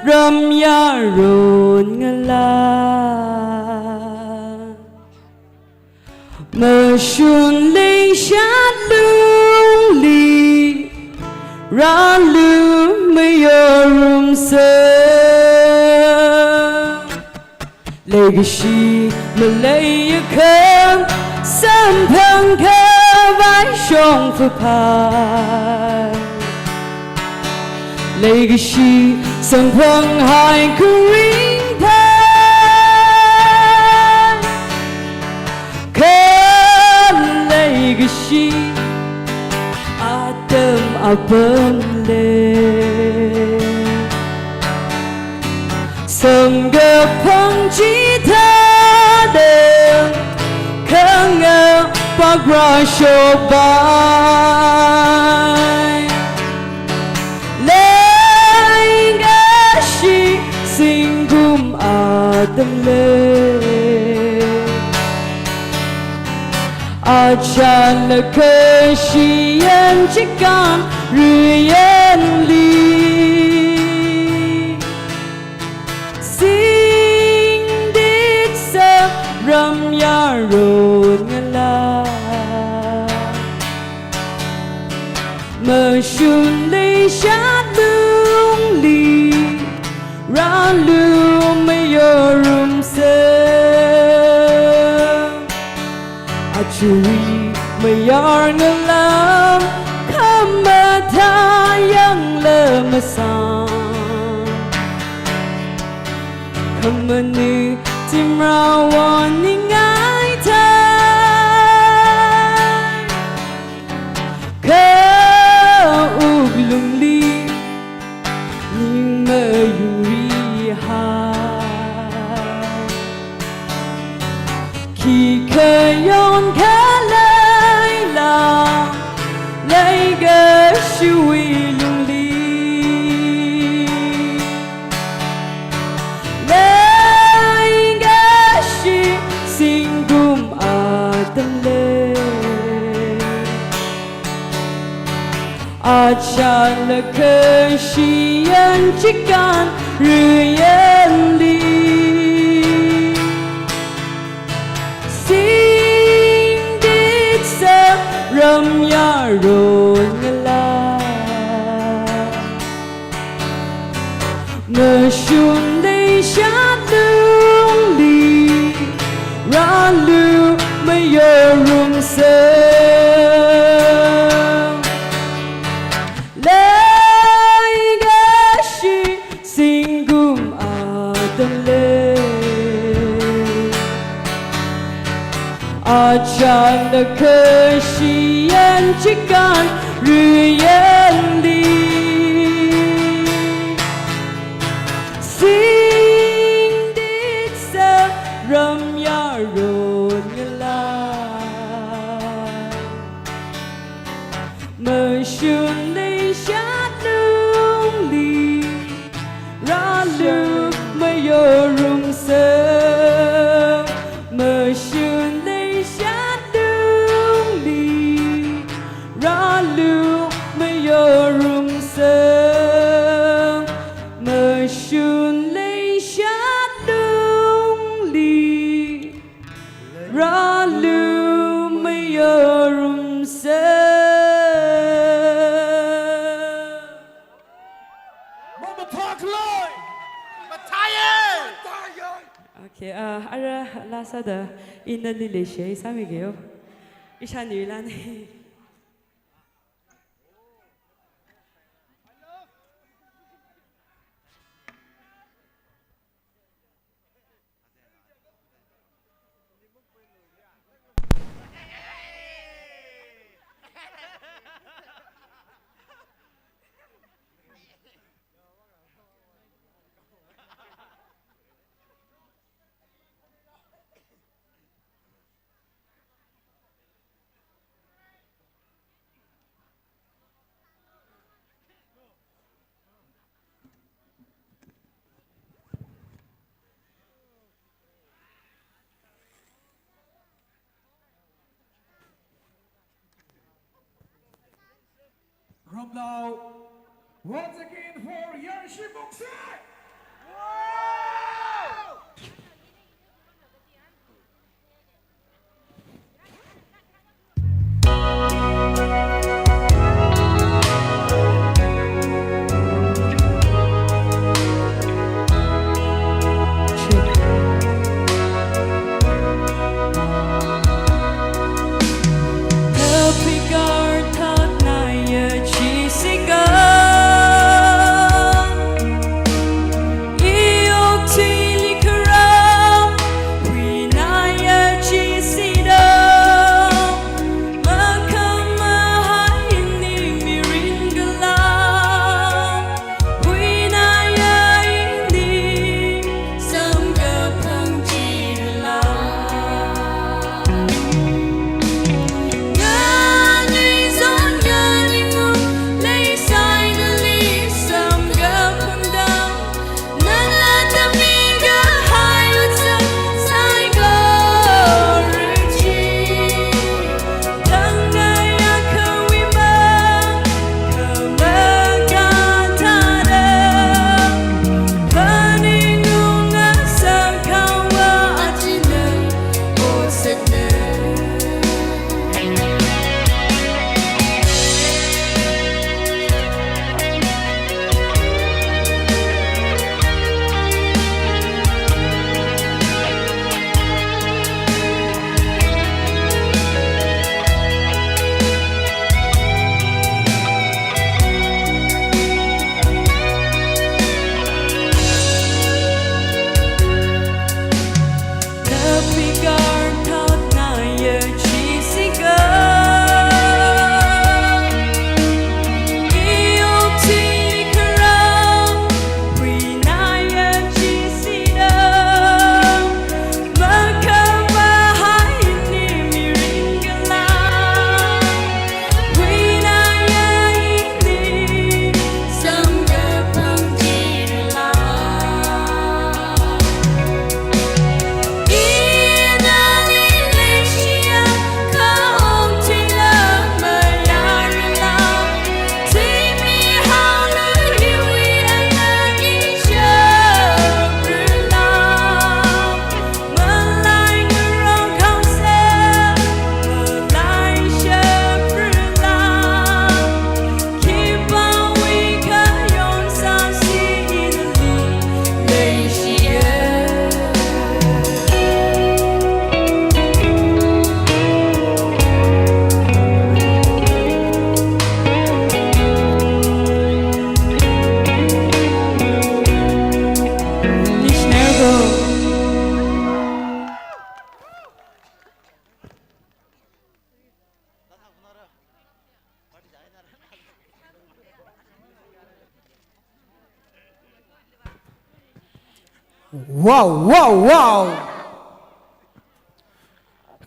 ramyaron ngalā. Mashun leishat lungli, rālu mayorumsa. Leikashi maleiakha, samphang khavai shongfaphai. Leikashi samphang haikha ringphai. Kha leikashi atam apam lei. Samkaphang chithāda khangapāk rāshokpai. Leikashi zingkum atam lei. Achālakha shiyan chikān ruiyanli. Singditsa ramyaron ngalā. Mashun leishat lungli, rālu mayorumsa. Achāwui mayar ngalā, khamathā yangla masang. Khamanu timra won ningai thai. Kha wuklungli ning mayurihai. Khikha yonkha leila, leikashiwui lungli. Leikashi zingkum atam lei. Achālakha shiyan chikān ruiyanli. Singditsa ramyaron ngalā. Mashun leishat lungli, rālu mayorumsa. Leikashi zingkum atam lei. Achālakha shiyan chikān ruiyan Mamathākhalei! Mathāya! Okay, uh, ara last da ina lile share sāmigeyo. Ishāni lani. Ramnao, once again for Yershim Ungse! Wow, wow, wow.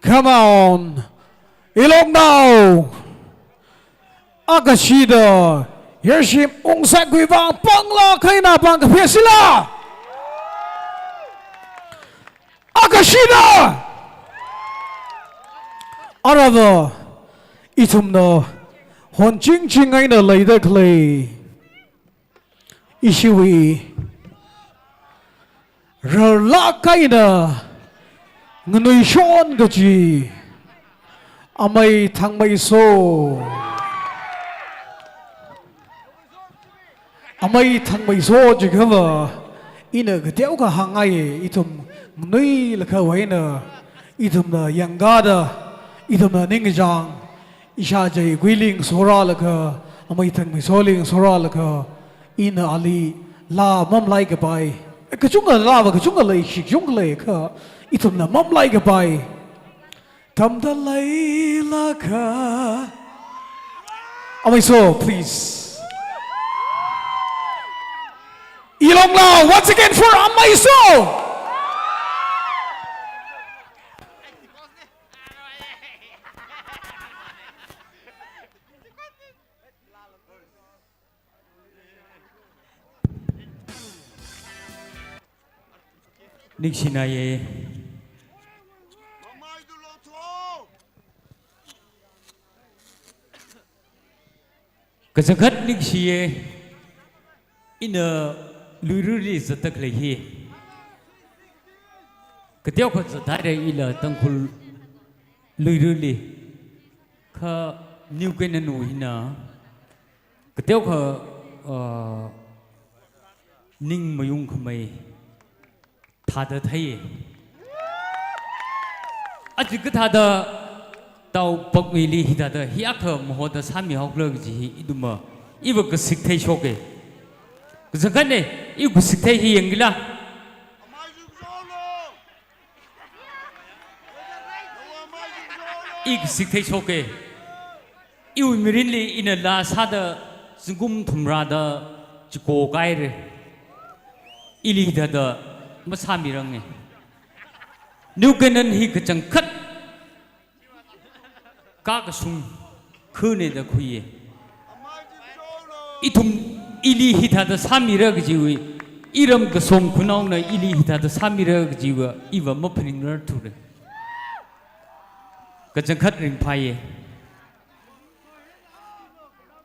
Come on. Iloknao. Akashida. Yershim Ungse kuiva panglāk eina pangkaphe sila. Akashida! Arava, ithumna honchingching eina leida khalei ishiwui rarlāk eina nganuishon kaji amei Thangmeiso. Amei Thangmeiso jiakhava, ina kateokha hāngngai, ithum nganuilakha wui eina, ithumna yangkada, ithumna ningkachāng, ishā chieina kuiling sorālaga, Amei Thangmeisoli sorālaga, ina ali laa mamalai kapai. Kachungkha laava kachungkha lei, shikchung leikha, ithumna mamalai kapai. Tamda leilakha. Ameiso, please. Ilongla, once again for Ameiso. Ningshinaiye. Kachangkhat ningshiye. Ina Luirali zatda khalei hi. Kateokha zathaira ila Tangkhul Luirali. Kha New Canaan wui eina kateokha, uh, ning mayungkhamei thāda theiye. Aja kathāda Tao Pakmili hithāda hi akha mahoda sāmihaokhala kaji hi ithumva, iva kasik theishoke. Kachangkhatne, iva kasik thei hi yangkila. I kasik theishoke. Iwui mirinli ina laa sāda zingkum thumrāda chiko kahaire. Ili hithāda masāmirange. New Canaan hi kachangkhat kakashung khane da khuiye. Ithum ili hithāda sāmira kajiwui, iram kasom khunaona ili hithāda sāmira kajiwui, iva maphaningrarthura. Kachangkhat ringphāye.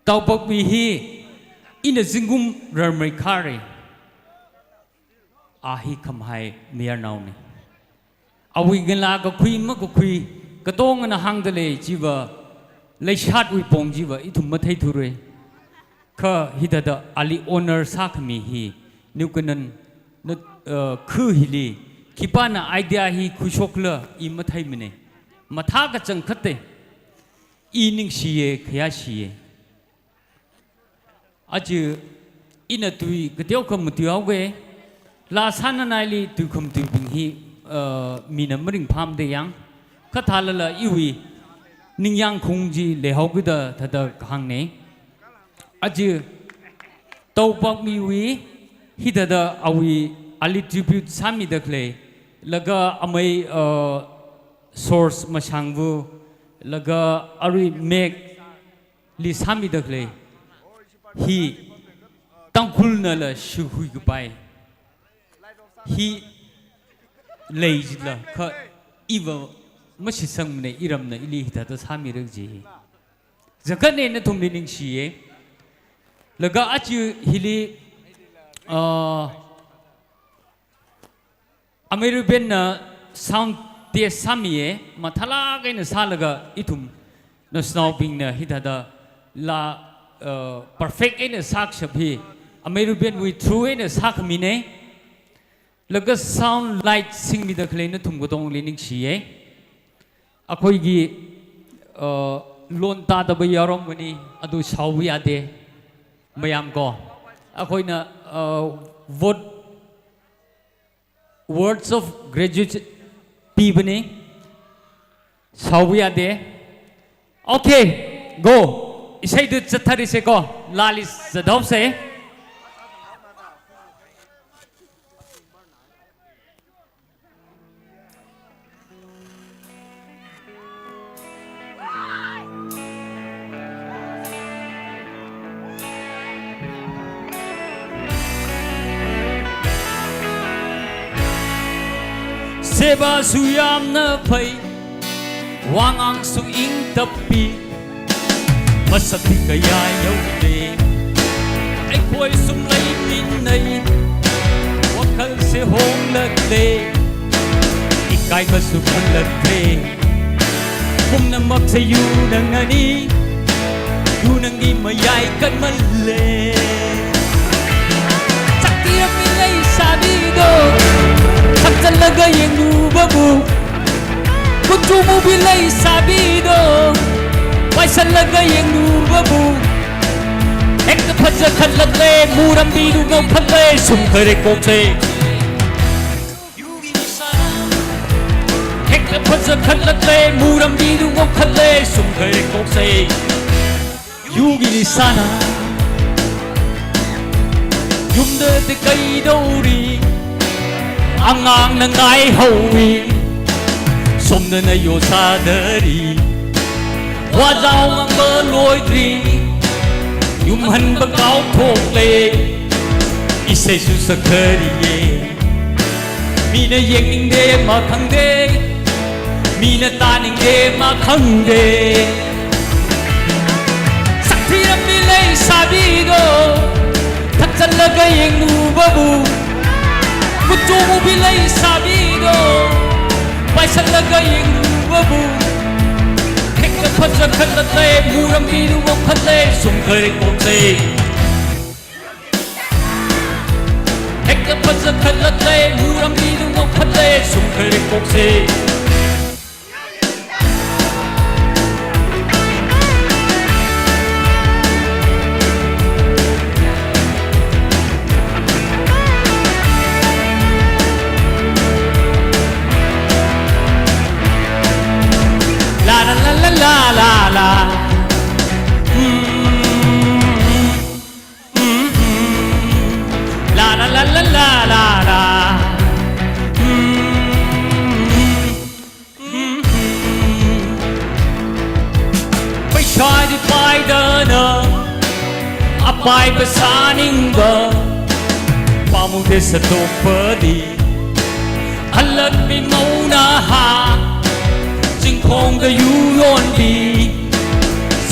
Tao Pakmi hi ina zingkum rarmei khare. A hi khamahai mayarnaone. Awui ngalā kakhui makakhui, katongana hāngda lei chiva, leishatwui pong chiva ithum matheithura. Kha hithāda ali honor sākhami hi, New Canaan na, uh, khu hili, khipāna idea hi khuishokhala i matheimane. Mathā kachangkhate, i ningshiye, khayāshiye. Aja ina tui kateokha matuihaoke, laa sānanaili tui khamatuibing hi, uh, mina maringphāmada yang, kha thālala iwui ningyāng khaung chi leihaokida thāda kahāngne. Aja Tao Pakmiwui hithāda awui ali tribute sāmida khalei, laga amei, uh, Source Mashangvu, laga arui Meg li sāmida khalei hi Tangkhulnala shihui kapai hi leijila kha iva mashitsangmane, iramna ili hithāda sāmira kaji hi. Changkhatne nathumli ningshiye. Laga aja hili, ah, Amei Rubenna sound test sāmiye, mathālāk eina sālaga ithum naoshinaobingna hithāda laa, uh, perfect eina sākashap hi Amei Rubenwui through eina sākhamine. Laga sound light singmida khalei nathum katongli ningshiye. ꯑꯩꯈꯣꯏꯒꯤ, ꯑ, ꯂꯣꯟ ꯇꯥꯗꯕ ꯌꯥꯎꯔꯝꯒꯅꯤ, ꯑꯗꯨ ꯁꯥꯎꯕ ꯌꯥꯗꯦ, ꯃꯌꯥꯝ ꯀꯣ꯫ ꯑꯩꯈꯣꯏꯅ, ꯑ, vote, words of gratitude ꯄꯤꯕꯅꯤ꯫ ꯁꯥꯎꯕ ꯌꯥꯗꯦ꯫ Okay, go. ꯏꯁꯩꯗꯨ ꯆꯠꯊꯔꯤꯁꯦꯀꯣ, ꯂꯥꯜꯂꯤ ꯆꯠꯍꯧꯁꯦ꯫ ꯁꯦꯕꯥꯁꯨ ꯌꯥꯝꯅ ꯐꯩ, ꯋꯥꯉꯥꯡꯁꯨ ꯏꯪ ꯇꯞꯄꯤ, ꯃꯁꯛꯇꯤ ꯀꯌꯥ ꯌꯧꯗꯦ꯫ ꯑꯩꯈꯣꯏ ꯁꯨꯝ ꯂꯩꯃꯤꯟꯅꯩ, ꯋꯥꯈꯜꯁꯦ ꯍꯣꯡꯂꯛꯂꯦ, ꯏꯀꯥꯏꯕꯁꯨ ꯈꯪꯂꯛꯇ꯭ꯔꯦ꯫ ꯄꯨꯝꯅꯃꯛꯁꯦ ꯌꯨ ꯅꯪꯅꯅꯤ, ꯌꯨ ꯅꯪꯒꯤ ꯃꯌꯥꯏ ꯀꯟꯃꯜꯂꯦ꯫ Yangluvabu, kuchu mubi leisābida, paisālaga yangluvabu, hekta phazakhatlākle, murambi du ngaokhatle, sumkhare kokse. Hekta phazakhatlākle, murambi du ngaokhatle, sumkhare kokse. Yurgi nisāna, yumda tekaidaori, angangna ngaihaowi, somnana yosādari, vāzao ngangba loidri, yumhanba kaothokle, isei sāsakharie. Mina yangningde makhangde, mina tāningde makhangde. Sakthirambi leisābida, thakzatlaga yangluvabu, kuchu mubi leisābida, paisālaga yangluvabu, hekta phazakhatlākle, murambi du ngaokhatle, sumkhare kokse. Hekta phazakhatlākle, murambi du ngaokhatle, sumkhare kokse. La la la la la la la. Mm. La la la la la la la. Paishādi paidana, apaiva sāningva, pāmude sātokpadi. Alatmi mauna ha, zingkhongda yu yonbi,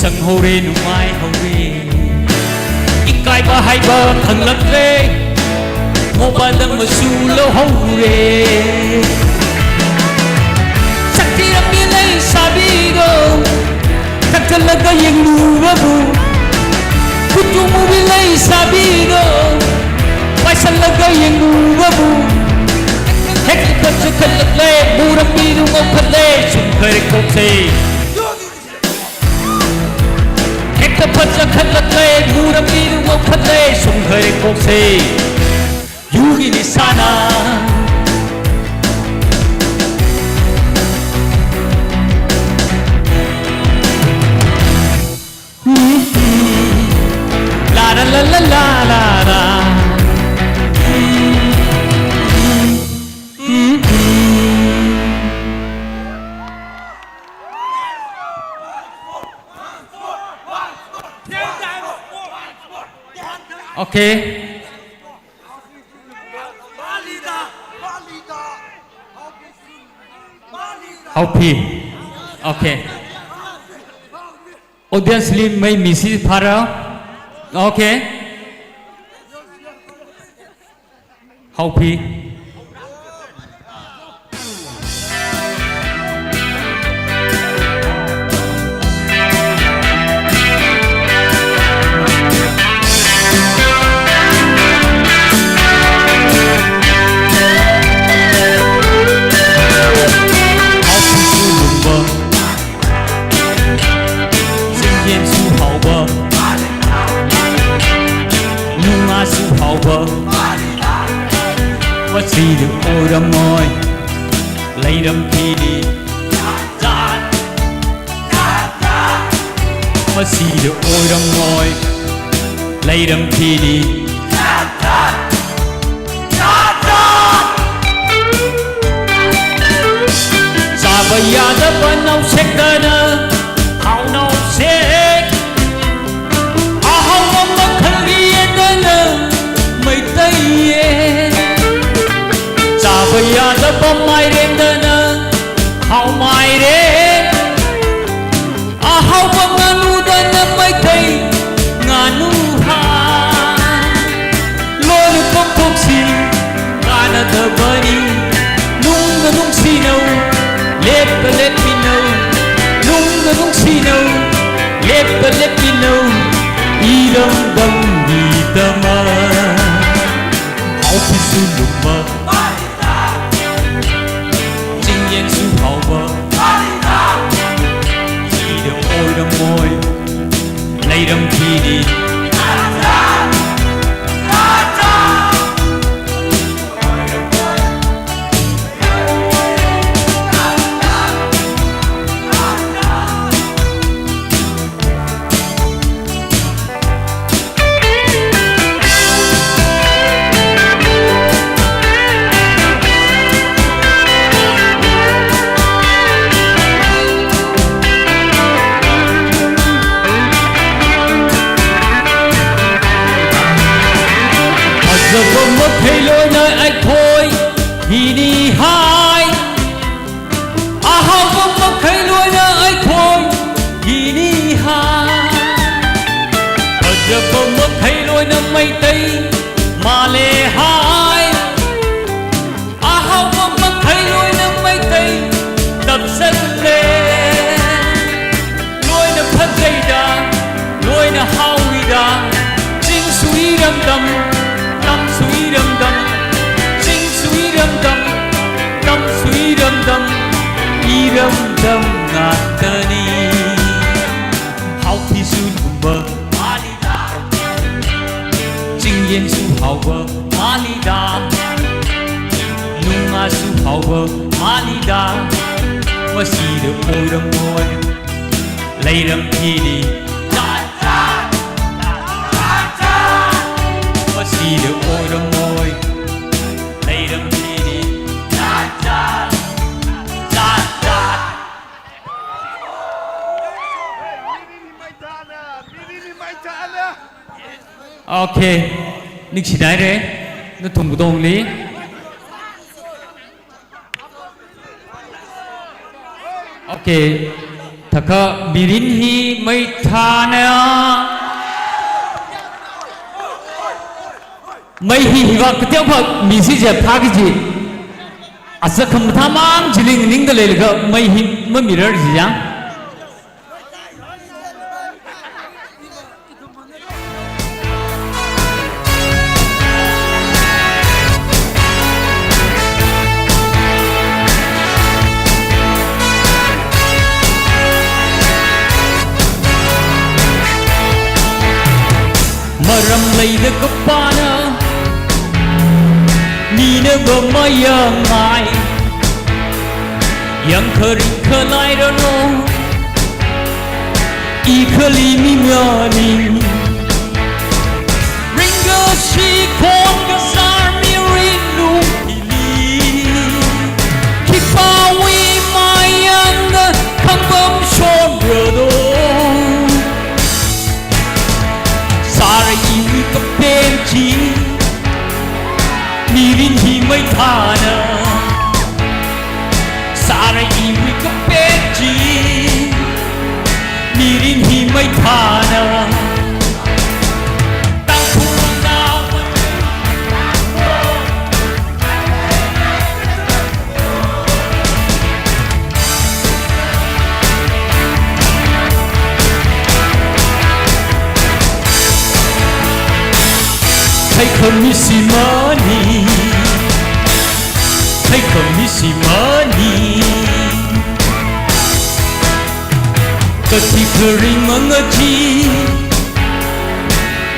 sanghaore nungaihaore. Ikaiva haiva khanglākle, mobile da masula haore. Sakthirambi leisābida, thakzatlaga yangluvabu, kuchu mubi leisābida, paisālaga yangluvabu, hekta phazakhatlākle, murambi du ngaokhatle, sumkhare kokse. Hekta phazakhatlākle, murambi du ngaokhatle, sumkhare kokse. Yurgi nisāna. La la la la la la la. Okay. Haopi. Okay. Audience li mai misi phara. Okay. Haopi. Singyensu haoba, nungasu haoba, machida oiramoi, leiram thili. Machida oiramoi, leiram thili. Chāva yādava naosekdana, hao naosek. Ahao mamakhaliyadana, Meiteiye. Chāva yādava mairendana, hao mairen. Ahaopa nganudana Meitei nganu ha. Lona pongpongsi kanadabani. Nungda nungsinao, lepda lepminao. Nungda nungsinao, lepda lepminao. Iram dam di dama. Haopisu lukma. Fazaba makhailoina eikhui hini hai. Ahaoba makhailoina eikhui hini hai. Fazaba makhailoina Meitei male hai. Ahaoba makhailoina Meitei tapsale. Loina phazeida, loina haowuida, chingsuiramdam, tamsuiramdam, chingsuiramdam, tamsuiramdam, iramdam ngatani. Haophisa thumba manida, chingyengsa haoba manida, nungasu haoba manida, masida oiramoi, leiram hili. Masida oiramoi, leiram hili. Okay. Ningshihaira, nathum katongli. Okay. Thakha mirin hi mei thāna. Mei hi hiva kateokha misi je phāki ji. Asa khamathā mang chili nganingda leilaga mei hi mamirarji ya. Maram leida kapāna, mina va mayangngai. Yangkharing khalairanu, ikhali mi maning. Ringkashi khon kasar mirinlu ili, khipāwui mayangna khangpam shonrado. Sāra iwui kapen chi, mirin hi mei thāna. Sāra iwui kapen chi, mirin hi mei thāna. Tangkhulnao Theikhamisi mani, theikhamisi mani. Kathi kharing mangaji,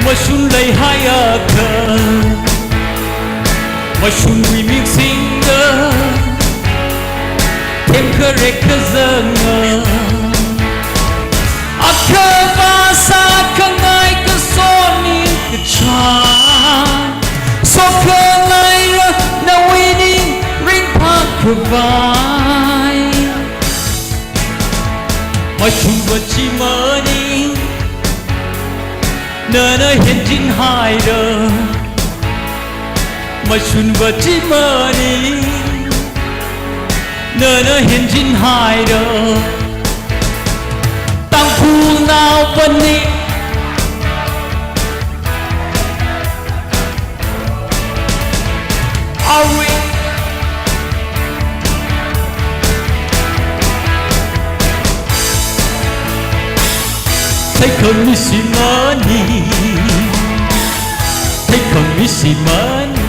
mashun leihaiakha, mashunwui mik singda, themkharek kazanga. Akhava sākhangai kasoni kachā, sokhalaira nawui ning ringphākhavai. Mashunva chi mani, nana henchinhaira. Mashunva chi mani, nana henchinhaira. Tangkhulnao pani. Are we? Theikhamisi mani. Theikhamisi mani.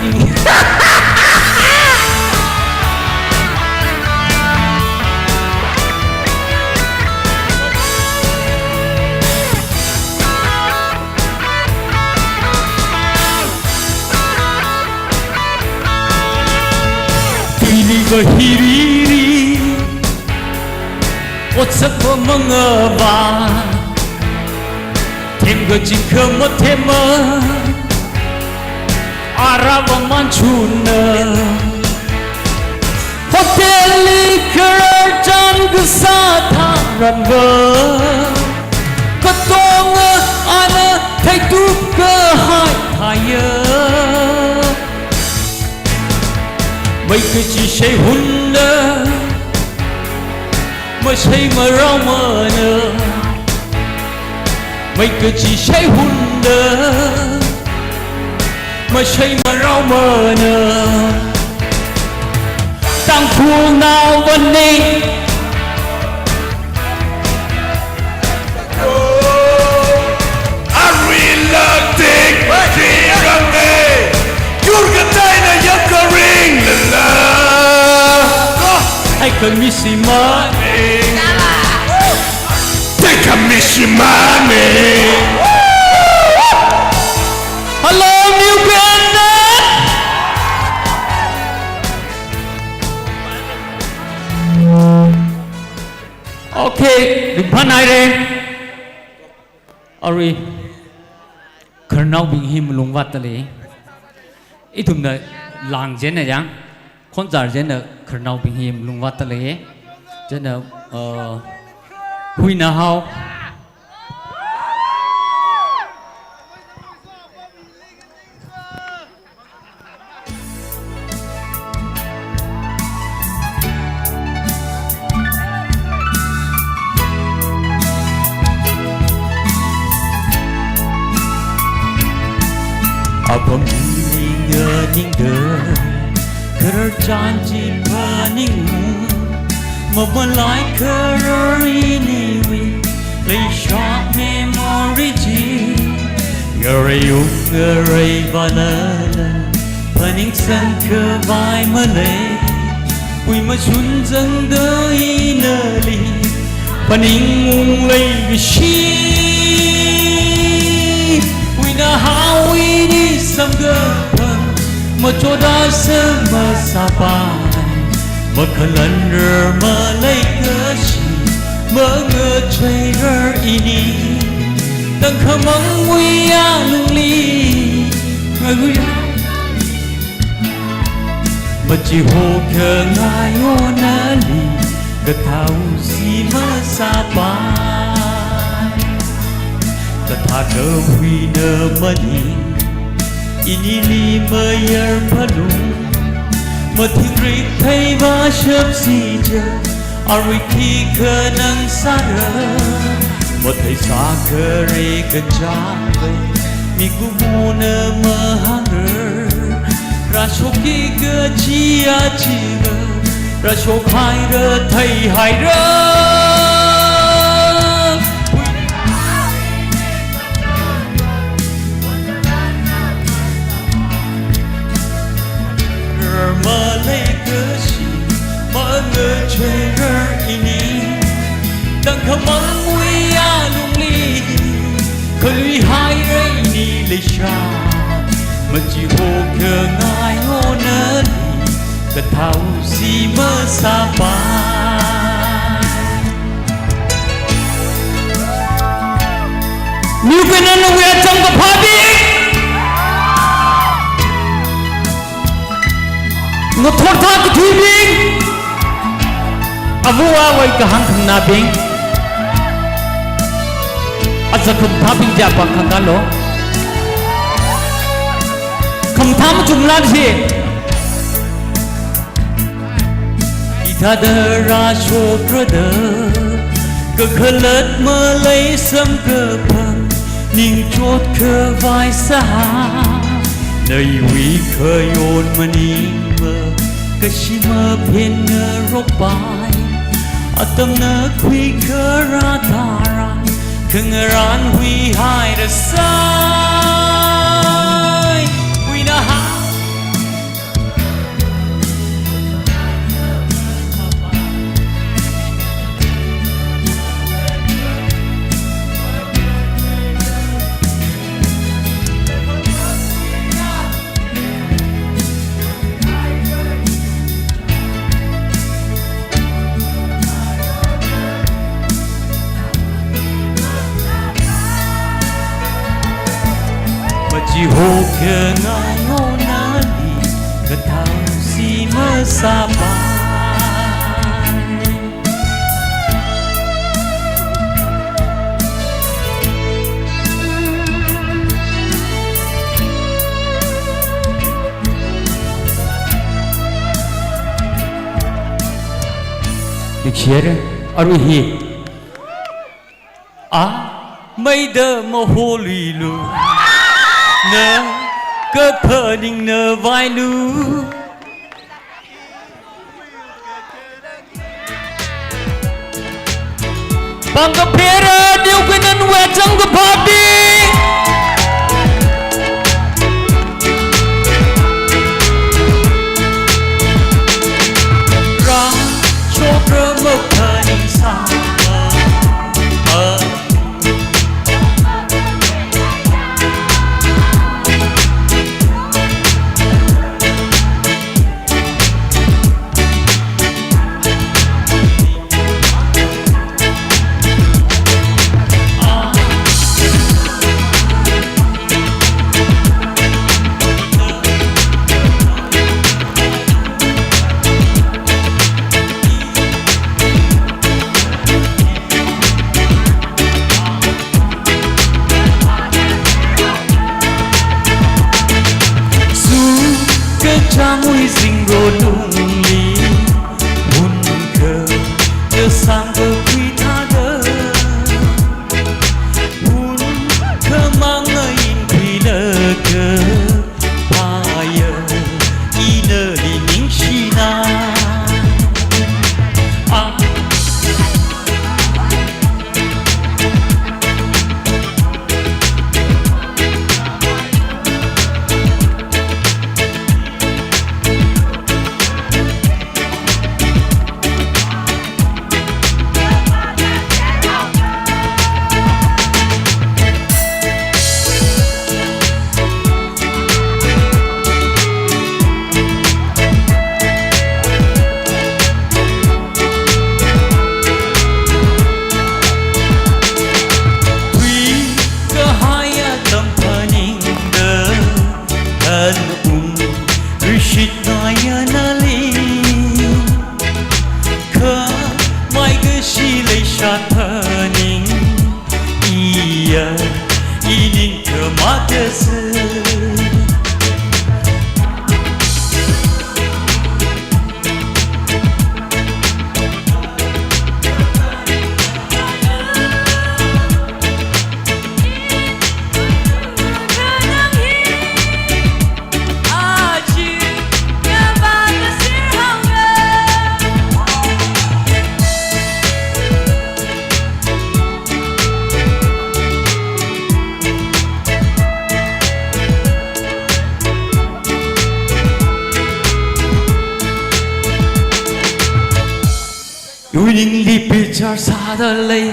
Tuiliva hiriri, otsak va mangava, themkachikha mathema, arava manchunna. Hotel li kharar chān kasā tharanva, katonga ana theithup kahai thāya. Mai kachi shai hunda, mashai marao mana. Mai kachi shai hunda, mashai marao mana. Tangkhulnao vane. Arui lāktik ringrang e, yur kataina yap karinglala. Ai kami shimān e. Te kami shimān e. Hello, New Granite. Okay, ringphānhaire. Arui, khararnaobing hi malung vātda lei. Ithumna lāng chieina yang, khonzar chieina khararnaobing hi malung vātda lei. Chieina, uh, huina hao. Apam ningda ningda, khararchan chi phaningu, mamalai kharar iniwui, leishok memory chi. Yarei ung yarei vālala, phaningsang khavai malei. Huimashun zangda inali, phaningung leikashi. Huina hao ini samkaphang, machotda samasāpai. Makhalanrar maleikashi, mangacheirar ini. Tangkhamangwui alungli, ngagui. Machihokhangai onali, kathā usi masāpai. Kathā kahuina maning, inili mayar phalung. Mathingrik theiva shapsi ja, arui khikha nang sāra. Matheisā khare kachangva, mikumona mahāngra. Rāshokki kachi achiva, rāshokhaira theihaira. Maleikashi, mangacheirar ini. Tangkhamangwui alungli, khaluihaira ini leisha. Machihokhangai onali, kathā usi masāpai. New Canaan wui achang kaphābing, ngathor thā kathuibing, āva āvā kahāng khanganābing, aja khamathābing ja pāng khangalo. Khamathā machumla shi. Hithāda rāshokra da, kakhalat malei samkaphang, ningchot khavai sāhao. Nawui khayon maningma, kashi maphen ngarokpai. Atamna khuikharā tharan, khangarān huihaira sai. Huina hao. Machihokhangai onali, kathā usi masāpai. Ningshire, arui hi. A, meida maholuilu. Na, kaphaningna vailu. Pangkaphera, niu kanan wechang kaphabi. Ra, chokra maphaningsa. Su kachangwui zingro lungli, hun kha kasang kakhui thāda, hun khamang ngayin khuilaga, phāya, ina nali ningshina. Ah. Huikahai atam phaningda, kanung rishit ngayā nali. Khamei kashi leishat phaning, iya, ining khamatase. Iwui ningli bichar sāda lei,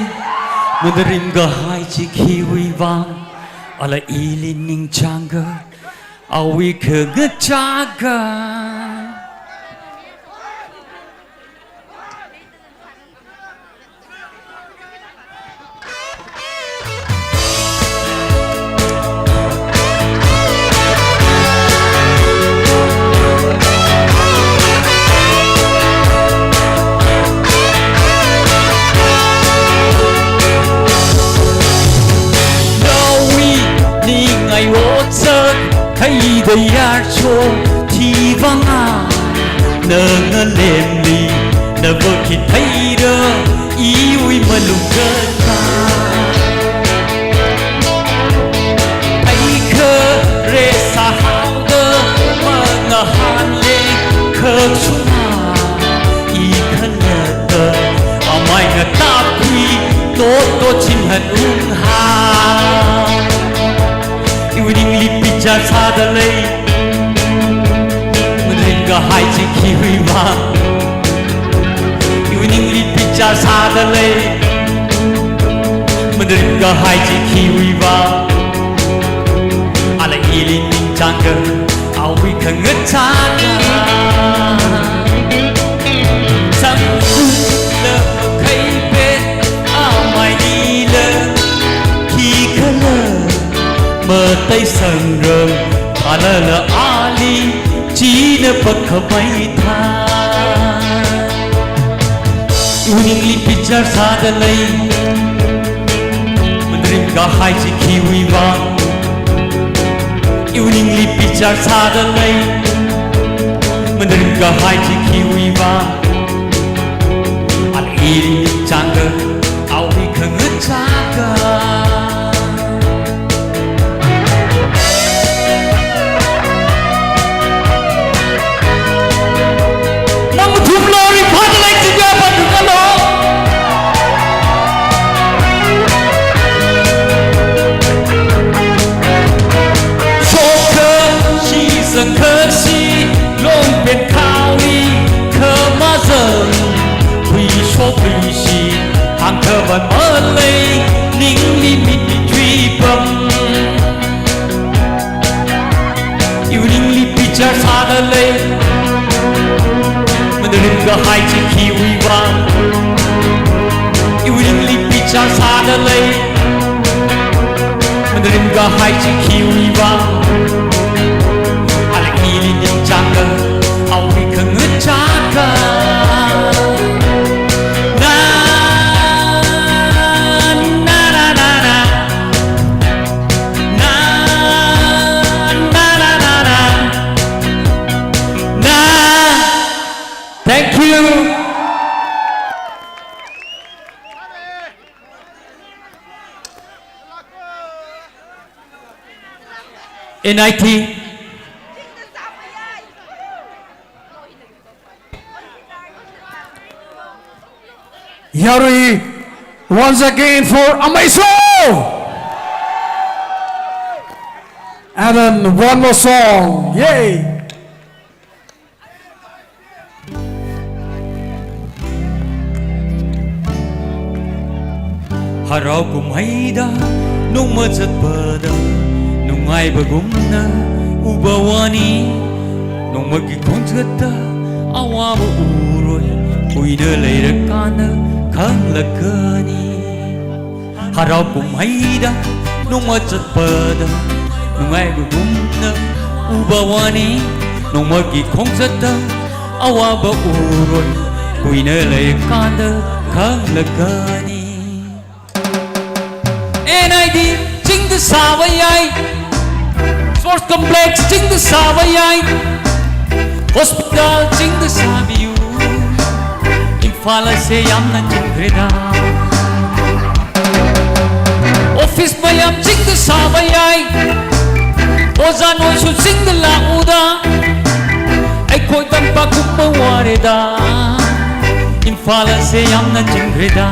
mandarim kahai chi khiwui vang, ala ili ningchāngka, awui khangachā akha. Nawui ningai otsak, khaida yarcho thivanga, na ngalemli, na vākit theira, iwui malung kata. Ai khare sāhaoda, mangahānle khachunga, i khalatta, amai ngatapkhui, totot chinhan unghā. Iwui ningli bichar sāda lei, mandarim kahai chi khiwui vang. Iwui ningli bichar sāda lei, mandarim kahai chi khiwui vang. Ala ili ningchāngka, awui khangachā akha. Samsula makhaipe, amailila khikhala mataisangra, alala ali china pakhamei thā. Iwui ningli bichar sāda lei, mandarim kahai chi khiwui vang. Iwui ningli bichar sāda lei, mandarim kahai chi khiwui vang. Ala Ili chāngda, awui khangachāka. Nang thumlo, ringphāda leishiya, pādu kalo. Shokha, shizang kashi, longpen khaoli, khamazang, huishok huishi, hāngkhavai malei, ningli mitmi tui pam. Iwui ningli bichar sāda lei. Manarim kahai chi khiwui vang. Iwui ningli bichar sāda lei. Manarim kahai chi khiwui vang. Ala ili ningchāngda, awui khangachāka. Na, na, na, na, na. Na, na, na, na, na. Na. Thank you. N I T. Yarui, once again for Amaiso! And then one more song. Yay! Harau kumhaida, nongma zatpada, nungaiba kumna, uba vāni, nongmaki khongzatta, awaba uroi, kuina leirakanda, khanglākani. Harau kumhaida, nongma zatpada, nungaiba kumna, uba vāni, nongmaki khongzatta, awaba uroi, kuina leirakanda, khanglākani. N I D, chingda sāvayai. Sports Complex, chingda sāvayai. Hospital, chingda sābiyu. Imphal ase yamna chingkhareda. Office mayam chingda sāvayai. Ojā noisu chingda lāuda. Aikhoi tampak kumma vāreda. Imphal ase yamna chingkhareda.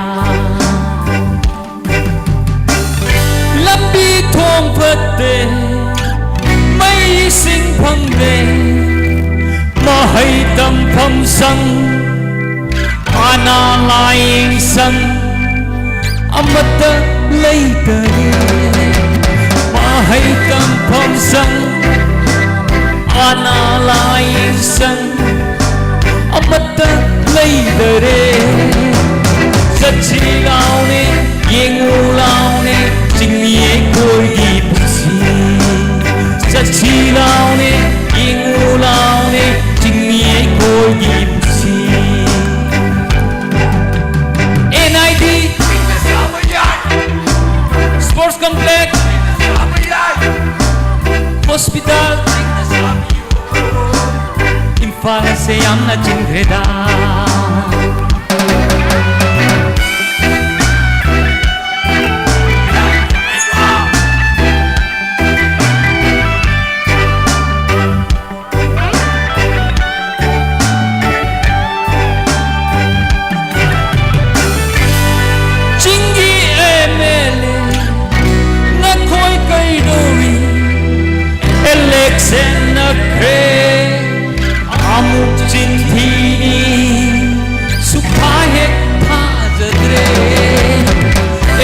Lambi thong phatte, mei sing phangde, mahai tamfamsang, ana layingsang, amata leidare. Mahai tamfamsang, ana layingsang, amata leidare. Zatsi laone, yenglu laone, chingmi eikoigi pusi. Zatsi laone, yenglu laone, chingmi eikoigi pusi. N I D, Sports Complex, Hospital, Imphal ase yamna chingkhareda. Chinggi M L A, nakhoi kaidori, election na kre, amuk chinthini, sukha hek thazatre,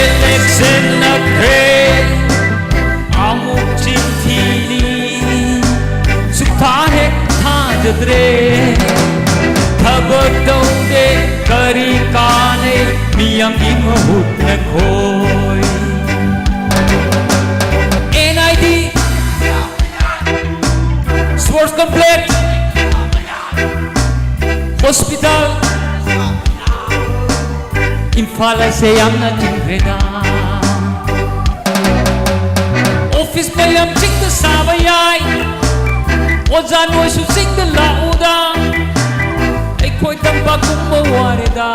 election na kre, amuk chinthini, sukha hek thazatre. Thabak tongde kari kane, miyamgi mahut nakhoi. N I D, Sports Complex, Hospital, Imphal ase yamna chingkhareda. Office mayam chingda sāvayai. Ojā noisu chingda lāuda. Aikhoi tampak kumma vāreda.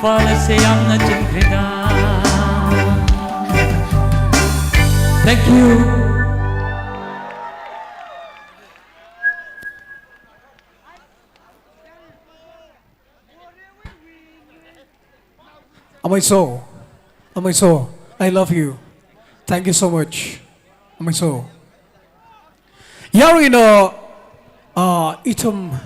Fala se yamna chingkrida. Thank you. Amaiso, Amaiso, I love you. Thank you so much. Amaiso. Yaruina, ah, ithum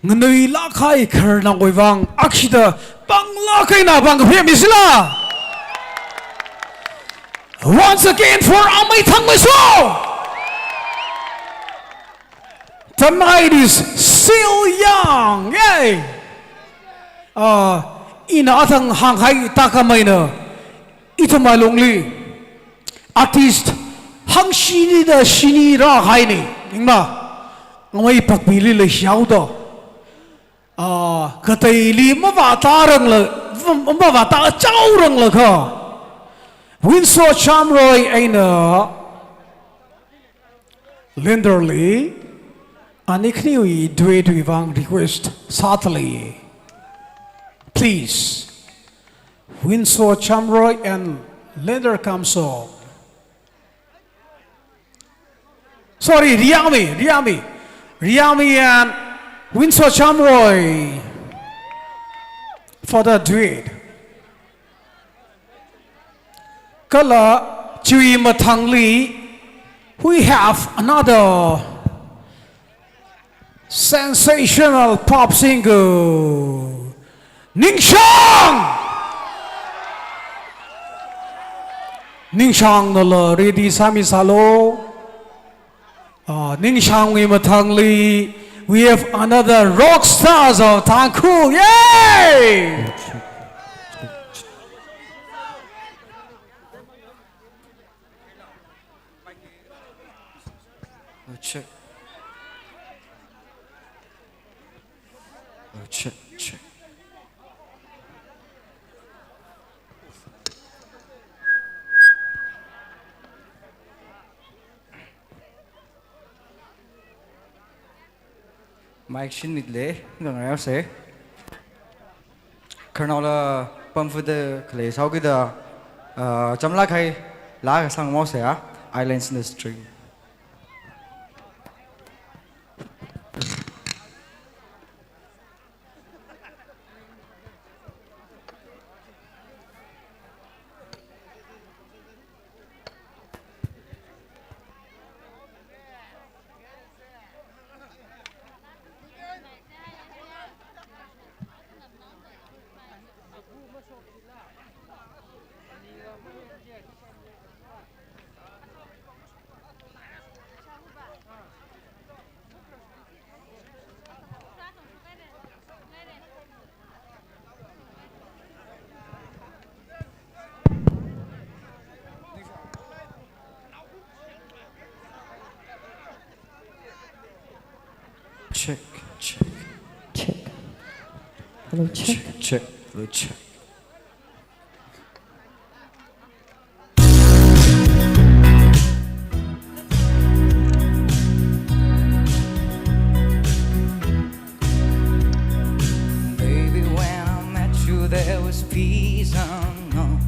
nganuilāk kahai khararnaowui vang, akshida panglāk eina pangkaphem misila. Once again for Amai Thangmeiso. The night is still young. Yay! Ah, ina athang hānghai tākhameina, ithum alungli artist hangshini da shini rāhaina, ningma, ngamai pakpili leishihaoda. Ah, kateili mavātārangla, mavātāchaoranglaga, Winsor Chamroy eina Linderli, ani khaniwui duet wui vang request sāthali. Please, Winsor Chamroy and Linder Kamso. Sorry, Riami, Riami. Riami and Winsor Chamroy for the duet. Kala chiwui mathangli, we have another sensational pop singer, Ningshang! Ningshang nala ready sāmisālu. Ah, Ningshangwui mathangli, we have another rock stars of Tangkhul. Yay! Check. Check, check. Mic shinmilu, ngangayao se. Khararnaola pamfuda khalei sāhaokida, ah, chamlāk kahai laa kasang mose a, Islands in the Stream. Check, check. Check. Hello, check. Check, check. Hello, check. Baby, when I met you, there was peace unknown.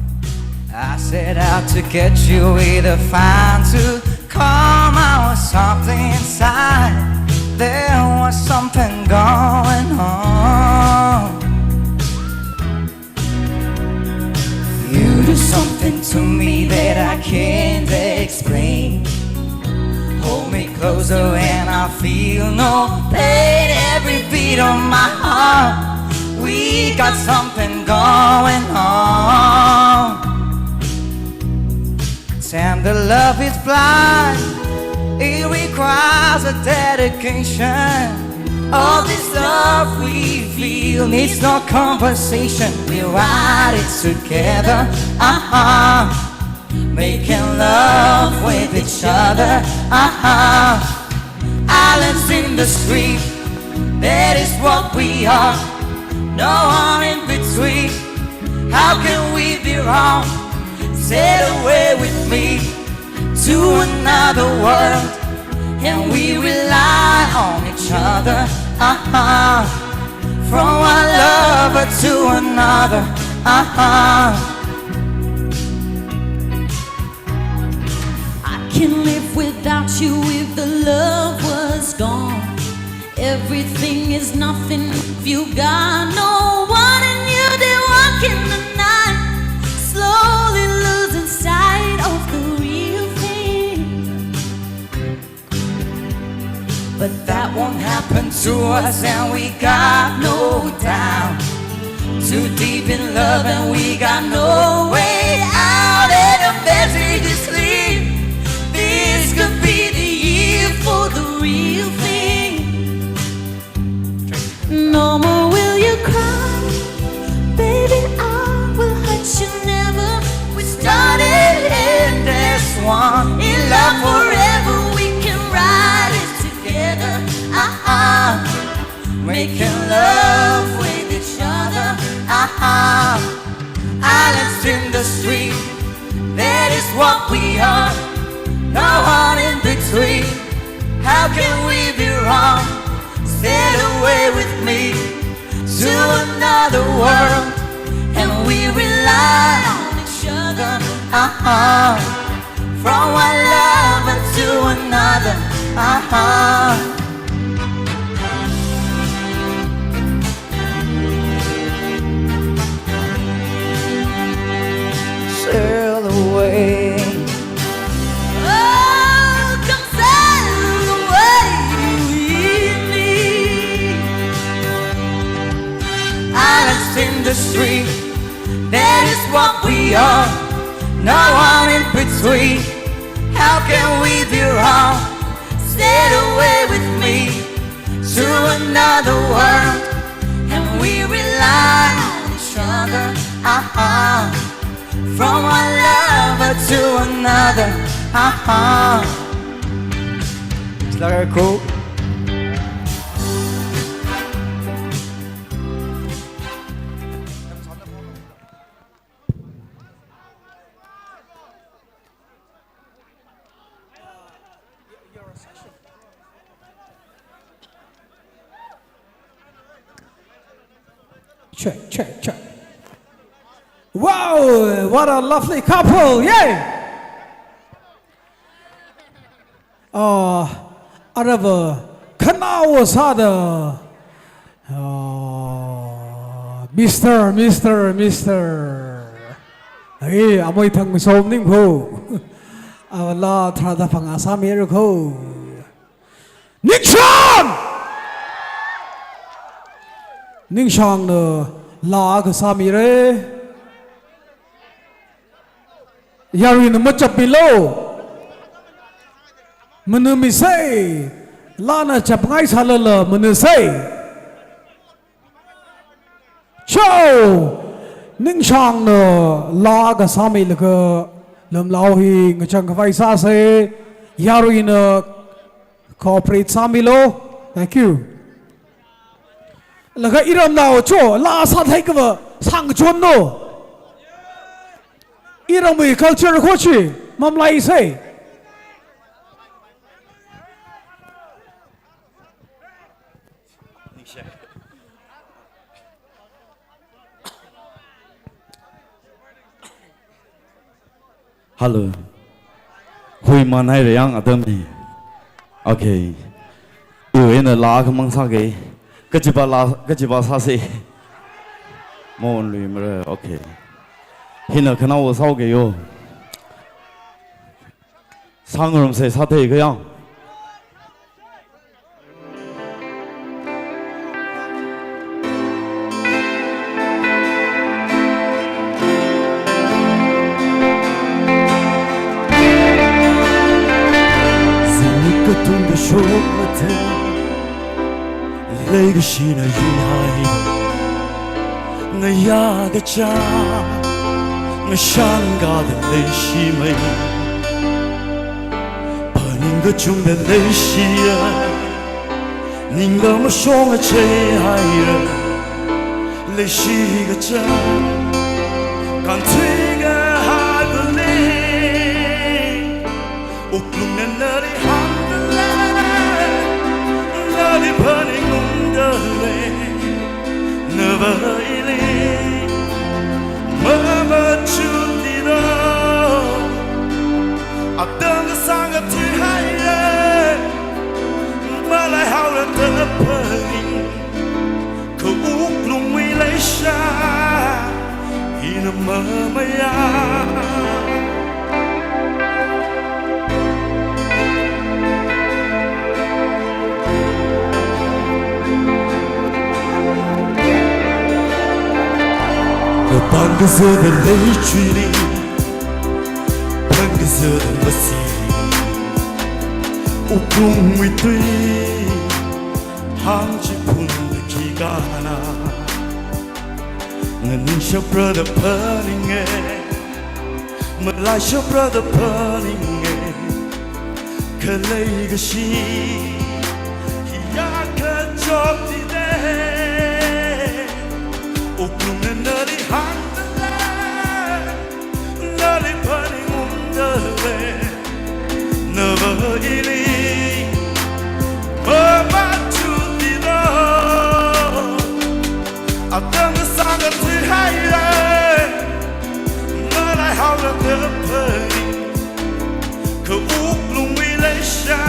I set out to get you with a fine tooth comb. I was something inside. There was something going on. You do something to me that I can't explain. Hold me closer and I feel no pain. Every beat of my heart, we got something going on. Tender love is blind, it requires a dedication. All this love we feel needs no conversation. We ride it together, uh-huh. Making love with each other, uh-huh. Islands in the stream, that is what we are. No one in between, how can we be wrong? Sail away with me to another world, and we rely on each other, uh-huh. From one lover to another. Uh-huh. I can live without you if the love was gone. Everything is nothing if you got no one, and you did walk in the night, slowly losing sight of the real thing. But that won't happen to us, and we got no doubt. Too deep in love, and we got no way out. And the message is clear. This could be the year for the real thing. No more will you cry, baby, I will hurt you never. We started and there's one in love forever. We can ride it together. Uh-uh. Making love with each other. Uh-uh. Islands in the stream, that is what we are. No one in between. How can we be wrong? Sail away with me to another world, and we rely on each other. Uh-huh. From one lover to another. Uh-huh. Sail away. Oh, come sail away with me. Islands in the stream, that is what we are. No one in between. How can we be wrong? Sail away with me to another world, and we rely on each other. Uh-huh. From one lover to another. Uh-huh. Is that cool? Check, check, check. Wow, what a lovely couple, yay! Ah, arava khanao sāda. Ah, Mister, Mister, Mister. Ai, amei thang som ning kho. Avala tharāda phangā sāmira kho. Ningshang! Ningshangna laa akha sāmira. Yaruina machapmilu. Manumisa. Laana chapngai sālala manumisa. Cho! Ningshangna laa akha sāmilaga lumlao hi ngachang khavai sāsa. Yaruina cooperate sāmilu. Thank you. Laga iramnao cho, laa sāthei kava sāngachonlu. Iramwui culture kho chi mamalaisa. Hello. Huiman haira yang atam hi. Okay. Iwui eina laa akhamang sāga. Kachiva laa, kachiva sāsa. Maonluimara. Okay. Hina khanao sāuga yo. Sāngarumsa, sāthei kha yang. Zingni katungda shokmatei, leikashina yunhai. Ngayā kachā, ngashān kachāda leishimei. Phaning kachungda leishiya, ningla mashunga cheihaira. Leishi kachā, kānthui kahai phaning. Wuklungna nali hāngdalei, nali phaningungdalei. Tapa ring, kha wuklungwui leisha ina mamaya. Pangkazata leichuili, pangkazata masi, wuklungwui tui hāngchiphun khikana. Nganingshapra da phaninge, malaishapra da phaninge, khalei kashi hiya kachot tide. Wuklungna nali hāngdalei, nali phaningungdalei, nava ili mama chutilo. Atam sāngathui haira, ngalai haora tapa ring, kha wuklungwui leisha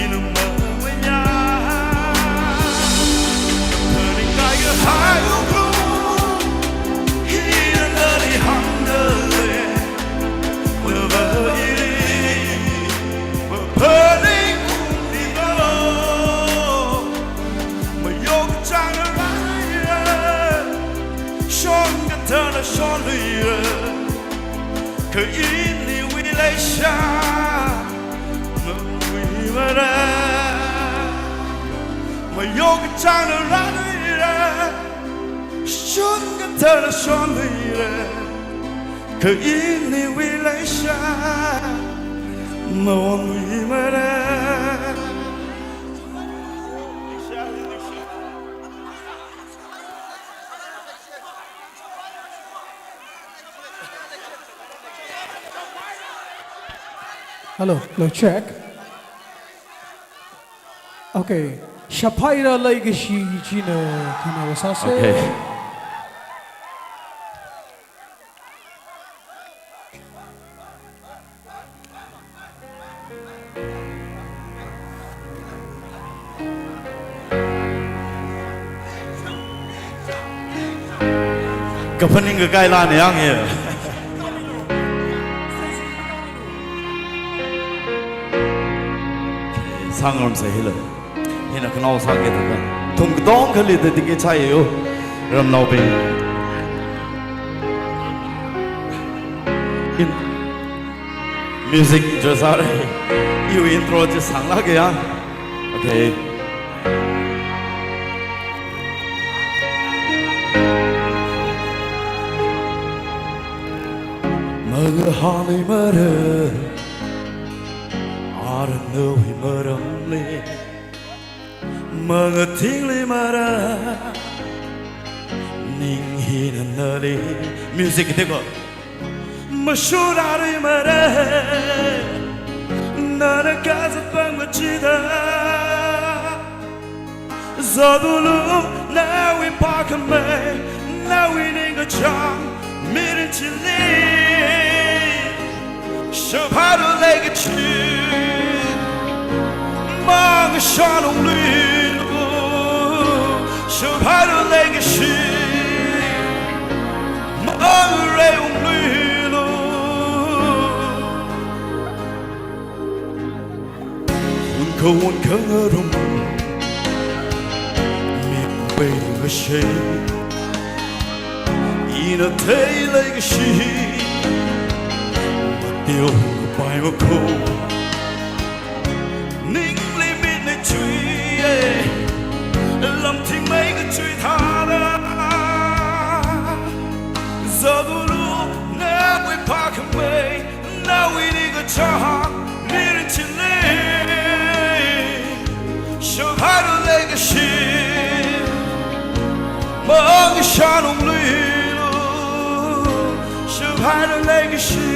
ina mamaya. Phaning kahai wuklung hina nali hāngdalei, nava ili phaningungdalei. Mayok kachāngna rāluira, shon kathāna shonluira, kha iniwui leisha mawuimara. Mayok kachāngna rāluira, shon kathāna shonluira, kha iniwui leisha mawuimara. Hello, hello, check. Okay. Shaphaira leikashi china khanao sāsa. Okay. Kaphaning kakai lāna yangye. Sāngarumsa hila. Hina khanao sāki taka. Thum katong khali da tiki chaiyo. Ramnaobing. In music jo sāra. Iwui intro chi sānglāka ya. Okay. Mangahānluimara, ara nawui maramli. Mangathingluimara, ning hina nali. Music tiko. Mashurāluimara, nana kazat pam kachida. Zādulu nawui phākhamei, nawui ningkachāng mirin chili. Shaphaira leikashi, mangashānungluilu. Shaphaira leikashi, mangareiungluilu. Unkha unkha ngarum, mipei ngashei, ina theilei kashi, mateo pai makho. Ningli mitna chuiya, lamthingmei kachui thāda. Zādulu nawui phākhamei, nawui ningkachāng mirin chili. Shaphaira leikashi, mangashānungluilu. Shaphaira leikashi,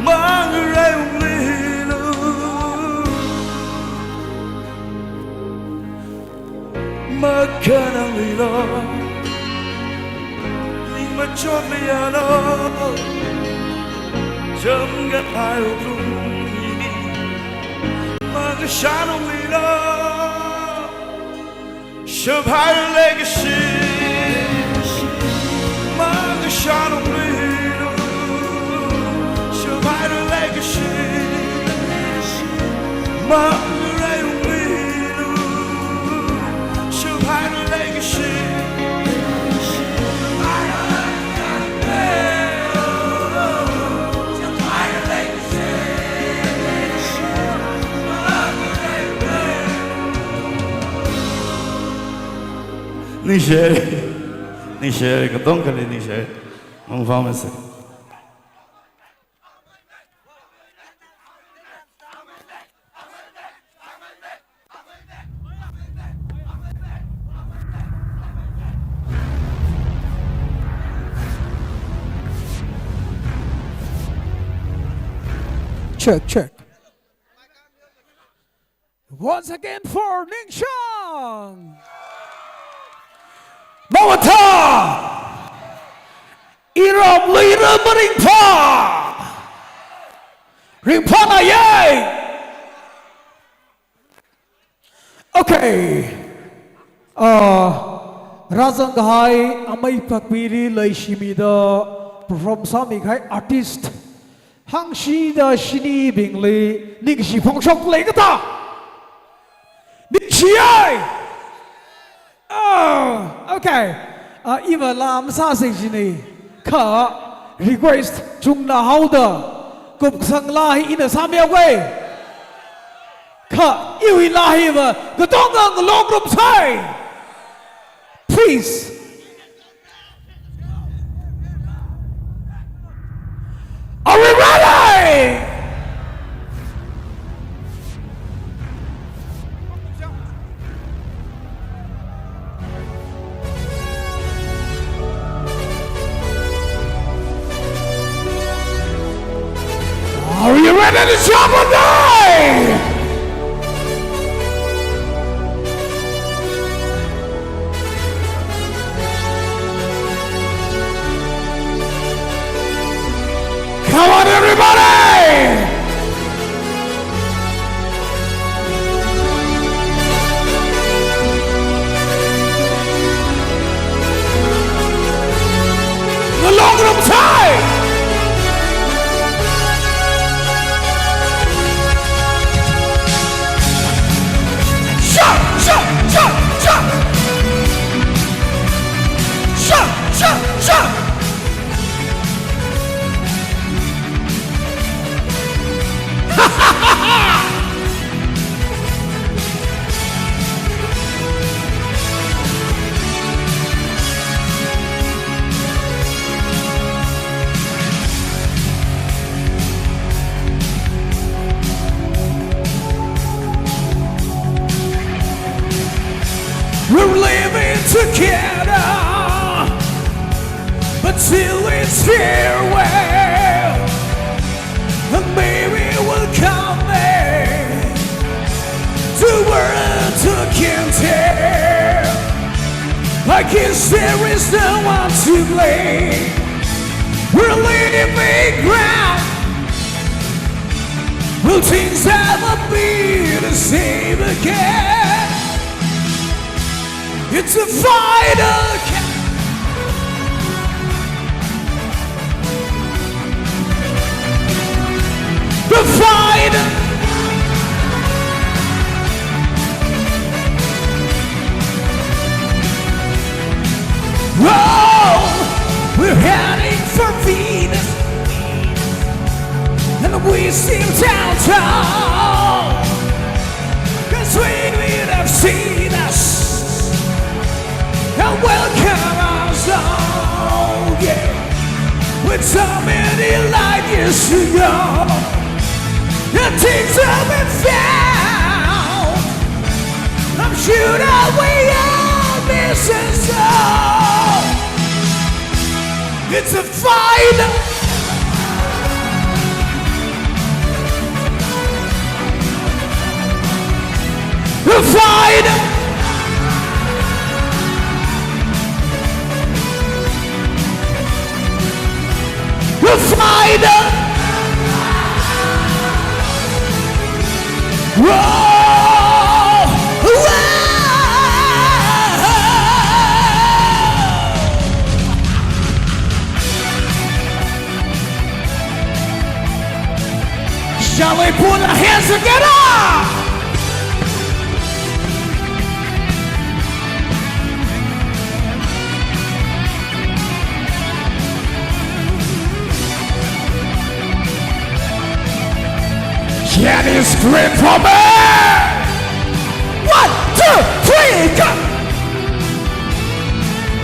mangareiungluilu. Makhanangluilu, ning machotluialu. Chāmkahai wuklung hili, manga Shanong lila, Shabhai legacy, Maga Shanong lila, Shabhai legacy, Maga Rayong lila, Shabhai legacy. Ningshi, ningshi, katongali ningshi. Mangpha masi. Check, check. Once again for Ningshang. Mawatha. Iram lira maringpha. Ringphāna ye. Okay. Uh, rāzang kahai amei pakpiri leishimida perform sāmi kahai artist hangshida shinibingli ningshi phongshok leikata. Ningshi ai. Oh, okay. Uh, iva laa masāsei jini. Kha request chungna haoda kupsang laa hi ina sāmihaoke. Kha iwui laa hiva katonga ngalongrumsei. Please. Are we ready? Are you ready to jump or die? Come on, everybody! Ngalongrumsei! Sha, sha, sha, sha! Sha, sha, sha! We're living together, but still it's farewell. And maybe we'll come back to world to can tell. I guess there is no one to blame. We're leaving ground. Will things ever be the same again? It's a final ca-, the final. Oh, we're heading for Venus. And we seem downtown, 'cause we would have seen us and welcome us all, yeah. With so many light years to go, the things have been found. I'm sure that we all miss us all. It's a final. The final. The final. Whoa. Put your hands together. Can you scream for me? One, two, three, go!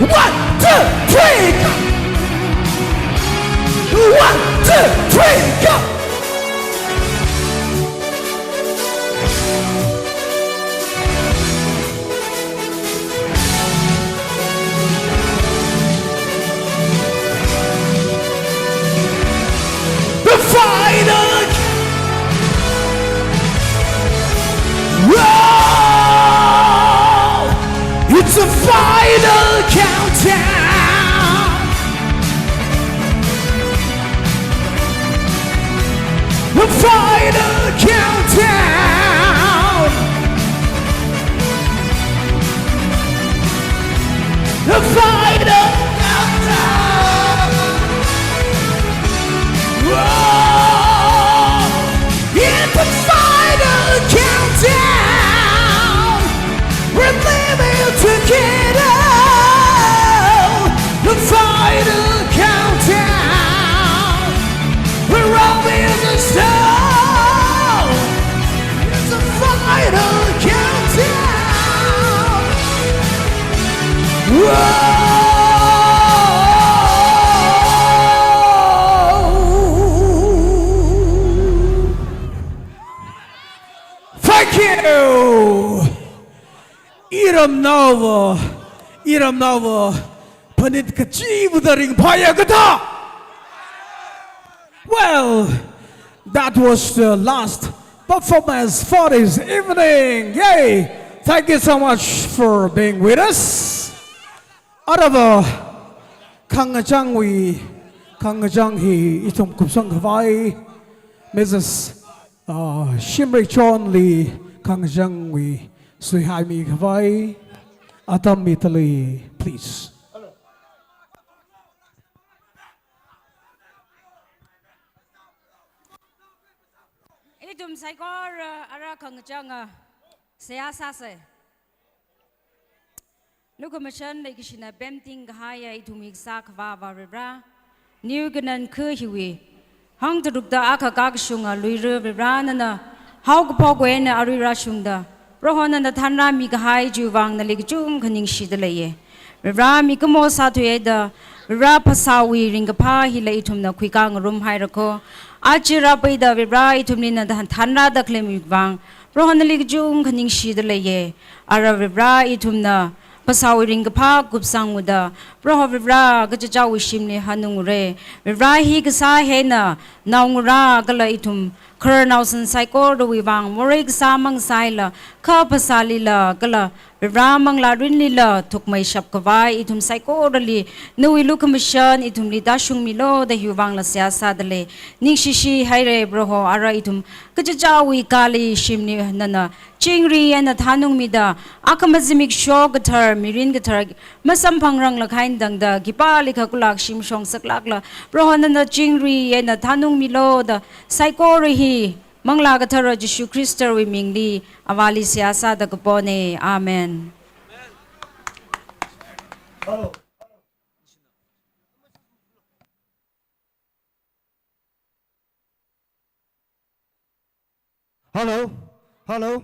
One, two, three, go! One, two, three, go! The final. Whoa! It's a final countdown. The final countdown. The final countdown. Whoa! It's the final countdown. We're living together. The final countdown. We're all in the zone. It's the final countdown. Whoa! Thank you. Iramnaova, iramnaova, phanit kachiva̱da ringphāya kathā. Well, that was the last performance for this evening. Yay! Thank you so much for being with us. Aruiva, khangachangwui, khangachang hi ithum kupsang khavai, Missus uh, Shimrei Chonli khangachangwui suihaimi khavai atam midalei, please. Ithum saikora ara khangachanga seihā sāsa. Lukhamashan leikashina pemting kahaiya ithumwui kasā Akhava Varivara, new kanan kha hiwui hangtharukda akha kakashunga luira Varivara, nana haokaphokwui eina arui rāshungda, Proho nana thanrāmi kahai chiwui vang nali kachungkha ningshida leiya. Varivara mikumo sāthuida, Varivara phasāwui ringkaphā hila ithumna khuikāngarum haira kho. Aja rāpaida Varivara ithumli nana than-, thanrāda khalei miwui vang, Proho nali kachungkha ningshida leiya. Ara Varivara ithumna phasāwui ringkaphā kupsanghaoda, Proho Varivara kachichāwui shimli hanungra. Varivara hi kasā hi eina naongarā kala ithum khararnao san saikorawui vang morei kasā mang sāhaila, kha phasālila kala Varivara manglā mirinlila thukmeishap khavai ithum saikorali nawui lukhamashan ithumli tāshungmilu da hiwui vangla seihā sāda lei. Ningshishi haira Proho, ara ithum kachichāwui kali shimli nana chingri eina thanungmida, akhama zimiksho kathar, mirin kathar masamphangrang lakhain tangda, khipālikha kulak shim shongsaklākla, Proho nana chingri eina thanungmilu da, saikora hi Manglā Kathara Jishu Khristawui mingli, Avāli seihā sāda kapona. Amen. Hello, hello.